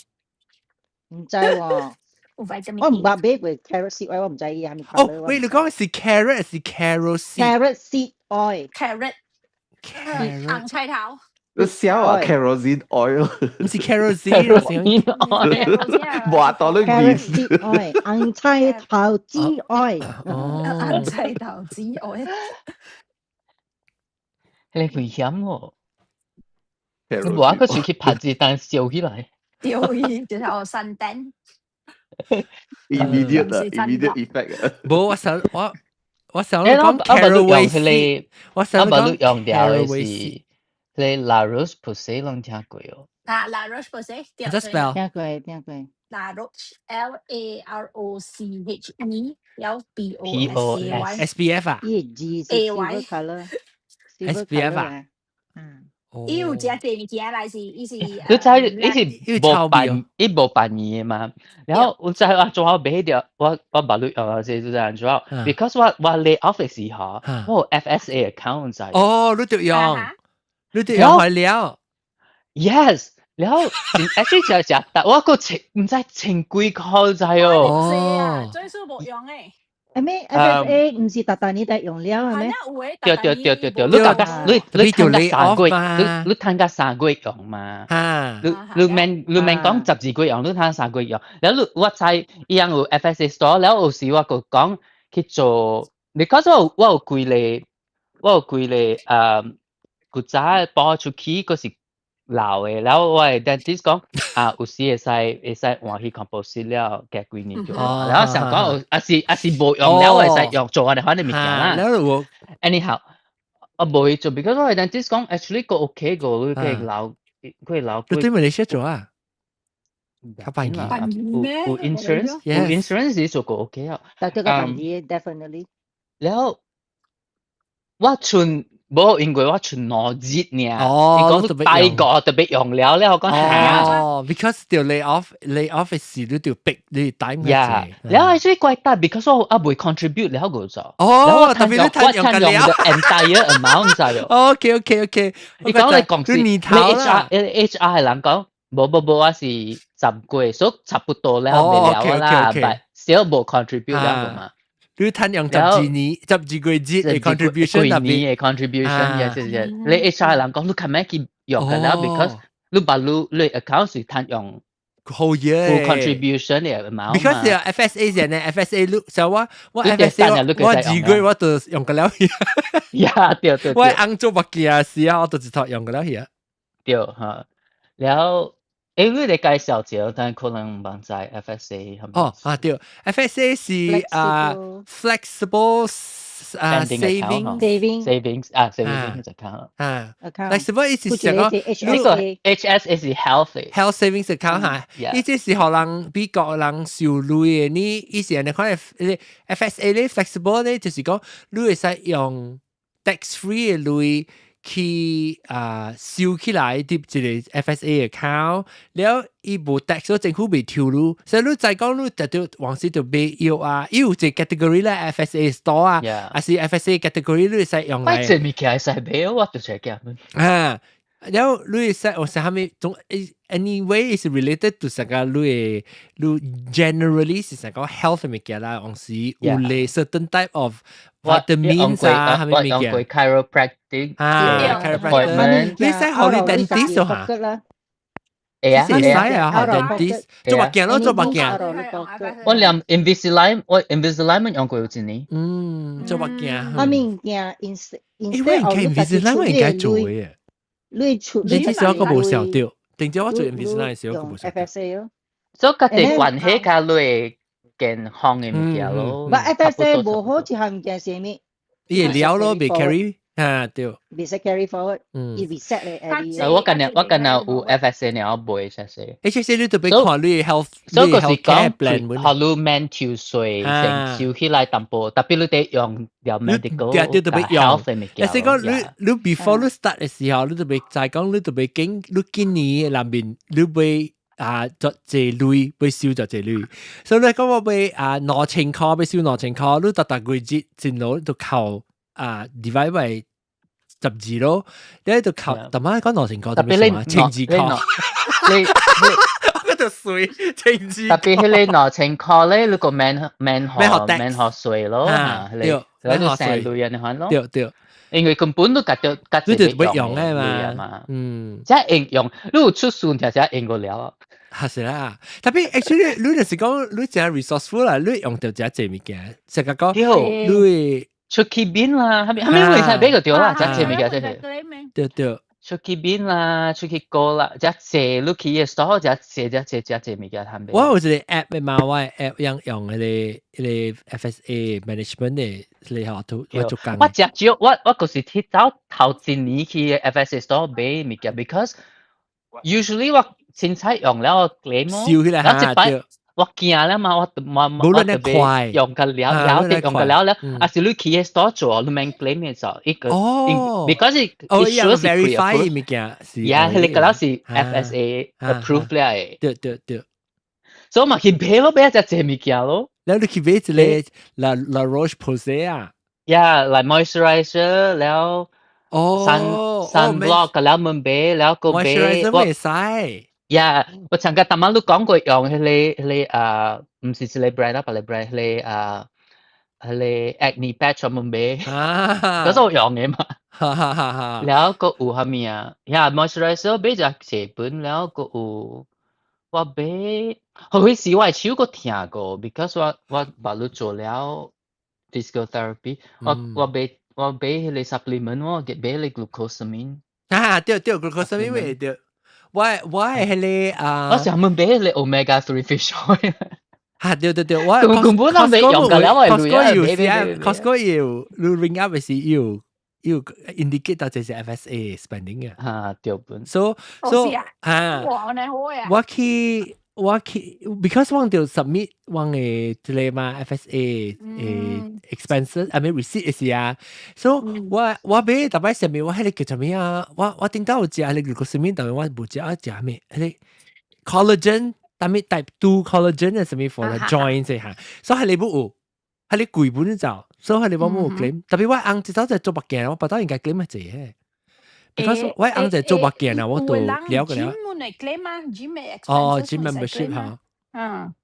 [SPEAKER 4] 唔知喎。我唔捌買過 carrot seed oil，我唔知伊係咪。
[SPEAKER 1] 哦，喂，你講是 carrot 是 carrot
[SPEAKER 4] seed？Carrot seed oil。
[SPEAKER 2] Carrot。紅菜頭。
[SPEAKER 3] 你笑啊，kerosene oil，
[SPEAKER 1] 唔是 kerosene，
[SPEAKER 3] 抹到你
[SPEAKER 4] 面。Carrot seed oil，紅菜頭籽 oil。
[SPEAKER 1] 哦，
[SPEAKER 2] 紅菜頭籽 oil。
[SPEAKER 6] 你危險喎！你無啊個出去拍子單燒起來。
[SPEAKER 2] 掉去就是我山頂。
[SPEAKER 3] Immediate 啊，immediate effect 啊。
[SPEAKER 1] 無，我想我我想講 caraway seed，我想講
[SPEAKER 6] 用掉的是，彼個 La Roche-Posay 攏聽過哦。
[SPEAKER 2] 啊，La Roche-Posay，
[SPEAKER 1] 點 spell？
[SPEAKER 4] 聽過聽過。
[SPEAKER 2] La Roche L A R O C H E L B O S A Y
[SPEAKER 1] SPF 啊
[SPEAKER 4] 伊字是 silver color。
[SPEAKER 1] SPF 啊？
[SPEAKER 4] 嗯。
[SPEAKER 2] 伊有誠濟物件來是，伊是。
[SPEAKER 6] 你知伊是無辦，伊無辦年的嘛。然後我知我做好買掉，我把你這就是按怎，because 我 lay off 的時候，我有 FSA account 在。
[SPEAKER 1] 哦，你就用，你就用壞了。
[SPEAKER 6] Yes，然後 actually 就食，但我個千毋知千幾箍知哦。
[SPEAKER 1] 哦，
[SPEAKER 2] 最少無用誒。
[SPEAKER 4] 係咩？FSA 毋是逐逐年得用了係咩？
[SPEAKER 6] 對對對對對，你大家你趁甲三個月，你趁甲三個月用嘛？你免講12個月用，你趁三個月用。然後你我知伊樣有 FSA store，然後有時我就講去做，你講我有幾個古早報出去，嗰是老的，然後我的 dentist 講啊，有時會使換去 composite 了，加幾年就，然後想講啊是無用了，會使用做我哋反正物件啦。
[SPEAKER 1] 然後我
[SPEAKER 6] anyhow，我無去做，because 我的 dentist 講 actually 個 OK 個，你可以留，可以留。
[SPEAKER 1] 你對馬來西亞做啊？較便宜。
[SPEAKER 6] 有 insurance，有 insurance 是做個 OK 啊。
[SPEAKER 4] 但這個便宜 definitely。
[SPEAKER 6] 然後我剩無，因為我剩2日爾。
[SPEAKER 1] 哦，
[SPEAKER 6] 伊講大個特別用了了，我講
[SPEAKER 1] 哦，because 條 lay off 嘅時，你就逼你等
[SPEAKER 6] 佢。呀，然後所以怪得，because 我啊未 contribute 了個做。
[SPEAKER 1] 哦，特別你
[SPEAKER 6] 我趁用 the entire amount 就。
[SPEAKER 1] OK。
[SPEAKER 6] 你講你公司，你 HR 係人講，無無無，我是10個月，所以差不多了，未了啦，but still 無 contribute 了個嘛。
[SPEAKER 1] 你趁用12年、12個月嘅 contribution
[SPEAKER 6] 特別嘅 contribution，yes。你 HR 人講，你較免去用嘅啦，because 你把你 account 是趁用
[SPEAKER 1] 好嘢
[SPEAKER 6] contribution 嘅 amount。
[SPEAKER 1] Because FSA 先呢，FSA 你就我 FSA 我2個月我就用個了。
[SPEAKER 6] 呀，對對。
[SPEAKER 1] 我翁做物件時啊，我就一套用個了去。
[SPEAKER 6] 對嚇，然後。誒，你哋介紹者，但可能唔知 FSA。
[SPEAKER 1] 哦，啊對，FSA 是啊 flexible 啊 saving
[SPEAKER 4] saving
[SPEAKER 6] savings 啊 savings account
[SPEAKER 1] 啊 flexible 意思是講
[SPEAKER 6] 呢個 HSA 是 health
[SPEAKER 1] health savings account 嚇，呢這是予人美國人收鐳的，你意思係你看 FSA 咧 flexible 咧，就是講你會使用 tax free 的鐳，去啊收起來入一個 FSA account，了伊無 tax，政府袂抽你，所以你再講你特著往時就買藥啊，伊有一個 category 咧 FSA store 啊，還是 FSA category 你會使用來。
[SPEAKER 6] 我這物件會使買，我就出鏡。
[SPEAKER 1] 啊，然後你會使有啥物總 anyway is related to 成個你的你 generally 是成個 health 物件啦，往時有咧 certain type of vitamins 啊，係咪物件？
[SPEAKER 6] 我 chiropractic
[SPEAKER 1] 啊，chiropractic，你使學你 dentist 嚇？
[SPEAKER 6] 會啊，
[SPEAKER 1] 會使啊，學 dentist 做物件咯，做物件。
[SPEAKER 6] 我連 Invisalign，我 Invisalign 用過有一年。
[SPEAKER 1] 嗯，做物件。
[SPEAKER 4] 我物件 instead
[SPEAKER 1] of Invisalign 我應該做嘅。
[SPEAKER 4] 你出
[SPEAKER 1] 你至少我無想到，定咗我做 Invisalign 時我無想到。
[SPEAKER 4] FSA 咯。
[SPEAKER 6] 所以家己關係較你健康嘅物件咯。
[SPEAKER 4] 唔 FSA 無好一項物件是咩？
[SPEAKER 1] 伊會了咯，袂 carry 啊對。
[SPEAKER 4] 袂使 carry forward，伊 reset 咧。
[SPEAKER 6] 我今日有 FSA 呢，我無 HSA。
[SPEAKER 1] HSA 你特別看你 health，
[SPEAKER 6] 所以就是講，予你免抽稅，先收起來淡薄，特別你得用了 medical，
[SPEAKER 1] 對對特別用。
[SPEAKER 6] health 嘅物件。
[SPEAKER 1] 你是講你 before 你 start 嘅時候，你特別就係講你特別經你今年內面你會啊，作這類會收作這類，所以你講我會啊2000箍，欲收兩千箍，你逐逐個月進路就扣啊 divide by 12咯，你就扣，特別講兩千箍，
[SPEAKER 6] 特別你
[SPEAKER 1] 1200箍，
[SPEAKER 6] 你
[SPEAKER 1] 嗰度水1200。
[SPEAKER 6] 特別係你兩千箍咧，你個免學稅咯，
[SPEAKER 1] 對，
[SPEAKER 6] 免學稅，類人款咯，
[SPEAKER 1] 對對。
[SPEAKER 6] 因為根本都夾到夾
[SPEAKER 1] 你就會用嘅
[SPEAKER 6] 嘛，
[SPEAKER 1] 嗯，
[SPEAKER 6] 即係用，你有出算就係用過了。
[SPEAKER 1] 係是啦，特別 actually 你就是講你真 resourceful 啦，你用到真濟物件，成個講你
[SPEAKER 6] 出去邊啦，係咪係咪會使俾個掉啦？真濟物件真係。
[SPEAKER 1] 對對。
[SPEAKER 6] 出去邊啦，出去過啦，這濟你去嘅 store，這濟這濟這濟物件通買。
[SPEAKER 1] 我有一個 app 嘅嘛，我 app 用彼個 FSA management 的你學都我做工。
[SPEAKER 6] 我食少，我就是去走頭一年去 FSA store 買物件，because usually 我凊彩用了 claim
[SPEAKER 1] 燒起來
[SPEAKER 6] 然後一擺我驚啦嘛，我
[SPEAKER 1] 無論你快
[SPEAKER 6] 用個了了，用個了了，啊是你去 store 做，你免 claim 嘅就一個
[SPEAKER 1] 哦
[SPEAKER 6] ，because
[SPEAKER 1] 哦，
[SPEAKER 6] 伊 sure 是
[SPEAKER 1] verify 物件是，
[SPEAKER 6] 呀，彼個了是 FSA approve 了嘅，
[SPEAKER 1] 對對對，
[SPEAKER 6] 所以嘛去買咯，買一隻濟物件咯。
[SPEAKER 1] 然後你去買一個 La Roche-Posay 啊，
[SPEAKER 6] 呀，來 moisturizer 了，
[SPEAKER 1] 哦
[SPEAKER 6] sunblock 個了門買，了個買
[SPEAKER 1] moisturizer 會使。
[SPEAKER 6] 呀，我曾經逐晚都講過用彼個啊，毋是一個 brand 啊，別個 brand 彼個啊，彼個 acne patch 我們買，嗰是我用嘅嘛。
[SPEAKER 1] 哈哈哈哈。
[SPEAKER 6] 了閣有啥物啊？呀，moisturizer 買一濟本，了閣有我買，後彼時我的手閣疼過，because 我捌你做了 physical therapy，我買彼個 supplement，我買彼個 glucosamine。
[SPEAKER 1] 啊，對對，glucosamine 會對。我係彼個啊，
[SPEAKER 6] 我想問買彼個 omega 3 fish oil。
[SPEAKER 1] 嚇對對對，我
[SPEAKER 6] 根本都未用過了，我
[SPEAKER 1] Costco 有時啊，Costco 有，你 ring up 時有有 indicate 到這是 FSA spending 嘅。
[SPEAKER 6] 嚇對本。
[SPEAKER 1] So 嚇，
[SPEAKER 2] 哇，你好啊！
[SPEAKER 1] 我去，because 我著 submit 我嘅這個嘛 FSA expenses，I mean receipt 時啊，so 我買逐擺上面我彼個叫啥物啊？我頂到有食彼個 glucosamine，但係我無食啊食咩？彼個 collagen，啥物 type 2 collagen 係啥物 for the joints 嚇，所以彼個無有，彼個貴本就，所以彼個我無 claim。特別我翁一早就做目鏡，我不當應該 claim 係濟。because 我翁就做目鏡啊，我都了解了。
[SPEAKER 2] gym 會 claim 啊，gym 嘅 expenses
[SPEAKER 1] 哦，gym membership 嚇。
[SPEAKER 2] 嗯。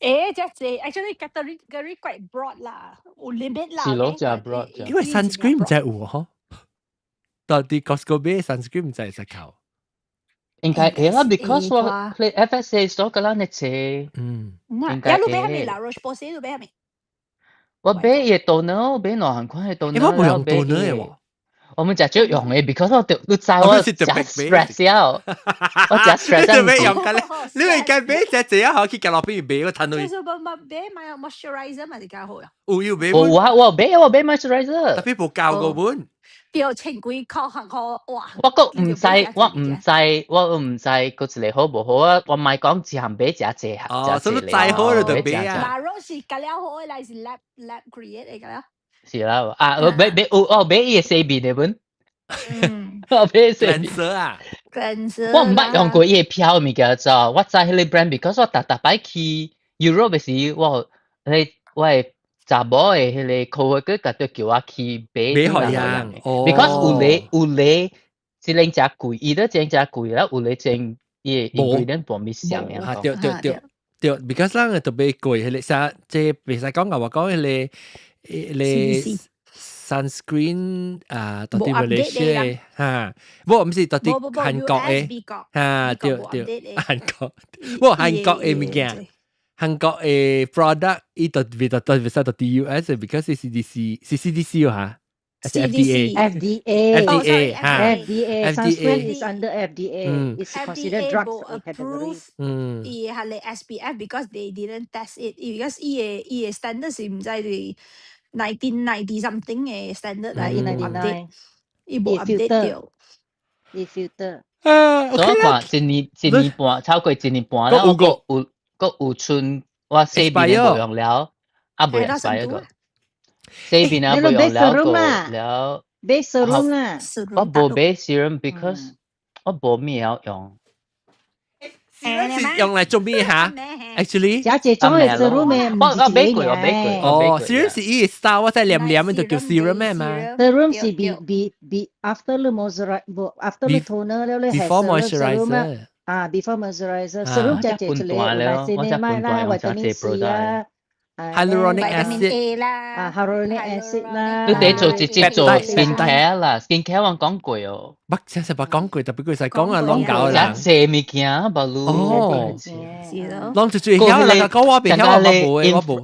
[SPEAKER 2] 這 actually category quite broad 啦，有 limit 啦。
[SPEAKER 6] 是咯，就 broad。
[SPEAKER 1] 因為 sunscreen 毋知有嗬，到底 Costco 買 sunscreen 毋知會使扣。
[SPEAKER 6] 應該會啦，because 我佢 FSA 所個咱的車。
[SPEAKER 1] 嗯。
[SPEAKER 6] 應該
[SPEAKER 2] 會。你買啥物啦？Roche-Posay 你買啥物？
[SPEAKER 6] 我買伊 toner，我買兩項款的 toner。
[SPEAKER 1] 我無用 toner 的喎。
[SPEAKER 6] 我們食少用的，because 我著你知我食 stress 了，我食 stress。
[SPEAKER 1] 你做咩用緊咧？你會計買隻這樣好去夾落邊買我趁到。
[SPEAKER 2] 就是冇冇買買 moisturizer 嘛是較好啊。
[SPEAKER 1] 有要買。
[SPEAKER 6] 有啊，我買 moisturizer。
[SPEAKER 1] 特別無夠個本。
[SPEAKER 2] 對，千幾塊行塊哇！
[SPEAKER 6] 我閣毋知，我毋知，我毋知閣一個好無好啊！我莫講一項買誠濟，
[SPEAKER 1] 哦，所以再好就買啊。
[SPEAKER 2] La Roche 是較了好的，來是 lab create 的個了。
[SPEAKER 6] 是啦，啊，我買買有哦，買伊的洗面的本。我買洗面。
[SPEAKER 1] 色啊。
[SPEAKER 2] cleanser。
[SPEAKER 6] 我毋捌用過伊的飄物件就，我知彼個 brand because 我逐逐擺去 Europe 的時，我彼我的查某的彼個 coworker 共著叫我去買。
[SPEAKER 1] 買予人
[SPEAKER 6] ，because 有咧有咧，一個誠貴，伊都真誠貴啦，有咧真伊的 ingredient 無物相樣。
[SPEAKER 1] 啊，對對對對，because 咱個特別貴，彼個啥，這袂使講啊，我講彼個彼個 sunscreen 啊，到底馬來西亞嚇，無毋是到底韓國的嚇，對對，韓國，無韓國的物件。韓國的 product 伊就別就特別使到 US because 是 CDC 是 CDC 嚇，
[SPEAKER 4] FDA
[SPEAKER 1] FDA
[SPEAKER 4] FDA
[SPEAKER 1] 嚇
[SPEAKER 4] FDA sunscreen is under FDA it's considered drugs category.
[SPEAKER 1] 嗯，
[SPEAKER 2] 伊係咧 SPF because they didn't test it because 伊个 standard 是毋知是 1990 something 嘅 standard 來
[SPEAKER 4] 1999
[SPEAKER 2] 伊無 update 掉，
[SPEAKER 4] 伊 filter
[SPEAKER 1] 啊，
[SPEAKER 6] 所以看一年一年半，超過一年半啦，
[SPEAKER 1] 有個
[SPEAKER 6] 有閣有剩我洗面無用了，啊未 expire 個，洗面啊無用了個了。
[SPEAKER 4] 買 serum 啦，
[SPEAKER 6] 我無買 serum because 我無物曉用。
[SPEAKER 1] serum 是用來做咩嚇？Actually，
[SPEAKER 4] 食這種的 serum 嘅，
[SPEAKER 6] 我買過，我買過。
[SPEAKER 1] 哦，serum 是伊 style，我在黏黏就叫 serum 咩嘛
[SPEAKER 4] ？serum 是 be after 你 moisturizer after 你 toner 了，你
[SPEAKER 1] before moisturizer
[SPEAKER 4] 啊，before moisturizer，serum 就這一個來這你買啦，vitamin C 啊。
[SPEAKER 1] hyaluronic acid
[SPEAKER 2] A 啦，
[SPEAKER 4] 啊，hyaluronic acid 啦。
[SPEAKER 6] 你得做直接做 skin care 啦，skin care 我講過哦。
[SPEAKER 1] 捌，真係捌講過，特別佢使講啊，攏搞啦。
[SPEAKER 6] 一濟物件，無路。
[SPEAKER 1] 哦，
[SPEAKER 2] 是咯。
[SPEAKER 1] 攏就最曉啦，講我袂曉，我無的，我無。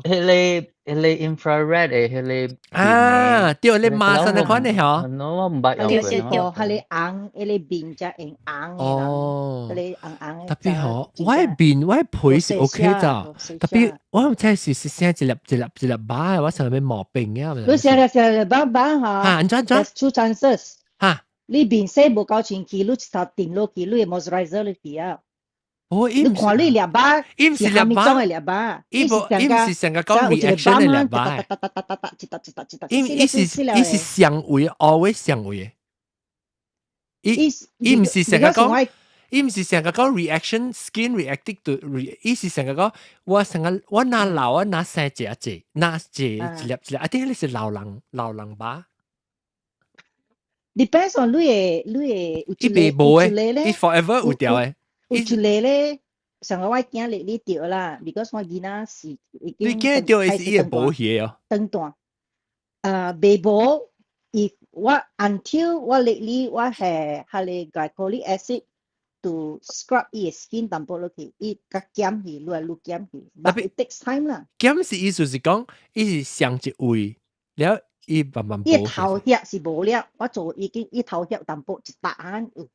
[SPEAKER 6] 彼個 infrared 的彼個。
[SPEAKER 1] 啊，對，你馬上那款的嗬。
[SPEAKER 6] 我毋捌用過。
[SPEAKER 4] 對，彼個紅，彼個面才用紅的。
[SPEAKER 1] 哦。
[SPEAKER 4] 彼個紅紅的。
[SPEAKER 1] 特別嗬，我的面我的皮是 OK 咋，特別我毋知是是生一粒一粒一粒疤，我上面毛病啊。
[SPEAKER 4] 你生了生了疤疤嗬？
[SPEAKER 1] 啊，按怎按怎
[SPEAKER 4] ？Two chances。
[SPEAKER 1] 嚇。
[SPEAKER 4] 你面洗無夠清氣，你一頭定落去，你的 moisturizer 你去啊。
[SPEAKER 1] 哦，
[SPEAKER 4] 你看你粒疤，
[SPEAKER 1] 伊毋是
[SPEAKER 4] 粒疤，種嘅粒疤，
[SPEAKER 1] 伊無伊毋是成個講 reaction 嘅粒疤，伊伊是相位，always 相位嘅。伊伊毋是成個講，伊毋是成個講 reaction skin reacted to re，伊是成個講我成個我若老我若生一隻，若一一粒一粒，啊，啲你是老人老人疤。
[SPEAKER 4] Depends on 你嘅有
[SPEAKER 1] 伊
[SPEAKER 4] 一個
[SPEAKER 1] 無
[SPEAKER 4] 有一個咧，
[SPEAKER 1] 伊 forever 有掉嘅。
[SPEAKER 4] 有一個咧，上個我驚你你著啦，because 我囡仔是已經
[SPEAKER 1] 你驚著的是伊會無去哦。
[SPEAKER 4] 長大，未無，if 我 until 我 lately 我係彼個 glycolic acid to scrub 伊嘅 skin 淡薄落去，伊較減去，愈來愈減去。But it takes time 啦。
[SPEAKER 1] 減是意思是講，伊是上一位，了伊慢慢。
[SPEAKER 4] 伊頭額是無了，我做已經伊頭額淡薄一笪汗有。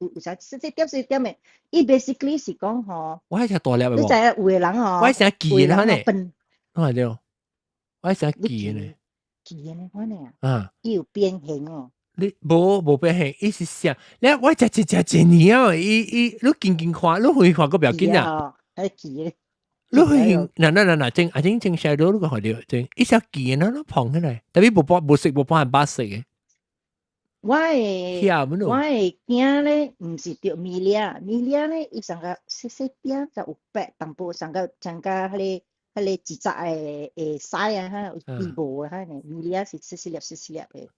[SPEAKER 4] 有有啥細細點細點的，伊 basically 是講吼，
[SPEAKER 1] 我係食大粒的
[SPEAKER 4] 你知影有的人吼，
[SPEAKER 1] 我係成記的呢，我係對，我係成記的呢，
[SPEAKER 4] 記的呢，款的啊，
[SPEAKER 1] 啊，
[SPEAKER 4] 伊有變形哦。
[SPEAKER 1] 你無無變形，伊是像，你我食一食一年啊，伊伊你緊緊看，你回看個不要緊啊，
[SPEAKER 4] 係記的。
[SPEAKER 1] 你會嗱嗱嗱嗱正，啊正正寫到你個看到正，伊只記的，你捧起來，特別無半無色無半白色的。
[SPEAKER 4] 我的囝咧，毋是著 milia，milia 咧，伊上個細細點就有白淡薄，上個上個彼個一隻的會屎啊，哈，有皮毛的哈呢，milia 是細細粒細細粒的。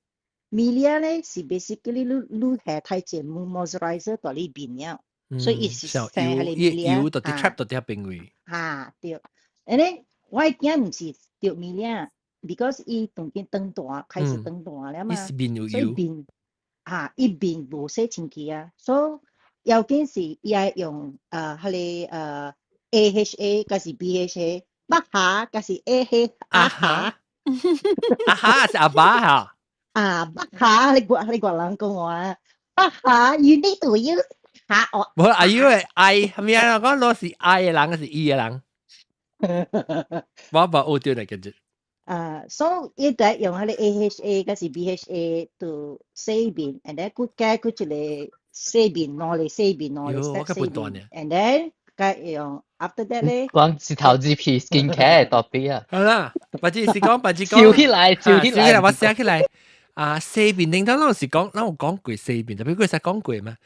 [SPEAKER 4] milia 咧是 basically 你你下太濟 moisturizer 佇你面了，所以伊是生彼個 milia。
[SPEAKER 1] 油就佇 trap 到佇邊位。
[SPEAKER 4] 哈對，and then 我的囝毋是著 milia。because 伊當今長大，開始長大了嘛，所以面啊，伊面無洗清氣啊，所以要緊是伊愛用彼個AHA 抑是 BHA，北下抑是 AH
[SPEAKER 1] 阿哈，阿哈是阿爸哈，
[SPEAKER 4] 啊北下你國人講話，北下 you need to use 下哦，
[SPEAKER 1] 無阿姨嘅愛，係咪啊？講攞是愛嘅人，還是伊嘅人？我無學到嚟嘅啫。
[SPEAKER 4] 啊，所以伊得用彼個 AHA 抑是 BHA to 洗面，and then 閣加閣一個洗面，兩個洗面，兩個 step 洗面，and then 加用 after that 咧，
[SPEAKER 6] 講是頭一批 skin care 特別啊。
[SPEAKER 1] 好啦，或者是講，或者講，
[SPEAKER 6] 燒起來，燒起來，
[SPEAKER 1] 我寫起來。啊，洗面頂頭，咱是講，咱有講過洗面，特別佢使講過嘛？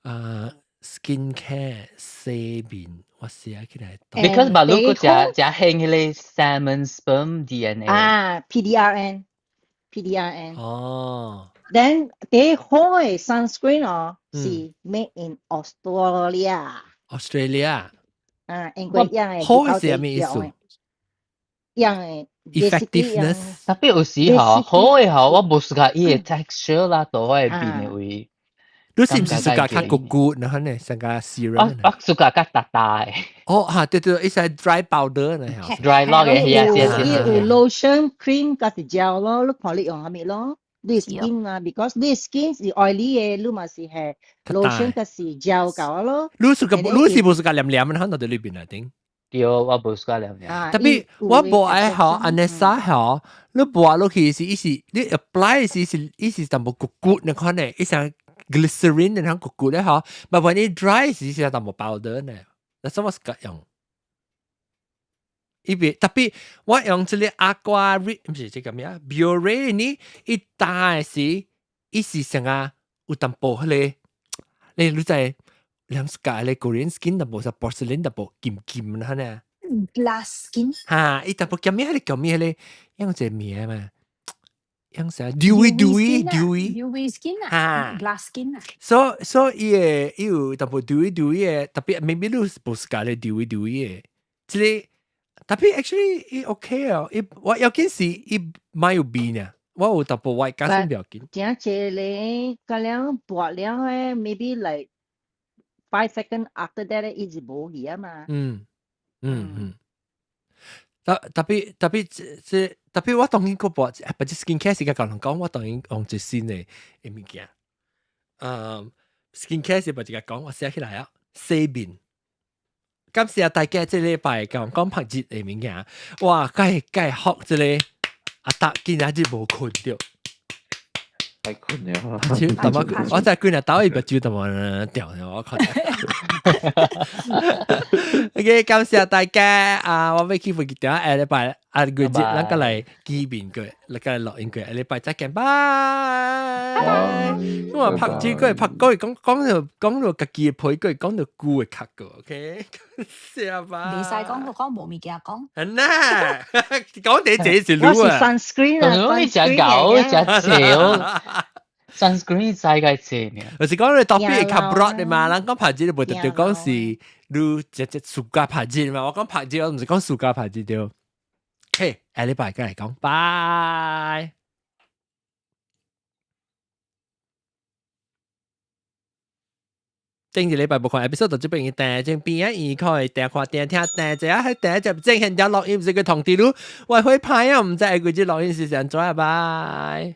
[SPEAKER 1] 啊，skin care 洗面。我寫起來。
[SPEAKER 6] Because 馬路個食食興彼個 salmon sperm DNA。
[SPEAKER 4] 啊，PDRN，PDRN。
[SPEAKER 1] 哦。
[SPEAKER 4] Then 第好的 sunscreen 哦，是 made in Australia。
[SPEAKER 1] Australia。
[SPEAKER 4] 啊，英國樣的。
[SPEAKER 1] 好的是啥物意思？
[SPEAKER 4] 樣的。
[SPEAKER 1] Effectiveness。
[SPEAKER 6] 特別有時吼，好的吼，我無 suka 伊的 texture 啦，到我的面的位。
[SPEAKER 1] 你是毋是 suka 較骨骨，然後呢，成個 serum？
[SPEAKER 6] 我 suka 較沓沓的。
[SPEAKER 1] 哦，嚇，對對，伊是 dry powder 呢
[SPEAKER 6] ，dry 落嘅，係啊，是
[SPEAKER 4] 是。有 lotion cream 佮是 gel 咯，你看你用啥物咯？你 skin 啊，because 你 skin 是 oily 的，你嘛是係 lotion 佮是 gel 夠咯。
[SPEAKER 1] 你 suka，你是無 suka 黏黏的，喺度裏邊啊頂。
[SPEAKER 6] 對，我無 suka 黏黏。
[SPEAKER 1] 特別我無愛好，按呢啥好，你抹落去是，伊是你 apply 是是伊是淡薄骨骨，你看呢，伊像 glycerin 然後骨骨咧嗬，但係你 dry 時是淡薄 powder 呢，那什麼是個用？伊別特別我用這個 Aqua Rich 毋是這個咩啊？Biore 呢，伊打的時，伊是成啊有淡薄彼個，你你知兩個咧 Korean skin 淡薄是 porcelain 淡薄金金啦呢。
[SPEAKER 2] Glass skin。
[SPEAKER 1] 哈，伊淡薄叫咩？彼個叫咩咧？用這個名嘛？用啥？Dewy dewy dewy。
[SPEAKER 2] Dewy skin 啊。Glass skin 啊。
[SPEAKER 1] 所所以伊會伊有淡薄 dewy dewy 的，特別 maybe 你是無 suka 咧 dewy dewy 的，這個特別 actually 伊 OK 哦，伊我要緊是伊蠻有味呢，我有淡薄我加先不要緊。
[SPEAKER 4] 真濟咧，甲了抹了咧，maybe like 5 second after that 咧，伊就無去啊嘛。
[SPEAKER 1] 嗯嗯嗯。特特別特別這這特別我當然個抹，不是 skin care 是甲人講，我當然用一新的的物件。嗯，skin care 是不一個講，我寫起來啊，洗面。感謝大家這禮拜講講拍熱的物件，哇，該該學這個阿達竟然是無困著。
[SPEAKER 3] 愛睏了。
[SPEAKER 1] 淡薄我真係幾日打伊目睭淡薄掉，我看。OK，感謝大家啊！我欲去瞓覺，下禮拜啊，過節咱閣來見面過，咱閣來錄音過，下禮拜再見，拜。我拍這個拍過，講講到講到家己的皮過，講到舊的較過，OK，謝吧。
[SPEAKER 2] 袂使講個講無物件講。
[SPEAKER 1] 係呐，講第這是
[SPEAKER 4] 我是
[SPEAKER 1] 路啊。
[SPEAKER 4] sunscreen 啊，
[SPEAKER 6] 你食狗食笑，sunscreen 使個濟呢？
[SPEAKER 1] 就是講你 topic 較 broad 的嘛，人講拍子無特別講是你直接暑假拍子嘛，我講拍子，我毋是講暑假拍子對。嘿，下禮拜再來講，拜。頂一禮拜無看 episode 就這邊訂，正邊啊，耳開訂看訂聽訂，這啊係訂就正現條錄音是個通知你，我會拍啊，毋知下個節錄音是按怎啊，拜。